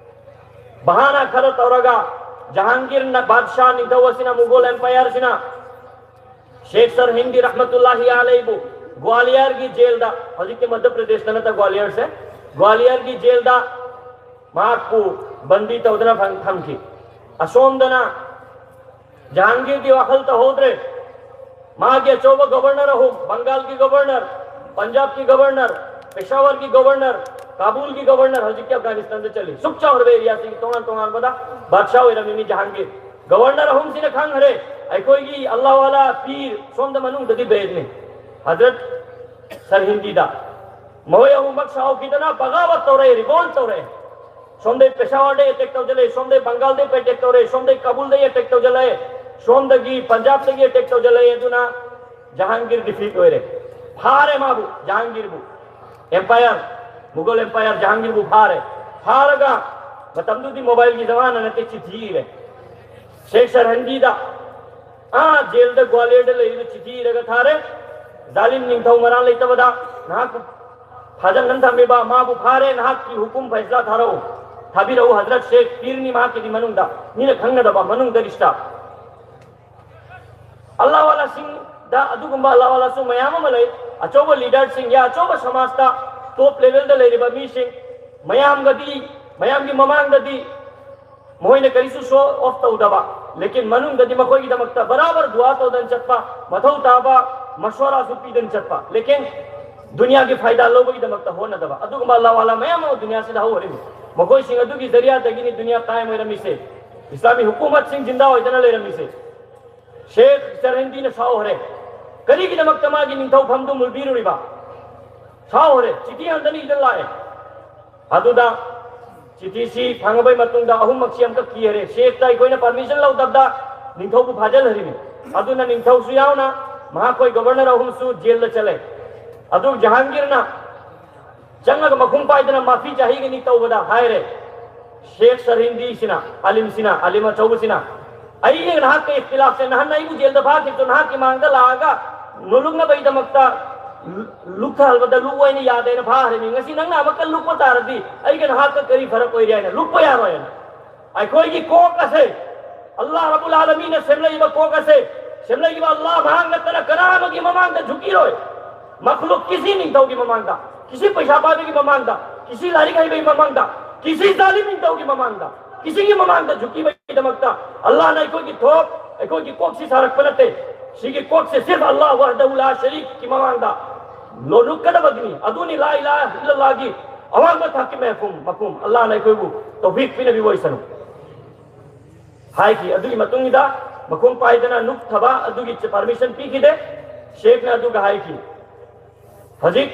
ꯕꯍꯥꯅꯥ ꯈꯔ ꯇꯧꯔꯒ ꯖꯍꯥꯡꯒꯤꯔꯅ, ꯕꯥꯗꯁꯥꯍ ꯅꯤꯡꯊꯧ ꯑꯁꯤꯅ, ꯃꯨꯒꯜ ꯑꯦꯝꯄꯥꯌꯔꯁꯤꯅ ꯁꯦꯈ ꯁꯔꯍꯤꯟꯗꯤ ꯔꯍꯃꯇꯨꯜꯂꯥꯍꯤ ꯑꯂꯩꯕꯨ ꯒ꯭ꯋꯥꯂꯤꯌꯔꯒꯤ ꯖꯦꯜꯗ, ꯍꯧꯖꯤꯛꯀꯤ ꯃꯙ꯭ꯌ ꯄ꯭ꯔꯗꯦꯁꯇ ꯅꯠꯇ ꯒ꯭ꯋꯥꯂꯤꯌꯔꯁꯦ, ꯒ꯭ꯋꯥꯂꯤꯌꯔꯒꯤ ꯖꯦꯜꯗ ꯃꯍꯥꯛꯄꯨ ꯕꯟꯗꯤ ꯇꯧꯗꯨꯅ ꯐꯪ-, ꯊꯝꯈꯤ꯫ ꯑꯁꯣꯝꯗꯅ ꯖꯍꯥꯡꯒꯤꯔꯗꯤ ꯋꯥꯈꯜ ꯇꯧꯍꯧꯗ꯭ꯔꯦ꯫ ꯃꯥꯒꯤ ꯑꯆꯧꯕ ꯒꯣꯚꯔꯅꯔ ꯑꯍꯨꯝ, ꯕꯪꯒꯥꯜꯒꯤ ꯒꯣꯚꯔꯅꯔ, ꯄꯟꯖꯥꯕꯀꯤ ꯒꯣꯚꯔꯅꯔ, ꯄꯦꯁꯥꯋꯔꯒꯤ ꯒꯣꯚꯔꯅꯔ, ꯀꯥꯕꯨꯜꯒꯤ ꯒꯣꯚꯔꯅꯔ, ꯍꯧꯖꯤꯛꯀꯤ ꯑꯐꯒꯥꯅꯤꯁꯇꯥꯟꯗ ꯆꯠꯂꯤ꯫ ꯁꯨꯛ ꯆꯥꯎꯔꯕ ꯑꯦꯔꯤꯌꯥꯁꯤꯒꯤ ꯇꯣꯉꯥꯟ ꯇꯣꯉꯥꯟꯕꯗ ꯕꯥꯗꯁꯥꯍ ꯑꯣꯏꯔꯝꯃꯤ ꯃꯤ ꯖꯍꯥꯡꯒꯤꯔ꯫ ꯒꯣꯚꯔꯅꯔ ꯑꯍꯨꯝꯁꯤꯅ ꯈꯪꯈ꯭ꯔꯦ, ꯑꯩꯈꯣꯏꯒꯤ ꯑꯜꯂꯥꯍ ꯋꯥꯂꯥ ꯄꯤꯔ ꯁꯣꯝꯗ ꯃꯅꯨꯡꯗꯗꯤ ꯕꯦꯗꯅꯤ, ꯍꯖꯔꯠ ꯁꯔꯍꯤꯟꯗꯤꯗ꯫ ꯃꯈꯣꯏ ꯑꯍꯨꯝꯃꯛ ꯁꯥꯎꯈꯤꯗꯅ ꯕꯒꯥꯋꯠ ꯇꯧꯔꯛꯑꯦ, ꯔꯤꯚꯣꯜꯠ ꯇꯧꯔꯛꯑꯦ꯫ ꯁꯣꯝꯗꯩ ꯄꯦꯁꯥꯋꯔꯗꯩ ꯑꯦꯇꯦꯛ ꯇꯧꯁꯤꯜꯂꯛꯑꯦ, ꯁꯣꯝꯗꯩ ꯕꯪꯒꯥꯜꯗꯩ ꯑꯦꯇꯦꯛ ꯇꯧꯔꯛꯑꯦ, ꯁꯣꯝꯗꯩ ꯀꯥꯕꯨꯜꯗꯩ ꯑꯦꯇꯦꯛ ꯇꯧꯁꯤꯜꯂꯛꯑꯦ, ꯁꯣꯝꯗꯒꯤ ꯄꯟꯖꯥꯕꯇꯒꯤ ꯑꯦꯇꯦꯛ ꯇꯧꯁꯤꯜꯂꯛꯑꯦ꯫ ꯑꯗꯨꯅ ꯖꯍꯥꯡꯒꯤꯔ ꯗꯤꯐꯤꯠ ꯑꯣꯏꯔꯦ꯫ ꯐꯥꯔꯦ ꯃꯥꯕꯨ, ꯖꯍꯥꯡꯒꯤꯔꯕꯨ꯫ ꯑꯦꯝꯄꯥꯌꯔ, ꯃꯨꯒꯜ ꯑꯦꯝꯄꯥꯌꯔ ꯖꯍꯥꯡꯒꯤꯔꯕꯨ ꯐꯥꯔꯦ꯫ ꯐꯥꯔꯒ ꯃꯇꯝꯗꯨꯗꯤ ꯃꯣꯕꯥꯏꯜꯒꯤ ꯖꯃꯥꯅ ꯅꯠꯇꯦ, ꯆꯤꯊꯤ ꯏꯔꯦ꯫ ꯁꯦꯈ ꯁꯔꯍꯟꯗꯤꯗ, ꯑꯥ ꯖꯦꯜꯗ, ꯒ꯭ꯋꯥꯂꯤꯌꯔꯗ ꯂꯩꯔꯤꯕ ꯆꯤꯊꯤ ꯏꯔꯒ ꯊꯥꯔꯦ꯫ ꯖꯥꯂꯤꯝ ꯅꯤꯡꯊꯧ ꯃꯔꯥꯜ ꯂꯩꯇꯕꯗ ꯅꯍꯥꯛꯄꯨ ꯐꯥꯖꯟꯗꯅ ꯊꯝꯃꯤꯕ ꯃꯥꯕꯨ ꯐꯥꯔꯦ, ꯅꯍꯥꯛꯀꯤ ꯍꯨꯀꯨꯝ ꯐꯩꯁꯂꯥ ꯊꯥꯔꯛꯎ, ꯊꯥꯕꯤꯔꯛꯎ, ꯍꯖꯔꯠ ꯁꯦꯈ ꯄꯤꯔꯅꯤ ꯃꯍꯥꯛꯀꯤꯗꯤ ꯃꯅꯨꯡꯗ, ꯃꯤꯅ ꯈꯪꯅꯗꯕ ꯃꯅꯨꯡꯗ ꯔꯤꯁꯇꯥ꯫ ꯑꯜꯂꯥꯍ ꯋꯥꯂꯥꯁꯤꯡꯗ ꯑꯗꯨꯒꯨꯝꯕ ꯑꯜꯂꯥꯍ ꯋꯥꯂꯥꯁꯨ ꯃꯌꯥꯝ ꯑꯃ ꯂꯩ꯫ ꯑꯆꯧꯕ ꯂꯤꯗꯔꯁꯤꯡ ꯌꯥ ꯑꯆꯧꯕ ꯁꯃꯥꯖꯇ ꯇꯣꯞ ꯂꯦꯚꯦꯜꯗ ꯂꯩꯔꯤꯕ ꯃꯤꯁꯤꯡ, ꯃꯌꯥꯝꯒꯗꯤ, ꯃꯌꯥꯝꯒꯤ ꯃꯃꯥꯡꯗꯗꯤ ꯃꯈꯣꯏꯅ ꯀꯔꯤꯁꯨ ꯁꯣ ꯑꯣꯐ ꯇꯧꯗꯕ, ꯂꯦꯀꯤꯟ ꯃꯅꯨꯡꯗꯗꯤ ꯃꯈꯣꯏꯒꯤꯗꯃꯛꯇ ꯕꯔꯥꯕꯔ ꯗꯨꯋꯥ ꯇꯧꯗꯅ ꯆꯠꯄ, ꯃꯊꯧ ꯇꯥꯕ ꯃꯁꯋꯥꯔꯥꯁꯨ ꯄꯤꯗꯅ ꯆꯠꯄ, ꯂꯦꯀꯤꯟ ꯗꯨꯅꯤꯌꯥꯒꯤ ꯐꯥꯏꯗꯥ ꯂꯧꯕꯒꯤꯗꯃꯛꯇ ꯍꯣꯠꯅꯗꯕ ꯑꯗꯨꯒꯨꯝꯕ ꯑꯜꯂꯥꯍ ꯋꯥꯂꯥ ꯃꯌꯥꯝ ꯑꯃ ꯗꯨꯅꯤꯌꯥꯁꯤꯗ ꯍꯧꯔꯤꯃꯤ꯫ ꯃꯈꯣꯏꯁꯤꯡ ꯑꯗꯨꯒꯤ ꯖꯔꯤꯌꯥꯗꯒꯤꯅꯤ ꯗꯨꯅꯤꯌꯥ ꯀꯥꯌꯝ ꯑꯣꯏꯔꯝꯃꯤꯁꯦ, ꯏꯁꯂꯥꯃꯤ ꯍꯨꯀꯨꯃꯠꯁꯤꯡ ꯖꯤꯟꯗꯥ ꯑꯣꯏꯗꯅ ꯂꯩꯔꯝꯃꯤꯁꯦ꯫ ꯁꯦꯈ ꯁꯔꯍꯤꯟꯗꯤꯅ ꯁꯥꯎꯈ꯭ꯔꯦ꯫ ꯀꯔꯤꯒꯤꯗꯃꯛꯇ ꯃꯥꯒꯤ ꯅꯤꯡꯊꯧꯐꯝꯗꯨ ꯃꯨꯜꯕꯤꯔꯨꯔꯤꯕ? ꯁꯥꯎꯈ꯭ꯔꯦ꯫ ꯆꯤꯊꯤ ꯍꯟꯗꯅ ꯏꯗꯅ ꯂꯥꯛꯑꯦ꯫ ꯑꯗꯨꯗ ꯆꯤꯊꯤꯁꯤ ꯐꯪꯉꯕꯩ ꯃꯇꯨꯡꯗ ꯑꯍꯨꯝꯃꯛꯁꯤ ꯑꯃꯨꯛꯀ ꯀꯤꯍꯔꯦ꯫ ꯁꯦꯈꯇ ꯑꯩꯈꯣꯏꯅ ꯄꯔꯃꯤꯁꯟ ꯂꯧꯗꯕꯗ ꯅꯤꯡꯊꯧꯕꯨ ꯐꯥꯖꯤꯜꯍꯔꯤꯅꯤ꯫ ꯑꯗꯨꯅ ꯅꯤꯡꯊꯧꯁꯨ ꯌꯥꯎꯅ ꯃꯍꯥꯛꯈꯣꯏ ꯒꯣꯚꯔꯅꯔ ꯑꯍꯨꯝꯁꯨ ꯖꯦꯜꯗ ꯆꯠꯂꯦ꯫ ꯑꯗꯨ ꯖꯍꯥꯡꯒꯤꯔꯅ ꯆꯪꯉꯒ ꯃꯈꯨꯝ ꯄꯥꯏꯗꯅ ꯃꯥꯐꯤ ꯆꯥꯍꯤꯒꯅꯤ ꯇꯧꯕꯗ ꯍꯥꯏꯔꯦ, ꯁꯦꯈ ꯁꯔꯍꯤꯟꯗꯤꯁꯤꯅ, ꯑꯥꯂꯤꯝꯁꯤꯅ, ꯑꯥꯂꯤꯝ ꯑꯆꯧꯕꯁꯤꯅ, "ꯑꯩꯅ ꯅꯍꯥꯛꯀ ꯏꯈꯇꯤꯂꯥꯐꯁꯦ, ꯅꯍꯥꯟ ꯑꯩꯕꯨ ꯖꯦꯜꯗ ꯐꯥꯈꯤꯕꯗꯣ ꯅꯍꯥꯛꯀꯤ ꯃꯥꯡꯗ ꯂꯥꯛꯑꯒ ꯅꯣꯂꯨꯛꯅꯕꯒꯤꯗꯃꯛꯇ ꯂꯨꯛꯊꯍꯟꯕꯗ ꯂꯨꯛ ꯑꯣꯏꯅ ꯌꯥꯗꯦꯅ ꯐꯥꯈ꯭ꯔꯦ꯫ ꯃꯤ ꯉꯁꯤ ꯅꯪꯅ ꯑꯃꯨꯛꯀ ꯂꯨꯛꯄ ꯇꯥꯔꯗꯤ ꯑꯩꯒ ꯅꯍꯥꯛꯀ ꯀꯔꯤ ꯐꯔꯛ ꯑꯣꯏꯔꯦ ꯍꯥꯏꯅ ꯂꯨꯛꯄ ꯌꯥꯔꯣꯏꯅ꯫ ꯑꯩꯈꯣꯏꯒꯤ ꯀꯣꯛ ꯑꯁꯦ ꯑꯜꯂꯥꯍ ꯔꯕꯨꯜ ꯑꯥꯂꯃꯤꯟꯅ ꯁꯦꯝꯂꯛꯏꯕ ꯀꯣꯛ ꯑꯁꯦ, ꯁꯦꯝꯂꯛꯏꯕ ꯑꯜꯂꯥꯍ ꯃꯍꯥꯛ ꯅꯠꯇꯅ ꯀꯅꯥ ꯑꯃꯒꯤ ꯃꯃꯥꯡꯗ ꯖꯨꯀꯤꯔꯣꯏ꯫ ꯃꯈꯂꯨꯛ ꯀꯤꯁꯤ ꯅꯤꯡꯊꯧꯒꯤ ꯃꯃꯥꯡꯗ, ꯀꯤꯁꯤ ꯄꯩꯁꯥ ꯄꯥꯏꯕꯒꯤ ꯃꯃꯥꯡꯗ, ꯀꯤꯁꯤ ꯂꯥꯏꯔꯤꯛ ꯍꯩꯕꯒꯤ ꯃꯃꯥꯡꯗ, ꯀꯤꯁꯤ ꯖꯥꯂꯤꯝ ꯅꯤꯡꯊꯧꯒꯤ ꯃꯃꯥꯡꯗ, ꯀꯤꯁꯤꯒꯤ ꯃꯃꯥꯡꯗ ꯖꯨꯀꯤꯕꯒꯤꯗꯃꯛꯇ ꯑꯜꯂꯥꯍꯅ ꯑꯩꯈꯣꯏꯒꯤ ꯊꯣꯛ, ꯑꯩꯈꯣꯏꯒꯤ ꯀꯣꯛꯁꯤ ꯁꯥꯔꯛꯄ ꯅꯠꯇꯦ꯫ ꯁꯤꯒꯤ ꯀꯣꯛꯁꯦ ꯁꯤꯔꯐ ꯑꯜꯂꯥꯍ ꯋꯥꯍꯗꯍꯨ ꯂꯥ ꯁꯔꯤꯛꯀꯤ ꯃꯃꯥꯡꯗ ꯂꯣꯟꯂꯨꯛꯀꯗꯕꯗꯨꯅꯤ꯫ ꯑꯗꯨꯅꯤ ꯂꯥ ꯏꯂꯥꯍ ꯏꯜꯂꯜꯂꯥꯍꯒꯤ ꯑꯋꯥꯡꯕ ꯊꯥꯛꯀꯤ ꯃꯐꯍꯨꯝ, ꯃꯐꯍꯨꯝ꯫ ꯑꯜꯂꯥꯍꯅ ꯑꯩꯈꯣꯏꯕꯨ ꯇꯧꯐꯤꯛ ꯄꯤꯅꯕꯤꯕ ꯑꯣꯏꯁꯅꯨ ꯍꯥꯏꯈꯤ꯫ ꯑꯗꯨꯒꯤ ꯃꯇꯨꯡꯗ ꯃꯈꯣꯡ ꯄꯥꯏꯗꯅ ꯅꯨꯛ ꯊꯕ ꯑꯗꯨꯒꯤ ꯄꯔꯃꯤꯁꯟ ꯄꯤꯈꯤꯗꯦ꯫ ꯁꯦꯈꯅ ꯑꯗꯨꯒ ꯍꯥꯏꯈꯤ, ꯍꯧꯖꯤꯛ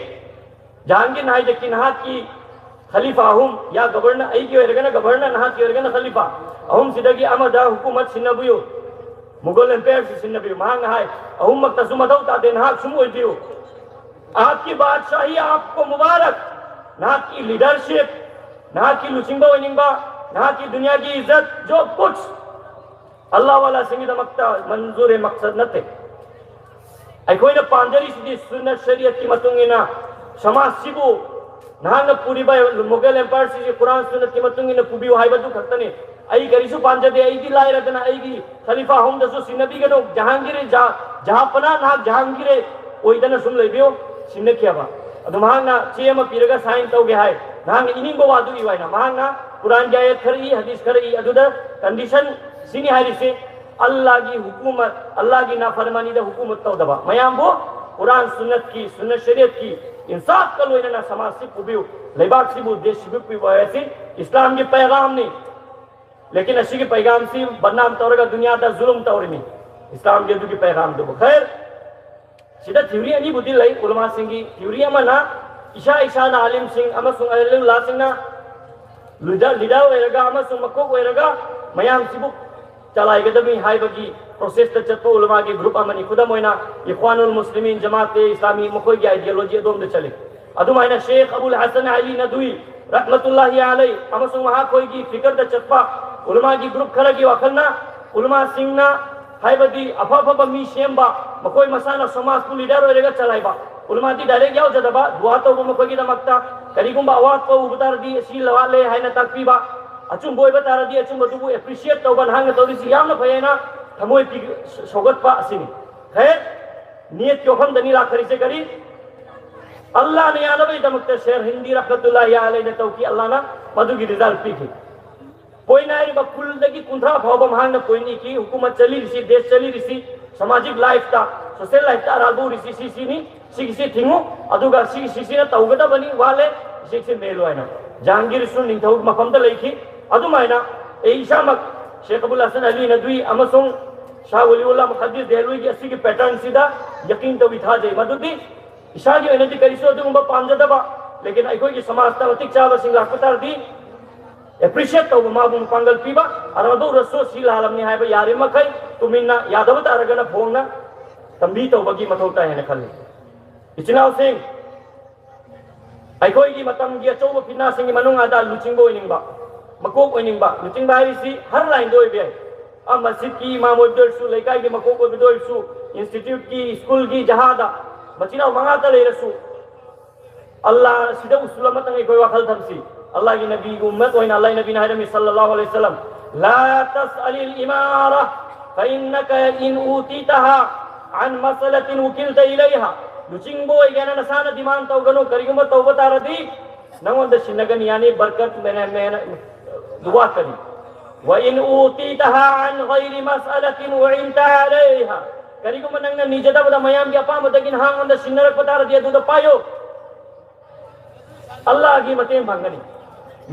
ꯖꯍꯥꯡꯒꯤꯔ ꯍꯥꯏꯖꯈꯤ, ꯅꯍꯥꯛꯀꯤ ꯈꯂꯤꯐꯥ ꯑꯍꯨꯝ, ꯌꯥ ꯒꯕꯔꯅꯔ, ꯑꯩꯒꯤ ꯑꯣꯏꯔꯒꯅ ꯒꯕꯔꯅꯔ, ꯅꯍꯥꯛꯀꯤ ꯑꯣꯏꯔꯒꯅ ꯈꯂꯤꯐꯥ, ꯑꯍꯨꯝꯁꯤꯗꯒꯤ ꯑꯃꯗ ꯍꯨꯀꯨꯃꯠ ꯁꯤꯟꯅꯕꯤꯌꯨ, ꯃꯨꯒꯜ ꯑꯦꯝꯄꯥꯌꯔꯁꯤ ꯁꯤꯟꯅꯕꯤꯌꯨ꯫ ꯃꯍꯥꯛꯅ ꯍꯥꯏ, ꯑꯍꯨꯝꯃꯛꯇꯁꯨ ꯃꯊꯧ ꯇꯥꯗꯦ, ꯅꯍꯥꯛ ꯁꯨꯝ ꯑꯣꯏꯕꯤꯌꯨ꯫ आपकी बादशाही आपको मुबारक, ꯅꯍꯥꯛꯀꯤ ꯂꯤꯗꯔꯁꯤꯞ, ꯅꯍꯥꯛꯀꯤ ꯂꯨꯆꯤꯡꯕ ꯑꯣꯏꯅꯤꯡꯕ, ꯅꯍꯥꯛꯀꯤ ꯗꯨꯅꯤꯌꯥꯒꯤ ꯏꯖꯠ, ꯖꯣ ꯀꯨꯠꯁ ꯑꯜꯂꯥꯍ ꯋꯥꯂꯥꯁꯤꯡꯒꯤꯗꯃꯛꯇ ꯃꯟꯖꯨꯔꯦ, ꯃꯛꯁꯗ ꯅꯠꯇꯦ꯫ ꯑꯩꯈꯣꯏꯅ ꯄꯥꯝꯖꯔꯤꯁꯤꯗꯤ ꯁꯨꯟꯅ ꯁꯔꯤꯌꯠꯀꯤ ꯃꯇꯨꯡ ꯏꯟꯅ ꯁꯃꯥꯖꯁꯤꯕꯨ ꯅꯍꯥꯛꯅ ꯄꯨꯔꯤꯕ ꯃꯨꯒꯜ ꯑꯦꯝꯄꯥꯌꯔꯁꯤꯁꯨ ꯀꯨꯔꯥꯟ ꯁꯨꯟꯅꯠꯀꯤ ꯃꯇꯨꯡ ꯏꯟꯅ ꯄꯨꯕꯤꯌꯨ ꯍꯥꯏꯕꯗꯨ ꯈꯛꯇꯅꯤ꯫ ꯑꯩ ꯀꯔꯤꯁꯨ ꯄꯥꯝꯖꯗꯦ, ꯑꯩꯗꯤ ꯂꯥꯏꯔꯗꯅ ꯑꯩꯒꯤ ꯈꯂꯤꯐꯥ ꯑꯍꯨꯝꯗꯁꯨ ꯁꯤꯟꯅꯕꯤꯒꯅꯨ, ꯖꯍꯥꯡꯒꯤꯔ ꯖꯍꯥ-, ꯖꯍꯥꯄꯅꯥ ꯅꯍꯥꯛ ꯖꯍꯥꯡꯒꯤꯔ ꯑꯣꯏꯗꯅ ꯁꯨꯝ ꯂꯩꯕꯤꯌꯨ, ꯁꯤꯟꯅꯈꯤꯑꯕ꯫ ꯑꯗꯨ ꯃꯍꯥꯛꯅ ꯆꯦ ꯑꯃ ꯄꯤꯔꯒ ꯁꯥꯏꯟ ꯇꯧꯒꯦ ꯍꯥꯏ꯫ ꯅꯍꯥꯛꯅ ꯏꯅꯤꯡꯕ ꯋꯥꯗꯨ ꯏꯌꯨ ꯍꯥꯏꯅ꯫ ꯃꯍꯥꯛꯅ ꯀꯨꯔꯥꯟꯒꯤ ꯑꯥꯌꯠ ꯈꯔ ꯏ, ꯍꯗꯤꯁ ꯈꯔ ꯏ, ꯑꯗꯨꯗ ꯀꯟꯗꯤꯁꯟ ꯁꯤꯅꯤ ꯍꯥꯏꯔꯤꯁꯦ, ꯑꯜꯂꯥꯒꯤ ꯍꯨꯀꯨꯃꯠ, ꯑꯜꯂꯥꯒꯤ ꯅꯥꯐꯔꯃꯥꯅꯤꯗ ꯍꯨꯀꯨꯃꯠ ꯇꯧꯗꯕ꯫ ꯃꯌꯥꯝꯕꯨ ꯀꯨꯔꯥꯟ ꯁꯨꯟꯅꯠꯀꯤ, ꯁꯨꯟꯅꯠ ꯁꯔꯤꯌꯠꯀꯤ ꯏꯟꯁꯥꯐꯀ ꯂꯣꯏꯅꯅ ꯁꯃꯥꯖꯁꯤ ꯄꯨꯕꯤꯌꯨ, ꯂꯩꯕꯥꯛꯁꯤꯕꯨ ꯗꯦꯁ ꯁꯤꯕꯨ ꯄꯤꯕꯤꯌꯨ ꯍꯥꯏꯕꯁꯤ ꯏꯁꯂꯥꯝꯒꯤ ꯄꯩꯒꯥꯝꯅꯤ꯫ ꯂꯦꯀꯤꯟ ꯑꯁꯤꯒꯤ ꯄꯩꯒꯥꯝꯁꯤ ꯕꯗꯅꯥꯝ ꯇꯧꯔꯒ ꯗꯨꯅꯤꯌꯥꯗ ꯖꯨꯂꯨꯝ ꯇꯧꯔꯤꯃꯤ, ꯏꯁꯂꯥꯝꯒꯤ ꯑꯗꯨꯒꯤ ꯄꯩꯒꯥꯝꯗꯨꯕꯨ꯫ ꯈꯩꯔ, ꯁꯤꯗ ꯊꯤꯑꯣꯔꯤ ꯑꯅꯤꯕꯨꯗꯤ ꯂꯩ ꯎꯂꯃꯥꯁꯤꯡꯒꯤ꯫ ꯊꯤꯑꯣꯔꯤ ꯑꯃꯅ ꯏꯁꯥ ꯏꯁꯥꯅ ꯑꯥꯂꯤꯝꯁꯤꯡ ꯑꯃꯁꯨꯡ ꯑꯍꯂꯨꯜꯂꯥꯁꯤꯡꯅ ꯂꯤꯗꯔ, ꯂꯤꯗꯔ ꯑꯣꯏꯔꯒ ꯑꯃꯁꯨꯡ ꯃꯀꯣꯛ ꯑꯣꯏꯔꯒ ꯃꯌꯥꯝꯁꯤꯕꯨ ꯆꯂꯥꯏꯒꯗꯕꯅꯤ ꯍꯥꯏꯕꯒꯤ ꯄ꯭ꯔꯣꯁꯦꯁꯇ ꯆꯠꯄ ꯎꯂꯃꯥꯒꯤ ꯒ꯭ꯔꯨꯞ ꯑꯃꯅꯤ꯫ ꯈꯨꯗꯝ ꯑꯣꯏꯅ ꯏꯈ꯭ꯋꯥꯅꯨꯜ ꯃꯨꯁꯂꯤꯃꯤꯟ, ꯖꯃꯥꯇꯦ ꯏꯁꯂꯥꯃꯤ, ꯃꯈꯣꯏꯒꯤ ꯑꯥꯏꯗꯤꯌꯣꯂꯣꯖꯤ ꯑꯗꯣꯝꯗ ꯆꯠꯂꯤ꯫ ꯑꯗꯨꯃꯥꯏꯅ ꯁꯦꯈ ꯑꯕꯨꯜ ꯍꯁꯟ ꯑꯂꯤ ꯅꯗꯨꯏ ꯔꯍꯃꯇꯨꯜꯂꯥꯍꯤ ꯑꯂꯩ ꯑꯃꯁꯨꯡ ꯃꯍꯥꯛꯈꯣꯏꯒꯤ ꯐꯤꯀꯔꯗ ꯆꯠꯄ ꯎꯂꯃꯥꯒꯤ ꯒ꯭ꯔꯨꯞ ꯈꯔꯒꯤ ꯋꯥꯈꯜꯅ ꯎꯂꯃꯥꯁꯤꯡꯅ ꯍꯥꯏꯕꯗꯤ ꯑꯐ ꯑꯐꯕ ꯃꯤ ꯁꯦꯝꯕ, ꯃꯈꯣꯏ ꯃꯁꯥꯅ ꯁꯃꯥꯖꯄꯨ ꯂꯤꯗꯔ ꯑꯣꯏꯔꯒ ꯆꯂꯥꯏꯕ, ꯎꯂꯃꯥꯗꯤ ꯗꯥꯏꯔꯦꯛ ꯌꯥꯎꯖꯗꯕ, ꯗꯨꯋꯥ ꯇꯧꯕ ꯃꯈꯣꯏꯒꯤꯗꯃꯛꯇ꯫ ꯀꯔꯤꯒꯨꯝꯕ ꯑꯋꯥꯠꯄ ꯎꯕ ꯇꯥꯔꯗꯤ ꯑꯁꯤ ꯂꯋꯥꯠꯂꯦ ꯍꯥꯏꯅ ꯇꯥꯛꯄꯤꯕ, ꯑꯆꯨꯝꯕ ꯑꯣꯏꯕ ꯇꯥꯔꯗꯤ ꯑꯆꯨꯝꯕꯗꯨꯕꯨ ꯑꯦꯄ꯭ꯔꯤꯁꯤꯌꯦꯠ ꯇꯧꯕ, ꯅꯍꯥꯛꯅ ꯇꯧꯔꯤꯁꯤ ꯌꯥꯝꯅ ꯐꯩ ꯍꯥꯏꯅ ꯊꯃꯣꯏ ꯄꯤ-, ꯁꯧꯒꯠꯄ ꯑꯁꯤꯅꯤ꯫ ꯈꯦꯔ, ꯅꯤꯌꯠꯀꯤ ꯋꯥꯐꯝꯗꯅꯤ ꯂꯥꯛꯈꯔꯤꯁꯦ꯫ ꯀꯔꯤ? ꯑꯜꯂꯥꯍꯅ ꯌꯥꯅꯕꯒꯤꯗꯃꯛꯇ ꯁꯦꯔ ꯍꯤꯟꯗꯤ ꯔꯍꯃꯇꯨꯜꯂꯥꯍꯤ ꯑꯂꯩꯅ ꯇꯧꯈꯤ꯫ ꯑꯜꯂꯥꯍꯅ ꯃꯗꯨꯒꯤ ꯔꯤꯖꯜ ꯄꯤꯈꯤ꯫ ꯄꯣꯏꯟ ꯍꯥꯏꯔꯤꯕ ꯀꯨꯜꯗꯒꯤ ꯀꯨꯟꯊ꯭ꯔꯥ ꯐꯥꯎꯕ ꯃꯍꯥꯛꯅ ꯄꯣꯏꯟ ꯏꯈꯤ꯫ ꯍꯨꯀꯨꯃꯠ ꯆꯠꯂꯤꯔꯤꯁꯤ, ꯗꯦꯁ ꯆꯠꯂꯤꯔꯤꯁꯤ, ꯁꯃꯥꯖꯤꯛ ꯂꯥꯏꯐꯇ, ꯁꯣꯁꯤꯌꯦꯜ ꯂꯥꯏꯐꯇ ꯑꯔꯥꯜꯕ ꯎꯔꯤꯁꯤ ꯁꯤꯁꯤꯅꯤ, ꯁꯤꯒꯤꯁꯤ ꯊꯤꯡꯉꯨ, ꯑꯗꯨꯒ ꯁꯤꯒꯤ ꯁꯤꯁꯤꯅ ꯇꯧꯒꯗꯕꯅꯤ, ꯋꯥꯠꯂꯦ, ꯁꯤꯁꯤ ꯃꯦꯜꯂꯨ ꯍꯥꯏꯅ꯫ ꯖꯍꯥꯡꯒꯤꯔꯁꯨ ꯅꯤꯡꯊꯧ ꯃꯐꯝꯗ ꯂꯩꯈꯤ꯫ ꯑꯗꯨꯃꯥꯏꯅ ꯑꯩ ꯏꯁꯥꯃꯛ ꯁꯦꯈ ꯑꯕꯨꯜ ꯍꯁꯟ ꯑꯂꯤ ꯅꯗꯨꯏ ꯑꯃꯁꯨꯡ ꯁꯥꯍ ꯋꯂꯤꯎꯜꯂꯥ ꯃꯨꯈꯗꯤꯁ ꯗꯦꯍꯂꯨꯏꯒꯤ ꯑꯁꯤꯒꯤ ꯄꯦꯇꯔꯟꯁꯤꯗ ꯌꯀꯤꯟ ꯇꯧꯏ, ꯊꯥꯖꯩ꯫ ꯃꯗꯨꯗꯤ ꯏꯁꯥꯒꯤ ꯑꯣꯏꯅꯗꯤ ꯀꯔꯤꯁꯨ ꯑꯗꯨꯒꯨꯝꯕ ꯄꯥꯝꯖꯗꯕ, ꯂꯦꯀꯤꯟ ꯑꯩꯈꯣꯏꯒꯤ ꯁꯃꯥꯖꯇ ꯃꯇꯤꯛ ꯆꯥꯕꯁꯤꯡ ꯂꯥꯛꯄ ꯇꯥꯔꯗꯤ ꯑꯦꯄ꯭ꯔꯤꯁꯤꯌꯦꯠ ꯇꯧꯕ, ꯃꯥꯕꯨ ꯃꯄꯥꯡꯒꯜ ꯄꯤꯕ, ꯑꯔꯥꯜꯕ ꯎꯔꯁꯨ ꯁꯤ ꯂꯥꯜꯂꯝꯅꯤ ꯍꯥꯏꯕ ꯌꯥꯔꯤꯕ ꯃꯈꯩ ꯇꯨꯃꯤꯟꯅ, ꯌꯥꯗꯕ ꯇꯥꯔꯒꯅ ꯐꯣꯡꯅ ꯇꯝꯕꯤ ꯇꯧꯕꯒꯤ ꯃꯊꯧ ꯇꯥꯏ ꯍꯥꯏꯅ ꯈꯜꯂꯤ꯫ ꯏꯆꯤꯟ ꯏꯅꯥꯎꯁꯤꯡ, ꯑꯩꯈꯣꯏꯒꯤ ꯃꯇꯝꯒꯤ ꯑꯆꯧꯕ ꯐꯤꯠꯅꯥꯁꯤꯡꯒꯤ ꯃꯅꯨꯡ ꯑꯗ ꯂꯨꯆꯤꯡꯕ ꯑꯣꯏꯅꯤꯡꯕ, ꯃꯀꯣꯛ ꯑꯣꯏꯅꯤꯡꯕ, ꯂꯨꯆꯤꯡꯕ ꯍꯥꯏꯔꯤꯁꯤ ꯍꯔ ꯂꯥꯏꯟꯗ ꯑꯣꯏꯕ ꯌꯥꯏ꯫ ꯑ, ꯃꯁꯖꯤꯗꯀꯤ ꯏꯃꯥꯝ ꯑꯣꯏꯕꯗ ꯑꯣꯏꯔꯁꯨ, ꯂꯩꯀꯥꯏꯒꯤ ꯃꯀꯣꯛ ꯑꯣꯏꯕꯗ ꯑꯣꯏꯔꯁꯨ, ꯏꯟꯁꯇꯤꯇ꯭ꯌꯨꯠꯀꯤ, ꯁ꯭ꯀꯨꯜꯒꯤ, ꯖꯍꯥꯗ, ꯃꯆꯤꯟ ꯃꯅꯥꯎ ꯃꯉꯥꯇ ꯂꯩꯔꯁꯨ, ꯑꯜꯂꯥꯍ ꯑꯁꯤꯗ ꯎꯁꯨꯜ ꯑꯃꯇꯪ ꯑꯩꯈꯣꯏ ꯋꯥꯈꯜ ꯊꯝꯁꯤ꯫ ꯑꯜꯂꯥꯍꯒꯤ ꯅꯕꯤꯒꯤ ꯎꯝꯃꯠ ꯑꯣꯏꯅ ꯑꯜꯂꯥꯍꯒꯤ ꯅꯕꯤꯅ ꯍꯥꯏꯔꯝꯃꯤ, ꯁꯜꯂꯜꯂꯥꯍꯨ ꯑꯂꯩꯍꯤ ꯋꯁꯜꯂꯝ, "لا تسأل الإمارة فإنك إن أوتيتها عن مسألة وكلت إليها." ꯂꯨꯆꯤꯡꯕ ꯑꯣꯏꯒꯦꯅ ꯅꯁꯥꯅ ꯗꯤꯃꯥꯟ ꯇꯧꯒꯅꯨ, ꯀꯔꯤꯒꯨꯝꯕ ꯇꯧꯕ ꯇꯥꯔꯗꯤ ꯅꯉꯣꯟꯗ ꯁꯤꯟꯅꯒꯅꯤ, ꯌꯥꯅꯤ, ꯕꯔꯀꯠ ꯃꯦꯅ-, ꯃꯦꯅ-, ꯋꯥꯠꯀꯅꯤ꯫ "وإن أوتيتها عن غير مسألة أعنت عليها." ꯀꯔꯤꯒꯨꯝꯕ ꯅꯪꯅ ꯅꯤꯖꯗꯕꯗ ꯃꯌꯥꯝꯒꯤ ꯑꯄꯥꯝꯕꯗꯒꯤ ꯅꯍꯥꯛꯉꯣꯟꯗ ꯁꯤꯟꯅꯔꯛꯄ ꯇꯥꯔꯗꯤ ꯑꯗꯨꯗ ꯄꯥꯏꯌꯨ꯫ ꯑꯜꯂꯥꯍꯒꯤ ꯃꯇꯦꯡ ꯐꯪꯒꯅꯤ꯫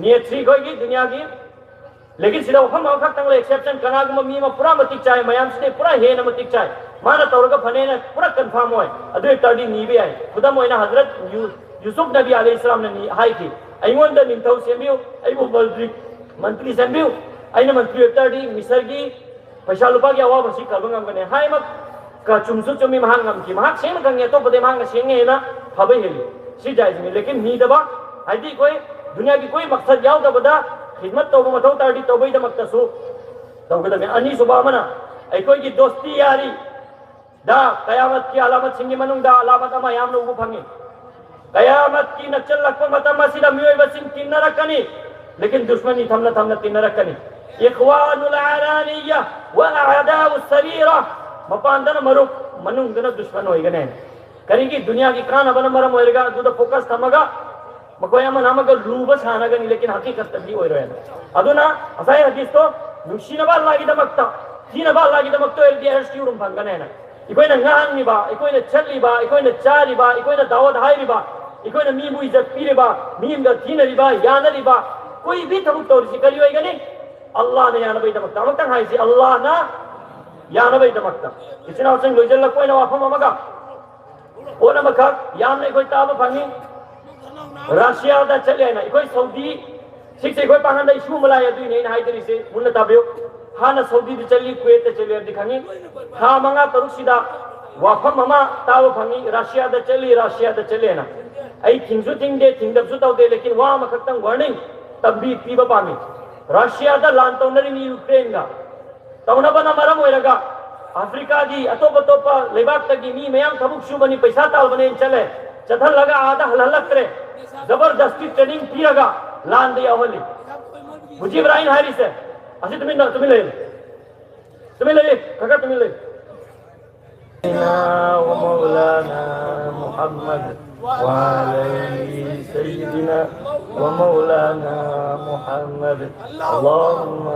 ꯅꯤꯌꯠꯁꯤ ꯑꯩꯈꯣꯏꯒꯤ ꯗꯨꯅꯤꯌꯥꯒꯤ, ꯂꯦꯀꯤꯟ ꯁꯤꯗ ꯋꯥꯐꯝ ꯑꯃꯈꯛꯇꯪ ꯂꯩ, ꯑꯦꯛꯁꯦꯞꯁꯟ꯫ ꯀꯅꯥꯒꯨꯝꯕ ꯃꯤ ꯑꯃ ꯄꯨꯔꯥ ꯃꯇꯤꯛ ꯆꯥꯏ, ꯃꯌꯥꯝꯁꯤꯗꯩ ꯄꯨꯔꯥ ꯍꯦꯟꯅ ꯃꯇꯤꯛ ꯆꯥꯏ, ꯃꯥꯅ ꯇꯧꯔꯒ ꯐꯅꯦꯅ ꯄꯨꯔꯥ ꯀꯟꯐꯥꯔꯝ ꯑꯣꯏ, ꯑꯗꯨ ꯑꯣꯏ ꯇꯥꯔꯗꯤ ꯅꯤꯕ ꯌꯥꯏ꯫ ꯈꯨꯗꯝ ꯑꯣꯏꯅ ꯍꯖꯔꯠ ꯌꯨ-, ꯌꯨꯁꯨꯐ ꯅꯕꯤ ꯑꯂꯩꯍꯤ ꯁꯂꯥꯝꯅ ꯅꯤ-, ꯍꯥꯏꯈꯤ, "ꯑꯩꯉꯣꯟꯗ ꯅꯤꯡꯊꯧ ꯁꯦꯝꯕꯤꯌꯨ, ꯑꯩꯕꯨ ꯃꯟꯇ꯭ꯔꯤ, ꯃꯟꯇ꯭ꯔꯤ ꯁꯦꯝꯕꯤꯌꯨ, ꯑꯩꯅ ꯃꯟꯇ꯭ꯔꯤ ꯑꯣꯏꯕ ꯇꯥꯔꯗꯤ ꯃꯤꯁꯔꯒꯤ ꯄꯩꯁꯥ ꯂꯨꯄꯥꯒꯤ ꯑꯋꯥꯕꯁꯤ ꯀꯟꯕ ꯉꯝꯒꯅꯤ" ꯍꯥꯏꯃꯛ ꯀ ꯆꯨꯝꯁꯨ ꯆꯨꯝꯃꯤ, ꯃꯍꯥꯛ ꯉꯝꯈꯤ꯫ ꯃꯍꯥꯛ ꯁꯦꯡꯅ ꯈꯪꯉꯤ, ꯑꯇꯣꯞꯄꯗꯩ ꯃꯍꯥꯛꯅ ꯁꯦꯡꯅ ꯍꯦꯟꯅ ꯐꯕ ꯍꯦꯜꯂꯤ꯫ ꯁꯤ ꯖꯥꯏꯖꯅꯤ꯫ ꯂꯦꯀꯤꯟ ꯅꯤꯗꯕ ꯍꯥꯏꯗꯤ ꯑꯩꯈꯣꯏ ꯗꯨꯅꯤꯌꯥꯒꯤ ꯀꯣꯏ ꯃꯛꯁꯗ ꯌꯥꯎꯗꯕꯗ ꯈꯤꯗꯃꯠ ꯇꯧꯕ ꯃꯊꯧ ꯇꯥꯔꯗꯤ ꯇꯧꯕꯩꯗꯃꯛꯇꯁꯨ ꯇꯧꯒꯗꯕꯅꯤ꯫ ꯑꯅꯤꯁꯨꯕ ꯑꯃꯅ ꯑꯩꯈꯣꯏꯒꯤ ꯗꯣꯁꯇꯤ ꯌꯥꯔꯤ, ꯀꯌꯥꯃꯠꯀꯤ ꯑꯂꯥꯃꯠꯁꯤꯡꯒꯤ ꯃꯅꯨꯡꯗ ꯑꯂꯥꯃꯠ ꯑꯃ ꯌꯥꯝꯅ ꯎꯕ ꯐꯪꯉꯤ꯫ ꯀꯌꯥꯃꯠꯀꯤ ꯅꯛꯁꯜꯂꯛꯄ ꯃꯇꯝ ꯑꯁꯤꯗ ꯃꯤꯑꯣꯏꯕꯁꯤꯡ ꯇꯤꯟꯅꯔꯛꯀꯅꯤ꯫ ꯂꯦꯀꯤꯟ ꯗꯨꯁꯃꯅꯤ ꯊꯝꯅ ꯊꯝꯅ ꯇꯤꯟꯅꯔꯛꯀꯅꯤ꯫ ꯏꯈ꯭ꯋꯥꯅꯨꯜ ꯑꯔꯥꯅꯤꯌ ꯋ ꯑꯗꯥꯎ ꯁꯔꯤꯔ꯫ ꯃꯄꯥꯟꯗꯅ ꯃꯔꯨꯞ, ꯃꯅꯨꯡꯗꯅ ꯗꯨꯁꯃꯟ ꯑꯣꯏꯒꯅꯤ꯫ ꯀꯔꯤꯒꯤ? ꯗꯨꯅꯤꯌꯥꯒꯤ ꯀꯥꯟꯅꯕꯅ ꯃꯔꯝ ꯑꯣꯏꯔꯒ ꯑꯗꯨꯗ ꯐꯣꯀꯁ ꯊꯝꯃꯒ ꯃꯈꯣꯏ ꯑꯃꯅ ꯑꯃꯒ ꯂꯨꯕ ꯁꯥꯟꯅꯒꯅꯤ, ꯂꯦꯀꯤꯟ ꯍꯀꯤꯀꯠꯇꯗꯤ ꯑꯣꯏꯔꯣꯏ ꯍꯥꯏꯅ꯫ ꯑꯗꯨꯅ ꯉꯁꯥꯏ ꯍꯗꯤꯁꯇꯣ ꯅꯨꯡꯁꯤꯅꯕ ꯑꯜꯂꯥꯒꯤꯗꯃꯛꯇ, ꯊꯤꯅꯕ ꯑꯜꯂꯥꯒꯤꯗꯃꯛꯇ ꯑꯣꯏꯔꯗꯤ ꯑꯦꯔꯁꯀꯤ ꯎꯔꯨꯝ ꯐꯪꯒꯅꯤ ꯍꯥꯏꯅ꯫ ꯑꯩꯈꯣꯏꯅ ꯉꯥꯡꯂꯤꯕ, ꯑꯩꯈꯣꯏꯅ ꯆꯠꯂꯤꯕ, ꯑꯩꯈꯣꯏꯅ ꯆꯥꯔꯤꯕ, ꯑꯩꯈꯣꯏꯅ ꯗꯥꯋꯠ ꯍꯥꯏꯔꯤꯕ, ꯑꯩꯈꯣꯏꯅ ꯃꯤꯕꯨ ꯏꯖꯠ ꯄꯤꯔꯤꯕ, ꯃꯤ ꯑꯃꯒ ꯊꯤꯅꯔꯤꯕ, ꯌꯥꯅꯔꯤꯕ, ꯀꯨꯏꯕꯤ ꯊꯕꯛ ꯇꯧꯔꯤꯁꯤ ꯀꯔꯤ ꯑꯣꯏꯒꯅꯤ? ꯑꯜꯂꯥꯅ ꯌꯥꯅꯕꯒꯤꯗꯃꯛꯇ꯫ ꯑꯃꯨꯛꯇꯪ ꯍꯥꯏꯁꯤ, ꯑꯜꯂꯥꯅ ꯌꯥꯅꯕꯒꯤꯗꯃꯛꯇ꯫ ꯏꯆꯤꯟ ꯏꯅꯥꯎꯁꯤꯡ, ꯂꯣꯏꯁꯤꯜꯂꯛꯄ ꯑꯣꯏꯅ ꯋꯥꯐꯝ ꯑꯃꯒ, ꯄꯣꯠ ꯑꯃꯈꯛ ꯌꯥꯝꯅ ꯑꯩꯈꯣꯏ ꯇꯥꯕ ꯐꯪꯉꯤ꯫ ꯔꯁꯤꯌꯥꯗ ꯆꯠꯂꯦ ꯍꯥꯏꯅ꯫ ꯑꯩꯈꯣꯏ ꯁꯥꯎꯗꯤ ꯁꯤꯛꯁ ꯑꯩꯈꯣꯏ ꯄꯥꯡꯒꯟꯗ ꯏꯁꯨ ꯑꯃ ꯂꯥꯛꯑꯦ, ꯑꯗꯨꯏꯅꯦ ꯑꯩꯅ ꯍꯥꯏꯗꯣꯔꯤꯁꯦ꯫ ꯃꯨꯟꯅ ꯇꯥꯕꯤꯌꯨ꯫ ꯍꯥꯟꯅ ꯁꯥꯎꯗꯤꯗ ꯆꯠꯂꯤ, ꯀꯨꯋꯦꯠꯇ ꯆꯠꯂꯤ ꯍꯥꯏꯕꯗꯤ ꯈꯪꯉꯤ꯫ ꯊꯥ ꯃꯉꯥ ꯇꯔꯨꯛꯁꯤꯗ ꯋꯥꯐꯝ ꯑꯃ ꯇꯥꯕ ꯐꯪꯉꯤ, ꯔꯁꯤꯌꯥꯗ ꯆꯠꯂꯤ, ꯔꯁꯤꯌꯥꯗ ꯆꯠꯂꯦꯅ꯫ ꯑꯩ ꯊꯤꯡꯁꯨ ꯊꯤꯡꯗꯦ, ꯊꯤꯡꯗꯕꯁꯨ ꯇꯧꯗꯦ, ꯂꯦꯀꯤꯟ ꯋꯥ ꯑꯃꯈꯛꯇꯪ ꯋꯥꯔꯅꯤꯡ ꯇꯝꯕꯤ ꯄꯤꯕ ꯄꯥꯝꯃꯤ꯫ ꯔꯁꯤꯌꯥꯗ ꯂꯥꯟ ꯇꯧꯅꯔꯤꯕ ꯌꯨꯀ꯭ꯔꯦꯟꯒ ꯇꯧꯅꯕꯅ ꯃꯔꯝ ꯑꯣꯏꯔꯒ ꯑꯐ꯭ꯔꯤꯀꯥꯒꯤ ꯑꯇꯣꯞ ꯑꯇꯣꯞꯄ ꯂꯩꯕꯥꯛꯇꯒꯤ ꯃꯤ ꯃꯌꯥꯝ ꯊꯕꯛ ꯁꯨꯕꯅꯤ, ꯄꯩꯁꯥ ꯇꯥꯜꯕꯅꯦꯅ ꯆꯠꯂꯦ, ꯆꯠꯍꯜꯂꯒ ꯑꯥꯗ ꯍꯜꯍꯜꯂꯛꯇ꯭ꯔꯦ꯫ ꯖꯕꯔꯗꯁꯇꯤ ꯇ꯭ꯔꯦꯅꯤꯡ ꯄꯤꯔꯒ ꯂꯥꯟꯗ ꯌꯥꯎꯍꯜꯂꯤ꯫ ꯃꯨꯖꯤꯕ ꯔꯥꯏꯅ ꯍꯥꯏꯔꯤꯁꯦ ꯑꯁꯤ ꯇꯨꯃꯤꯟꯅ ꯇꯨꯃꯤꯟ ꯂꯩꯌꯨ꯫ ꯇꯨꯃꯤꯟ ꯂꯩꯌꯨ, ꯈꯔ ꯈꯔ ꯇꯨꯃꯤꯟ ꯂꯩꯌꯨ꯫ سيدنا ومولانا محمد وعلى آل سيدنا ومولانا محمد. اللهم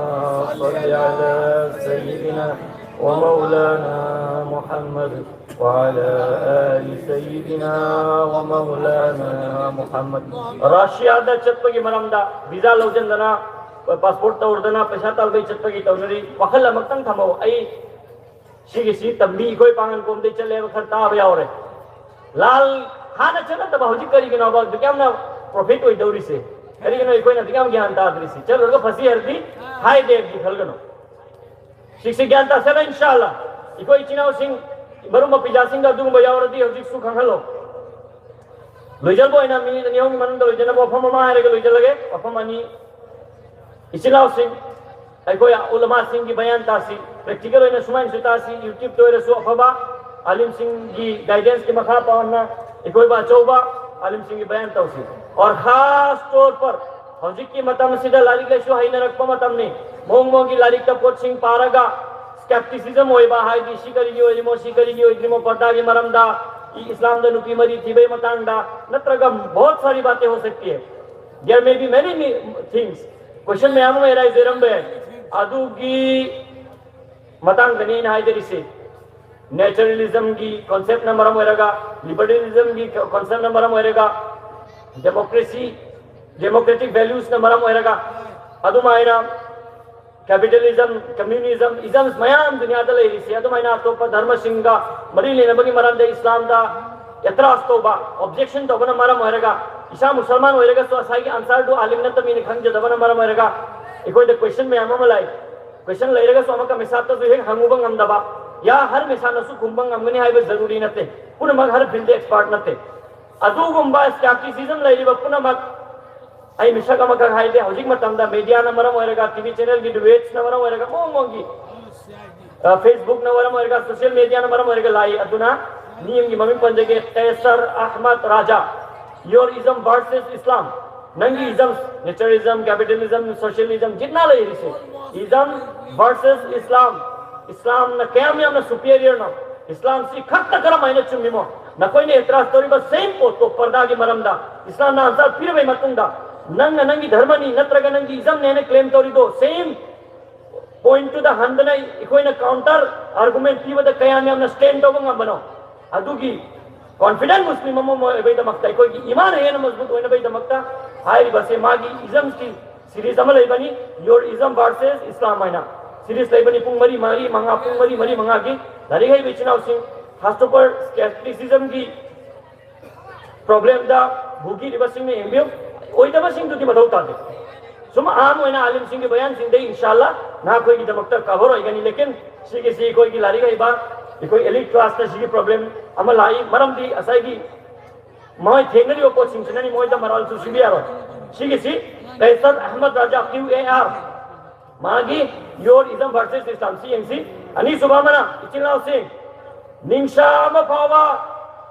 صل على سيدنا ومولانا محمد وعلى آل سيدنا ومولانا محمد. ꯔꯁꯤꯌꯥꯗ ꯆꯠꯄꯒꯤ ꯃꯔꯝꯗ ꯚꯤꯖꯥ ꯂꯧꯖꯟꯗꯅ, ꯄꯥꯁꯄꯣꯔꯠ ꯇꯧꯔꯗꯅ, ꯄꯩꯁꯥ ꯇꯥꯜꯕꯩ ꯆꯠꯄꯒꯤ ꯇꯧꯅꯔꯤ꯫ ꯋꯥꯈꯜ ꯑꯃꯛꯇꯪ ꯊꯝꯃꯧ꯫ ꯑꯩ ꯁꯤꯒꯤꯁꯤ ꯇꯝꯕꯤ, ꯑꯩꯈꯣꯏ ꯄꯥꯡꯒꯟ ꯀꯣꯝꯗꯩ ꯆꯠꯂꯦꯕ ꯈꯔ ꯇꯥꯕ ꯌꯥꯎꯔꯦ꯫ ꯂꯥꯜ ꯍꯥꯟꯅ ꯆꯠꯅꯗꯕ ꯍꯧꯖꯤꯛ ꯀꯔꯤꯒꯤꯅꯣꯕ ꯑꯗꯨꯛ ꯌꯥꯝꯅ ꯄ꯭ꯔꯣꯐꯤꯠ ꯑꯣꯏꯗꯧꯔꯤꯁꯦ? ꯀꯔꯤꯒꯤꯅꯣ ꯑꯩꯈꯣꯏꯅ ꯑꯗꯨꯛ ꯌꯥꯝ ꯒ꯭ꯌꯥꯟ ꯇꯥꯗ꯭ꯔꯤꯁꯤ? ꯆꯠꯂꯨꯔꯒ ꯐꯁꯤ ꯍꯥꯏꯔꯗꯤ ꯍꯥꯏꯗꯦ ꯍꯥꯏꯕꯗꯤ ꯈꯜꯒꯅꯨ꯫ ꯁꯤꯛꯁꯤ ꯒ꯭ꯌꯥꯟ ꯇꯥꯁꯜꯂ, ꯏꯟꯁꯥꯜꯂꯥ꯫ ꯑꯩꯈꯣꯏ ꯏꯆꯤꯟ ꯏꯅꯥꯎꯁꯤꯡ, ꯃꯔꯨꯞ ꯃꯄꯤꯖꯥꯁꯤꯡꯗ ꯑꯗꯨꯒꯨꯝꯕ ꯌꯥꯎꯔꯗꯤ ꯍꯧꯖꯤꯛꯁꯨ ꯈꯪꯍꯜꯂꯣ꯫ ꯂꯣꯏꯖꯕ ꯑꯣꯏꯅ ꯃꯤꯅꯤꯠ ꯑꯅꯤ ꯑꯍꯨꯝꯒꯤ ꯃꯅꯨꯡꯗ ꯂꯣꯏꯖꯅꯕ ꯋꯥꯐꯝ ꯑꯃ ꯍꯥꯏꯔꯒ ꯂꯣꯏꯖꯜꯂꯒꯦ꯫ ꯋꯥꯐꯝ ꯑꯅꯤ, ꯏꯆꯤꯜ ꯏꯅꯥꯎꯁꯤꯡ, ꯑꯩꯈꯣꯏ ꯎꯂꯃꯥꯁꯤꯡꯒꯤ ꯕꯌꯥꯟ ꯇꯥꯁꯤ, ꯄ꯭ꯔꯦꯛꯇꯤꯀꯦꯜ ꯑꯣꯏꯅ ꯁꯨꯃꯥꯏꯅꯁꯨ ꯇꯥꯁꯤ, ꯌꯨꯇ꯭ꯌꯨꯕꯇ ꯑꯣꯏꯔꯁꯨ ꯑꯐꯕ ꯑꯥꯂꯤꯝꯁꯤꯡꯒꯤ ꯒꯥꯏꯗꯦꯟꯁꯀꯤ ꯃꯈꯥ ꯄꯣꯟꯅ ꯑꯩꯈꯣꯏꯕꯨ ꯑꯆꯧꯕ ꯑꯥꯂꯤꯝꯁꯤꯡꯒꯤ ꯕꯌꯥꯟ ꯇꯧꯁꯤ꯫ ꯑꯣꯔ ꯈꯥꯁ ꯇꯧꯔ ꯄꯔ ꯍꯧꯖꯤꯛꯀꯤ ꯃꯇꯝꯁꯤꯗ ꯂꯥꯏꯔꯤꯛ ꯂꯥꯏꯁꯨ ꯍꯩꯅꯔꯛꯄ ꯃꯇꯝꯅꯤ꯫ ꯃꯑꯣꯡ ꯃꯑꯣꯡꯒꯤ ꯂꯥꯏꯔꯤꯛꯇ ꯄꯣꯠꯁꯤꯡ ꯄꯥꯔꯒ ꯁ꯭ꯀꯦꯞꯇꯤꯁꯤꯖꯝ ꯑꯣꯏꯕ, ꯍꯥꯏꯗꯤ ꯁꯤ ꯀꯔꯤꯒꯤ ꯑꯣꯏꯔꯤꯃꯣ, ꯁꯤ ꯀꯔꯤꯒꯤ ꯑꯣꯏꯗ꯭ꯔꯤꯃꯣ, ꯄꯔꯗꯥꯒꯤ ꯃꯔꯝꯗ, ꯏ-, ꯏꯁꯂꯥꯝꯗ ꯅꯨꯄꯤ ꯃꯔꯤ ꯊꯤꯕꯒꯤ ꯃꯇꯥꯡꯗ, ꯅꯠꯇ꯭ꯔꯒ ꯕꯍꯨꯠ ꯁꯥꯔꯤ ꯕꯥꯇꯦ ꯍꯣ ꯁꯛꯇꯤ ꯍꯦ, there may be many things, ꯀꯣꯏꯁꯟ ꯃꯌꯥꯝ ꯑꯃ ꯑꯦꯔꯥꯏꯖ ꯑꯣꯏꯔꯝꯕ ꯌꯥꯏ꯫ ꯑꯗꯨꯒꯤ ꯃꯇꯥꯡꯗꯅꯤ ꯑꯩꯅ ꯍꯥꯏꯖꯔꯤꯁꯤ꯫ ꯅꯦꯆꯔꯦꯂꯤꯖꯝꯒꯤ ꯀꯣꯟꯁꯦꯞꯅ ꯃꯔꯝ ꯑꯣꯏꯔꯒ, ꯂꯤꯕꯔꯦꯂꯤꯖꯝꯒꯤ ꯀꯣꯟꯁꯦꯞꯅ ꯃꯔꯝ ꯑꯣꯏꯔꯒ, ꯗꯦꯃꯣꯀ꯭ꯔꯦꯁꯤ, ꯗꯦꯃꯣꯀ꯭ꯔꯦꯇꯤꯛ ꯚꯦꯂ꯭ꯌꯨꯁꯅ ꯃꯔꯝ ꯑꯣꯏꯔꯒ, ꯑꯗꯨꯃꯥꯏꯅ ꯀꯦꯄꯤꯇꯦꯂꯤꯖꯝ, ꯀꯝꯃ꯭ꯌꯨꯅꯤꯖꯝ, ꯏꯖꯝꯁ ꯃꯌꯥꯝ ꯗꯨꯅꯤꯌꯥꯗ ꯂꯩꯔꯤꯁꯦ, ꯑꯗꯨꯃꯥꯏꯅ ꯑꯇꯣꯞꯄ ꯙꯔꯃꯁꯤꯡꯒ ꯃꯔꯤ ꯂꯩꯅꯕꯒꯤ ꯃꯔꯝꯗ ꯏꯁꯂꯥꯝꯗ ꯑꯦꯇ꯭ꯔꯥꯁ ꯇꯧꯕ, ꯑꯣꯕꯖꯦꯛꯁꯟ ꯇꯧꯕꯅ ꯃꯔꯝ ꯑꯣꯏꯔꯒ ꯏꯁꯥ ꯃꯨꯁꯜꯃꯥꯟ ꯑꯣꯏꯔꯒꯁꯨ ꯉꯁꯥꯏꯒꯤ ꯑꯟꯁꯥꯔꯗꯨ ꯑꯥꯂꯤꯝ ꯅꯠꯇꯕꯅꯤꯅ ꯈꯪꯖꯗꯕꯅ ꯃꯔꯝ ꯑꯣꯏꯔꯒ ꯑꯩꯈꯣꯏꯗ ꯀꯣꯏꯁꯟ ꯃꯌꯥꯝ ꯑꯃ ꯂꯥꯛꯏ꯫ ꯀꯣꯏꯁꯟ ꯂꯩꯔꯒꯁꯨ ꯑꯃꯨꯛꯀ ꯃꯤꯁꯥꯠꯇꯁꯨ ꯍꯦꯛ ꯍꯪꯉꯨꯕ ꯉꯝꯗꯕ, ꯌꯥ ꯍꯔ ꯃꯤꯁꯥꯠꯅꯁꯨ ꯈꯨꯝꯕ ꯉꯝꯒꯅꯤ ꯍꯥꯏꯕ ꯖꯔꯨꯔꯤ ꯅꯠꯇꯦ꯫ ꯄꯨꯝꯅꯃꯛ ꯍꯔ ꯐꯤꯜꯗ ꯑꯦꯛꯁꯄꯥꯔꯠ ꯅꯠꯇꯦ꯫ ꯑꯗꯨꯒꯨꯝꯕ ꯁ꯭ꯀꯦꯞꯇꯤꯁꯤꯖꯝ ꯂꯩꯔꯤꯕ ꯄꯨꯝꯅꯃꯛ, ꯑꯩ ꯃꯤꯁꯛ ꯑꯃꯈꯛ ꯍꯥꯏꯗꯦ, ꯍꯧꯖꯤꯛ ꯃꯇꯝꯗ ꯃꯦꯗꯤꯌꯥꯅ ꯃꯔꯝ ꯑꯣꯏꯔꯒ, ꯇꯤ ꯚꯤ ꯆꯦꯅꯦꯜꯒꯤ ꯗꯤꯕꯦꯠꯁꯅ ꯃꯔꯝ ꯑꯣꯏꯔꯒ, ꯃꯑꯣꯡ ꯃꯑꯣꯡꯒꯤ, ꯑ, ꯐꯦꯁꯕꯨꯛꯅ ꯃꯔꯝ ꯑꯣꯏꯔꯒ, ꯁꯣꯁꯤꯌꯦꯜ ꯃꯦꯗꯤꯌꯥꯅ ꯃꯔꯝ ꯑꯣꯏꯔꯒ ꯂꯥꯛꯏ꯫ ꯑꯗꯨꯅ ꯃꯤ ꯑꯃꯒꯤ ꯃꯃꯤꯡ ꯄꯟꯖꯒꯦ, ꯀꯦꯁꯔ ꯑꯍꯃꯗ ꯔꯥꯖꯥ, Your Ism versus Islam꯫ ꯅꯪꯒꯤ ꯏꯖꯝ, ꯅꯦꯆꯔꯤꯖꯝ, ꯀꯦꯄꯤꯇꯦꯂꯤꯖꯝ, ꯁꯣꯁꯤꯌꯦꯂꯤꯖꯝ, ꯖꯤꯠꯅꯥ ꯂꯩꯔꯤꯁꯦ, ꯏꯖꯝ ꯚꯔꯁꯦꯁ ꯏꯁꯂꯥꯝ, ꯏꯁꯂꯥꯝꯅ ꯀꯌꯥꯝ ꯌꯥꯝꯅ ꯁꯨꯄꯦꯔꯤꯌꯔꯅꯣ? ꯏꯁꯂꯥꯝꯁꯤ ꯈꯛꯇ ꯀꯔꯝ ꯍꯥꯏꯅ ꯆꯨꯝꯃꯤꯃꯣ? ꯅꯈꯣꯏꯅ ꯑꯦꯇ꯭ꯔꯥꯁ ꯇꯧꯔꯤꯕ ꯁꯦꯝ ꯄꯣꯠꯇꯣ, ꯄꯔꯗꯥꯒꯤ ꯃꯔꯝꯗ ꯏꯁꯂꯥꯝꯅ ꯑꯟꯁꯥꯔ ꯄꯤꯔꯕꯩ ꯃꯇꯨꯡꯗ, ꯅꯪꯅ ꯅꯪꯒꯤ ꯙꯔꯃꯅꯤ ꯅꯠꯇ꯭ꯔꯒ ꯅꯪꯒꯤ ꯏꯖꯝꯅꯦ ꯍꯥꯏꯅ ꯀ꯭ꯂꯦꯝ ꯇꯧꯔꯤꯗꯣ, ꯁꯦꯝ ꯄꯣꯏꯟꯠꯇꯨꯗ ꯍꯟꯗꯅ ꯑꯩꯈꯣꯏꯅ ꯀꯥꯎꯟꯇꯔ ꯑꯥꯔꯒꯨꯃꯦꯟꯠ ꯄꯤꯕꯗ ꯀꯌꯥꯝ ꯌꯥꯝꯅ ꯁ꯭ꯇꯦꯟ ꯇꯧꯕ ꯉꯝꯕꯅꯣ? ꯑꯗꯨꯒꯤ ꯀꯣꯟꯐꯤꯗꯦꯟꯠ ꯃꯨꯁꯂꯤꯝ ꯑꯃ ꯑꯣꯏꯕꯒꯤꯗꯃꯛꯇ, ꯑꯩꯈꯣꯏꯒꯤ ꯏꯃꯥꯟ ꯍꯦꯟꯅ ꯃꯖꯕꯨꯠ ꯑꯣꯏꯅꯕꯒꯤꯗꯃꯛꯇ ꯍꯥꯏꯔꯤꯕꯁꯦ ꯃꯥꯒꯤ ꯏꯖꯝꯁꯀꯤ ꯁꯤꯔꯤꯁ ꯑꯃ ꯂꯩꯕꯅꯤ, Your Ism versus Islam ꯍꯥꯏꯅ ꯁꯤꯔꯤꯁ ꯂꯩꯕꯅꯤ꯫ ꯄꯨꯡ ꯃꯔꯤ, ꯃꯔꯤ, ꯃꯉꯥ, ꯄꯨꯡ ꯃꯔꯤ, ꯃꯔꯤ, ꯃꯉꯥꯒꯤ ꯂꯥꯏꯔꯤꯛ ꯍꯩꯕ ꯏꯆꯤꯟ ꯏꯅꯥꯎꯁꯤꯡ, ꯈꯥꯁꯇꯧꯔ ꯄꯔ ꯁ꯭ꯀꯦꯞꯇꯤꯁꯤꯖꯝꯒꯤ ꯄ꯭ꯔꯣꯕ꯭ꯂꯦꯝꯗ ꯚꯨꯒꯤꯔꯤꯕꯁꯤꯡꯅ ꯌꯦꯡꯕꯤꯌꯨ꯫ ꯑꯣꯏꯗꯕꯁꯤꯡꯗꯨꯗꯤ ꯃꯊꯧ ꯇꯥꯗꯦ꯫ ꯁꯨꯝ ꯑꯍꯥꯟꯕ ꯑꯣꯏꯅ ꯑꯥꯂꯤꯝꯁꯤꯡꯒꯤ ꯕꯌꯥꯟꯁꯤꯡꯗꯩ ꯏꯟꯁꯥꯜꯂꯥ ꯅꯈꯣꯏꯒꯤꯗꯃꯛꯇ ꯀꯚꯔ ꯑꯣꯏꯒꯅꯤ꯫ ꯂꯦꯀꯤꯟ ꯁꯤꯒꯤꯁꯤ ꯑꯩꯈꯣꯏꯒꯤ ꯂꯥꯏꯔꯤꯛ ꯍꯩꯕ, ꯑꯩꯈꯣꯏ ꯑꯦꯂꯤꯠ ꯀ꯭ꯂꯥꯁꯇ ꯁꯤꯒꯤ ꯄ꯭ꯔꯣꯕ꯭ꯂꯦꯝ ꯑꯃ ꯂꯥꯛꯏ꯫ ꯃꯔꯝꯗꯤ ꯉꯁꯥꯏꯒꯤ ꯃꯣꯏ ꯊꯦꯡꯅꯔꯤꯕ ꯄꯣꯠꯁꯤꯡꯁꯤꯅꯅꯤ ꯃꯣꯏꯗ ꯃꯔꯥꯜ ꯆꯨꯁꯤꯟꯕ ꯌꯥꯔꯣꯏ꯫ ꯁꯤꯒꯤꯁꯤ ꯀꯩꯁꯠ ꯑꯍꯃꯗ ꯔꯥꯖꯥ, ꯀ꯭ꯌꯨ ꯑꯦ ꯑꯥꯔ, ꯃꯥꯒꯤ Your Ism versus Islam ꯁꯤ ꯌꯦꯡꯁꯤ꯫ ꯑꯅꯤꯁꯨꯕ ꯑꯃꯅ ꯏꯆꯤꯜ ꯏꯅꯥꯎꯁꯤꯡ, ꯅꯤꯡꯁꯥ ꯑꯃ ꯐꯥꯎꯕ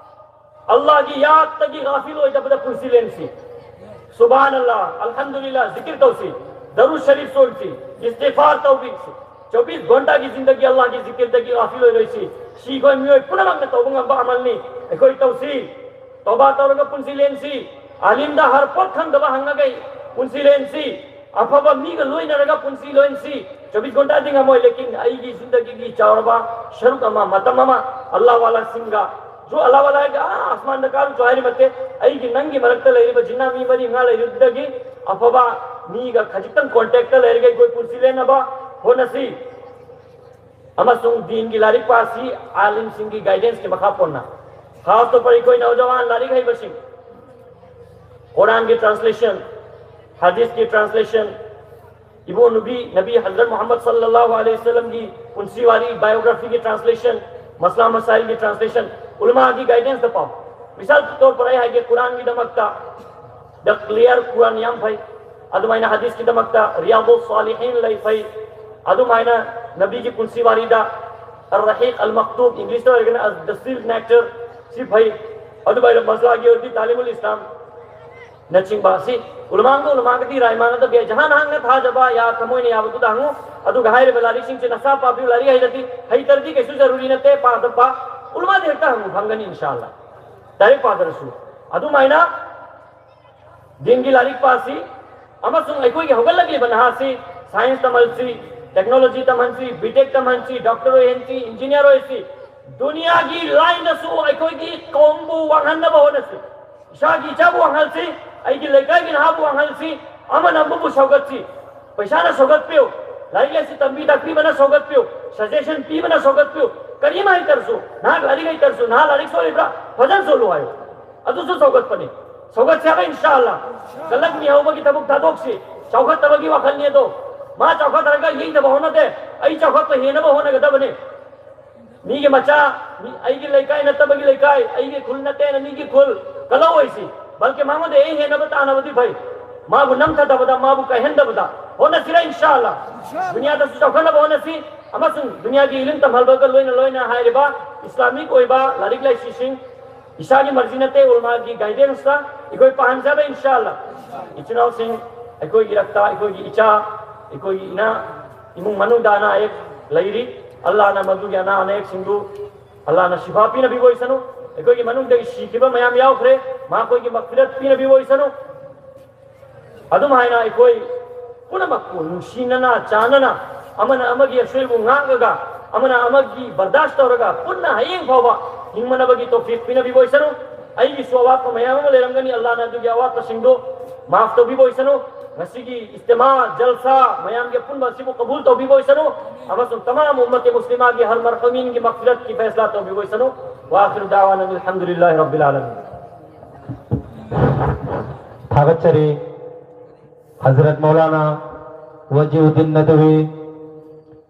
ꯑꯜꯂꯥꯍꯒꯤ ꯌꯥꯗꯇꯒꯤ ꯒꯥꯐꯤꯜ ꯑꯣꯏꯗꯕꯗ ꯄꯨꯟꯁꯤ ꯂꯦꯟꯁꯤ꯫ ꯁꯨꯕꯍꯥꯅꯜꯂꯥꯍ, ꯑꯜꯍꯝꯗꯨꯂꯤꯜꯂꯥꯍ, ꯖꯤꯀꯤꯔ ꯇꯧꯁꯤ, ꯗꯔꯨꯗ ꯁꯔꯤꯐ ꯁꯣꯟꯁꯤ, ꯏꯁꯇꯤꯒꯐꯥꯔ ꯇꯧꯕꯤꯁꯤ꯫ ꯆꯧꯕꯤꯁ ꯘꯟꯇꯥꯒꯤ ꯖꯤꯟꯗꯒꯤ ꯑꯜꯂꯥꯍꯒꯤ ꯖꯤꯀꯤꯔꯗꯒꯤ ꯒꯥꯐꯤꯜ ꯑꯣꯏꯔꯣꯏꯁꯤ꯫ ꯁꯤ ꯑꯩꯈꯣꯏ ꯃꯤꯑꯣꯏ ꯄꯨꯝꯅꯃꯛꯅ ꯇꯧꯕ ꯉꯝꯕ ꯑꯃꯜꯅꯤ꯫ ꯑꯩꯈꯣꯏ ꯇꯧꯁꯤ, ꯇꯧꯕꯥ ꯇꯧꯔꯒ ꯄꯨꯟꯁꯤ ꯂꯦꯟꯁꯤ꯫ ꯑꯥꯂꯤꯝꯗ ꯍꯔ ꯄꯣꯠ ꯈꯪꯗꯕ ꯍꯪꯉꯒ ꯄꯨꯟꯁꯤ ꯂꯦꯟꯁꯤ꯫ ꯑꯐꯕ ꯃꯤꯒ ꯂꯣꯏꯅꯔꯒ ꯄꯨꯟꯁꯤ ꯂꯣꯏꯅꯁꯤ꯫ ꯆꯧꯕꯤꯁ ꯘꯟꯇꯥꯗꯤ ꯉꯝꯃꯣꯏ, ꯂꯦꯀꯤꯟ ꯑꯩꯒꯤ ꯖꯤꯟꯗꯒꯤꯒꯤ ꯆꯥꯎꯔꯕ ꯁꯔꯨꯛ ꯑꯃ, ꯃꯇꯝ ꯑꯃ ꯑꯜꯂꯥꯍ ꯋꯥꯂꯥꯁꯤꯡꯒ, ꯖꯣ ꯑꯜꯂꯥꯍ ꯋꯥꯂꯥ ꯍꯥꯏꯒ ꯑꯥ ꯑꯁꯃꯥꯟꯗ ꯀꯥꯔꯨ ꯆꯣ ꯍꯥꯏꯔꯤ ꯃꯠꯇꯦ, ꯑꯩꯒꯤ ꯅꯪꯒꯤ ꯃꯔꯛꯇ ꯂꯩꯔꯤꯕ ꯖꯤꯟꯅꯥ ꯃꯤ ꯃꯔꯤ ꯃꯉꯥ ꯂꯩꯔꯤꯕꯗꯒꯤ ꯑꯐꯕ ꯃꯤꯒ ꯈꯖꯤꯛꯇꯪ ꯀꯣꯟꯇꯦꯛꯇ ꯂꯩꯔꯒ ꯑꯩꯈꯣꯏ ꯄꯨꯟꯁꯤ ꯂꯦꯟꯅꯕ ꯍꯣꯠꯅꯁꯤ꯫ ꯑꯃꯁꯨꯡ ꯗꯤꯟꯒꯤ ꯂꯥꯏꯔꯤꯛ ꯄꯥꯁꯤ, ꯑꯥꯂꯤꯝꯁꯤꯡꯒꯤ ꯒꯥꯏꯗꯦꯟꯁꯀꯤ ꯃꯈꯥ ꯄꯣꯟꯅ꯫ ꯈꯥꯁ ꯇꯧꯔ ꯑꯩꯈꯣꯏ ꯅꯧꯖꯋꯥꯟ ꯂꯥꯏꯔꯤꯛ ꯍꯩꯕꯁꯤꯡ, ꯀꯣꯔꯥꯟꯒꯤ ꯇ꯭ꯔꯥꯟꯁꯂꯦꯁꯟ, ꯍꯗꯤꯁꯀꯤ ꯇ꯭ꯔꯥꯟꯁꯂꯦꯁꯟ, ꯏꯕꯣ ꯅꯨꯕꯤ ꯅꯕꯤ ꯍꯖꯔꯠ ꯃꯨꯍꯝꯃꯗ ꯁꯜꯂꯜꯂꯥꯍꯨ ꯑꯂꯩꯍꯤ ꯋꯁꯜꯂꯝꯒꯤ ꯄꯨꯟꯁꯤ ꯋꯥꯔꯤ ꯕꯥꯏꯑꯣꯒ꯭ꯔꯥꯐꯤꯒꯤ ꯇ꯭ꯔꯥꯟꯁꯂꯦꯁꯟ, ꯃꯁꯂꯥ ꯃꯁꯥꯏꯜꯒꯤ ꯇ꯭ꯔꯥꯟꯁꯂꯦꯁꯟ, ꯎꯂꯃꯥꯒꯤ ꯒꯥꯏꯗꯦꯟꯁꯇ ꯄꯥꯎ꯫ ꯃꯤꯁꯥꯜ ꯇꯧꯔ ꯑꯩ ꯍꯥꯏꯒꯦ, ꯀꯨꯔꯥꯟꯒꯤꯗꯃꯛꯇ ꯗ ꯀ꯭ꯂꯤꯌꯥꯔ ꯀꯨꯔꯥꯟ ꯌꯥꯝ ꯐꯩ꯫ ꯑꯗꯨꯃꯥꯏꯅ ꯍꯗꯤꯁꯀꯤꯗꯃꯛꯇ ꯔꯤꯌꯥꯗꯨ ꯁꯥꯂꯤꯍꯤꯟ ꯂꯩ ꯐꯩ꯫ ꯑꯗꯨꯃꯥꯏꯅ ꯅꯕꯤꯒꯤ ꯄꯨꯟꯁꯤ ꯋꯥꯔꯤꯗ ꯑꯔ ꯔꯍꯤꯛ ꯑꯜ ꯃꯛꯇꯨꯝ, ꯏꯪꯂꯤꯁꯇ ꯑꯣꯏꯔꯒꯅ ꯗ ꯁꯤꯜꯛ ꯅꯦꯛꯇꯔ, ꯁꯤ ꯐꯩ꯫ ꯑꯗꯨꯃꯥꯏꯅ ꯃꯁꯂꯥꯒꯤ ꯑꯣꯏꯔꯗꯤ ꯇꯥꯂꯤꯃꯨꯜ ꯏꯁꯂꯥꯝ ꯅꯆꯤꯡꯕ ꯑꯁꯤ ꯎꯂꯃꯥꯒ ꯎꯂꯃꯥꯒꯗꯤ ꯔꯥꯏ ꯃꯥꯟꯅꯗꯕ ꯌꯥꯏ꯫ ꯖꯍꯥꯟ ꯍꯥꯡꯅ ꯊꯥꯖꯕ ꯌꯥ ꯊꯃꯣꯏꯅ ꯌꯥꯕꯗꯨꯗ ꯍꯪꯉꯨ꯫ ꯑꯗꯨꯒ ꯍꯥꯏꯔꯤꯕ ꯂꯥꯏꯔꯤꯛꯁꯤꯡꯁꯤ ꯅꯁꯥ ꯄꯥꯕꯤꯌꯨ꯫ ꯂꯥꯏꯔꯤꯛ ꯍꯩꯔꯗꯤ, ꯍꯩꯇ꯭ꯔꯗꯤ ꯀꯩꯁꯨ ꯖꯔꯨꯔꯤ ꯅꯠꯇꯦ ꯄꯥꯗꯕ꯫ ꯎꯂꯃꯥꯗ ꯍꯦꯛꯇ ꯍꯪꯉꯨ, ꯐꯪꯒꯅꯤ ꯏꯟꯁꯥ ꯑꯜꯂꯥ꯫ ꯂꯥꯏꯔꯤꯛ ꯄꯥꯗ꯭ꯔꯁꯨ꯫ ꯑꯗꯨꯃꯥꯏꯅ ꯗꯤꯟꯒꯤ ꯂꯥꯏꯔꯤꯛ ꯄꯥꯁꯤ ꯑꯃꯁꯨꯡ ꯑꯩꯈꯣꯏꯒꯤ ꯍꯧꯒꯠꯂꯛꯂꯤꯕ ꯅꯍꯥꯁꯤ ꯁꯥꯏꯟꯁ ꯇꯝꯍꯟꯁꯤ, ꯇꯦꯛꯅꯣꯂꯣꯖꯤ ꯇꯝꯍꯟꯁꯤ, ꯕꯤꯇꯦꯛ ꯇꯝꯍꯟꯁꯤ, ꯗꯣꯛꯇꯔ ꯑꯣꯏꯍꯟꯁꯤ, ꯏꯟꯖꯤꯅꯤꯌꯥꯔ ꯑꯣꯏꯍꯟꯁꯤ꯫ ꯗꯨꯅꯤꯌꯥꯒꯤ ꯂꯥꯏꯟꯗꯁꯨ ꯑꯩꯈꯣꯏꯒꯤ ꯀꯧꯝꯕꯨ ꯋꯥꯡꯍꯟꯅꯕ ꯍꯣꯠꯅꯁꯤ꯫ ꯏꯁꯥꯒꯤ ꯏꯆꯥꯕꯨ ꯋꯥꯡꯍꯜꯁꯤ, ꯑꯩꯒꯤ ꯂꯩꯀꯥꯏꯒꯤ ꯅꯍꯥꯕꯨ ꯋꯥꯡꯍꯜꯁꯤ, ꯑꯃꯅ ꯑꯃꯕꯨ ꯁꯧꯒꯠꯁꯤ꯫ ꯄꯩꯁꯥꯅ ꯁꯧꯒꯠꯄꯤꯌꯨ, ꯂꯥꯏꯔꯤꯛ ꯂꯥꯏꯁꯨ ꯇꯝꯕꯤ ꯇꯥꯛꯄꯤꯕꯅ ꯁꯧꯒꯠꯄꯤꯌꯨ, ꯁꯖꯦꯁꯟ ꯄꯤꯕꯅ ꯁꯧꯒꯠꯄꯤꯌꯨ꯫ ꯀꯔꯤꯝ ꯍꯩꯇ꯭ꯔꯁꯨ, ꯅꯍꯥꯛ ꯂꯥꯏꯔꯤꯛ ꯍꯩꯇ꯭ꯔꯁꯨ, ꯅꯍꯥꯛ ꯂꯥꯏꯔꯤꯛ ꯁꯣꯜꯂꯤꯕ꯭ꯔꯥ? ꯐꯖꯅ ꯁꯣꯜꯂꯨ ꯍꯥꯏꯌꯨ꯫ ꯑꯗꯨꯁꯨ ꯁꯧꯒꯠꯄꯅꯤ꯫ ꯁꯧꯒꯠꯁꯦ ꯍꯥꯏꯕ ꯏꯟꯁꯥ ꯑꯜꯂꯥ꯫ ꯒꯂꯠ ꯃꯤꯍꯧꯕꯒꯤ ꯊꯕꯛ ꯊꯥꯗꯣꯛꯁꯤ꯫ ꯆꯥꯎꯈꯠꯇꯕꯒꯤ ꯋꯥꯈꯜꯅꯤ ꯑꯗꯣ꯫ ꯃꯥ ꯆꯥꯎꯈꯠꯇꯔꯒ ꯌꯩꯅꯕ ꯍꯣꯠꯅꯗꯦ꯫ ꯑꯩ ꯆꯥꯎꯈꯠꯄ ꯍꯦꯟꯅꯕ ꯍꯣꯠꯅꯒꯗꯕꯅꯤ꯫ ꯃꯤꯒꯤ ꯃꯆꯥ, ꯃꯤ, ꯑꯩꯒꯤ ꯂꯩꯀꯥꯏ ꯅꯠꯇꯕꯒꯤ ꯂꯩꯀꯥꯏ, ꯑꯩꯒꯤ ꯈꯨꯜ ꯅꯠꯇꯦꯅ ꯃꯤꯒꯤ ꯈꯨꯜ ꯀꯜꯍꯧꯑꯣꯏꯁꯤ꯫ ꯕꯜꯀꯤ ꯃꯉꯣꯟꯗ ꯑꯩ ꯍꯦꯟꯅꯕ ꯇꯥꯅꯕꯗꯤ ꯐꯩ꯫ ꯃꯥꯕꯨ ꯅꯝꯊꯗꯕꯗ, ꯃꯥꯕꯨ ꯀꯥꯏꯍꯟꯗꯕꯗ ꯍꯣꯠꯅꯁꯤꯔ ꯏꯟꯁꯥ ꯑꯜꯂꯥ꯫ ꯗꯨꯅꯤꯌꯥꯗꯁꯨ ꯆꯥꯎꯈꯠꯅꯕ ꯍꯣꯠꯅꯁꯤ꯫ ꯑꯃꯁꯨꯡ ꯗꯨꯅꯤꯌꯥꯒꯤ ꯏꯂꯤꯝ ꯇꯝꯍꯟꯕꯒ ꯂꯣꯏꯅ ꯂꯣꯏꯅ ꯍꯥꯏꯔꯤꯕ ꯏꯁꯂꯥꯃꯤꯛ ꯑꯣꯏꯕ ꯂꯥꯏꯔꯤꯛ ꯂꯥꯏꯁꯨꯁꯤꯡ ꯏꯁꯥꯒꯤ ꯃꯔꯖꯤ ꯅꯠꯇꯦ, ꯎꯂꯃꯥꯒꯤ ꯒꯥꯏꯗꯦꯟꯁꯇ ꯑꯩꯈꯣꯏ ꯄꯥꯍꯟꯖꯕ, ꯏꯟꯁꯥ ꯑꯜꯂꯥ꯫ ꯏꯆꯤꯟ ꯏꯅꯥꯎꯁꯤꯡ, ꯑꯩꯈꯣꯏꯒꯤ ꯏꯔꯛꯇ ꯑꯩꯈꯣꯏꯒꯤ ꯏꯆꯥ, ꯑꯩꯈꯣꯏꯒꯤ ꯏꯅꯥ, ꯏꯃꯨꯡ ꯃꯅꯨꯡꯗ ꯑꯅꯥ ꯑꯌꯦꯛ ꯂꯩꯔꯤ꯫ ꯑꯜꯂꯥꯅ ꯃꯗꯨꯒꯤ ꯑꯅꯥ ꯑꯅꯥꯌꯦꯛꯁꯤꯡꯗꯨ ꯑꯜꯂꯥꯅ ꯁꯤꯐꯥ ꯄꯤꯅꯕꯤꯕ ꯑꯣꯏꯁꯅꯨ꯫ ꯑꯩꯈꯣꯏꯒꯤ ꯃꯅꯨꯡꯗꯒꯤ ꯁꯤꯈꯤꯕ ꯃꯌꯥꯝ ꯌꯥꯎꯈ꯭ꯔꯦ, ꯃꯈꯣꯏꯒꯤ ꯃꯛꯐꯤꯔꯠ ꯄꯤꯅꯕꯤꯕ ꯑꯣꯏꯁꯅꯨ꯫ ꯑꯗꯨꯝ ꯍꯥꯏꯅ ꯑꯩꯈꯣꯏ ꯄꯨꯝꯅꯃꯛꯄꯨ ꯅꯨꯡꯁꯤꯅꯅ ꯆꯥꯟꯅꯅ, ꯑꯃꯅ ꯑꯃꯒꯤ ꯑꯁꯣꯏꯕꯕꯨ ꯉꯥꯛꯂꯒ, ꯑꯃꯅ ꯑꯃꯒꯤ ꯕꯔꯗꯥꯁ ꯇꯧꯔꯒ ꯄꯨꯟꯅ ꯍꯌꯦꯡ ꯐꯥꯎꯕ ꯍꯤꯡꯃꯅꯕꯒꯤ ꯇꯧꯐꯤꯛ ꯄꯤꯅꯕꯤꯕ ꯑꯣꯏꯁꯅꯨ꯫ ꯑꯩꯒꯤꯁꯨ ꯑꯋꯥꯠꯄ ꯃꯌꯥꯝ ꯑꯃ ꯂꯩꯔꯝꯒꯅꯤ, ꯑꯜꯂꯥꯅ ꯑꯗꯨꯒꯤ ꯑꯋꯥꯠꯄꯁꯤꯡꯗꯨ ꯃꯥꯐ ꯇꯧꯕꯤꯕ ꯑꯣꯏꯁꯅꯨ꯫ ꯉꯁꯤꯒꯤ ꯏꯖꯇꯤꯃꯥ, ꯖꯜꯁꯥ ꯃꯌꯥꯝꯒꯤ ꯑꯄꯨꯟꯕ ꯑꯁꯤꯕꯨ ꯀꯕꯨꯜ ꯇꯧꯕꯤꯕ ꯑꯣꯏꯁꯅꯨ꯫ ꯑꯃꯁꯨꯡ ꯇꯃꯥꯝ ꯎꯝꯃꯠ ꯃꯨꯁꯂꯤꯃꯥꯒꯤ ꯍꯔ ꯃꯔꯍꯨꯃꯤꯟꯒꯤ ꯃꯛꯐꯤꯔꯠꯀꯤ ꯐꯩꯁꯂꯥ ꯇꯧꯕꯤꯕ ꯑꯣꯏꯁꯅꯨ꯫ ꯋꯥꯈꯤꯔ ꯗꯥꯋꯥꯅ ꯑꯜꯍꯝꯗꯨꯂꯤꯜꯂꯥꯍꯤ ꯔꯕꯤꯜ ꯑꯥꯂꯃꯤꯟ꯫ ꯊꯥꯒꯠꯆꯔꯤ ꯍꯖꯔꯠ ꯃꯧꯂꯥꯅꯥ ꯋꯥꯖꯤꯎꯗꯤꯟ ꯅꯗꯋꯤ꯫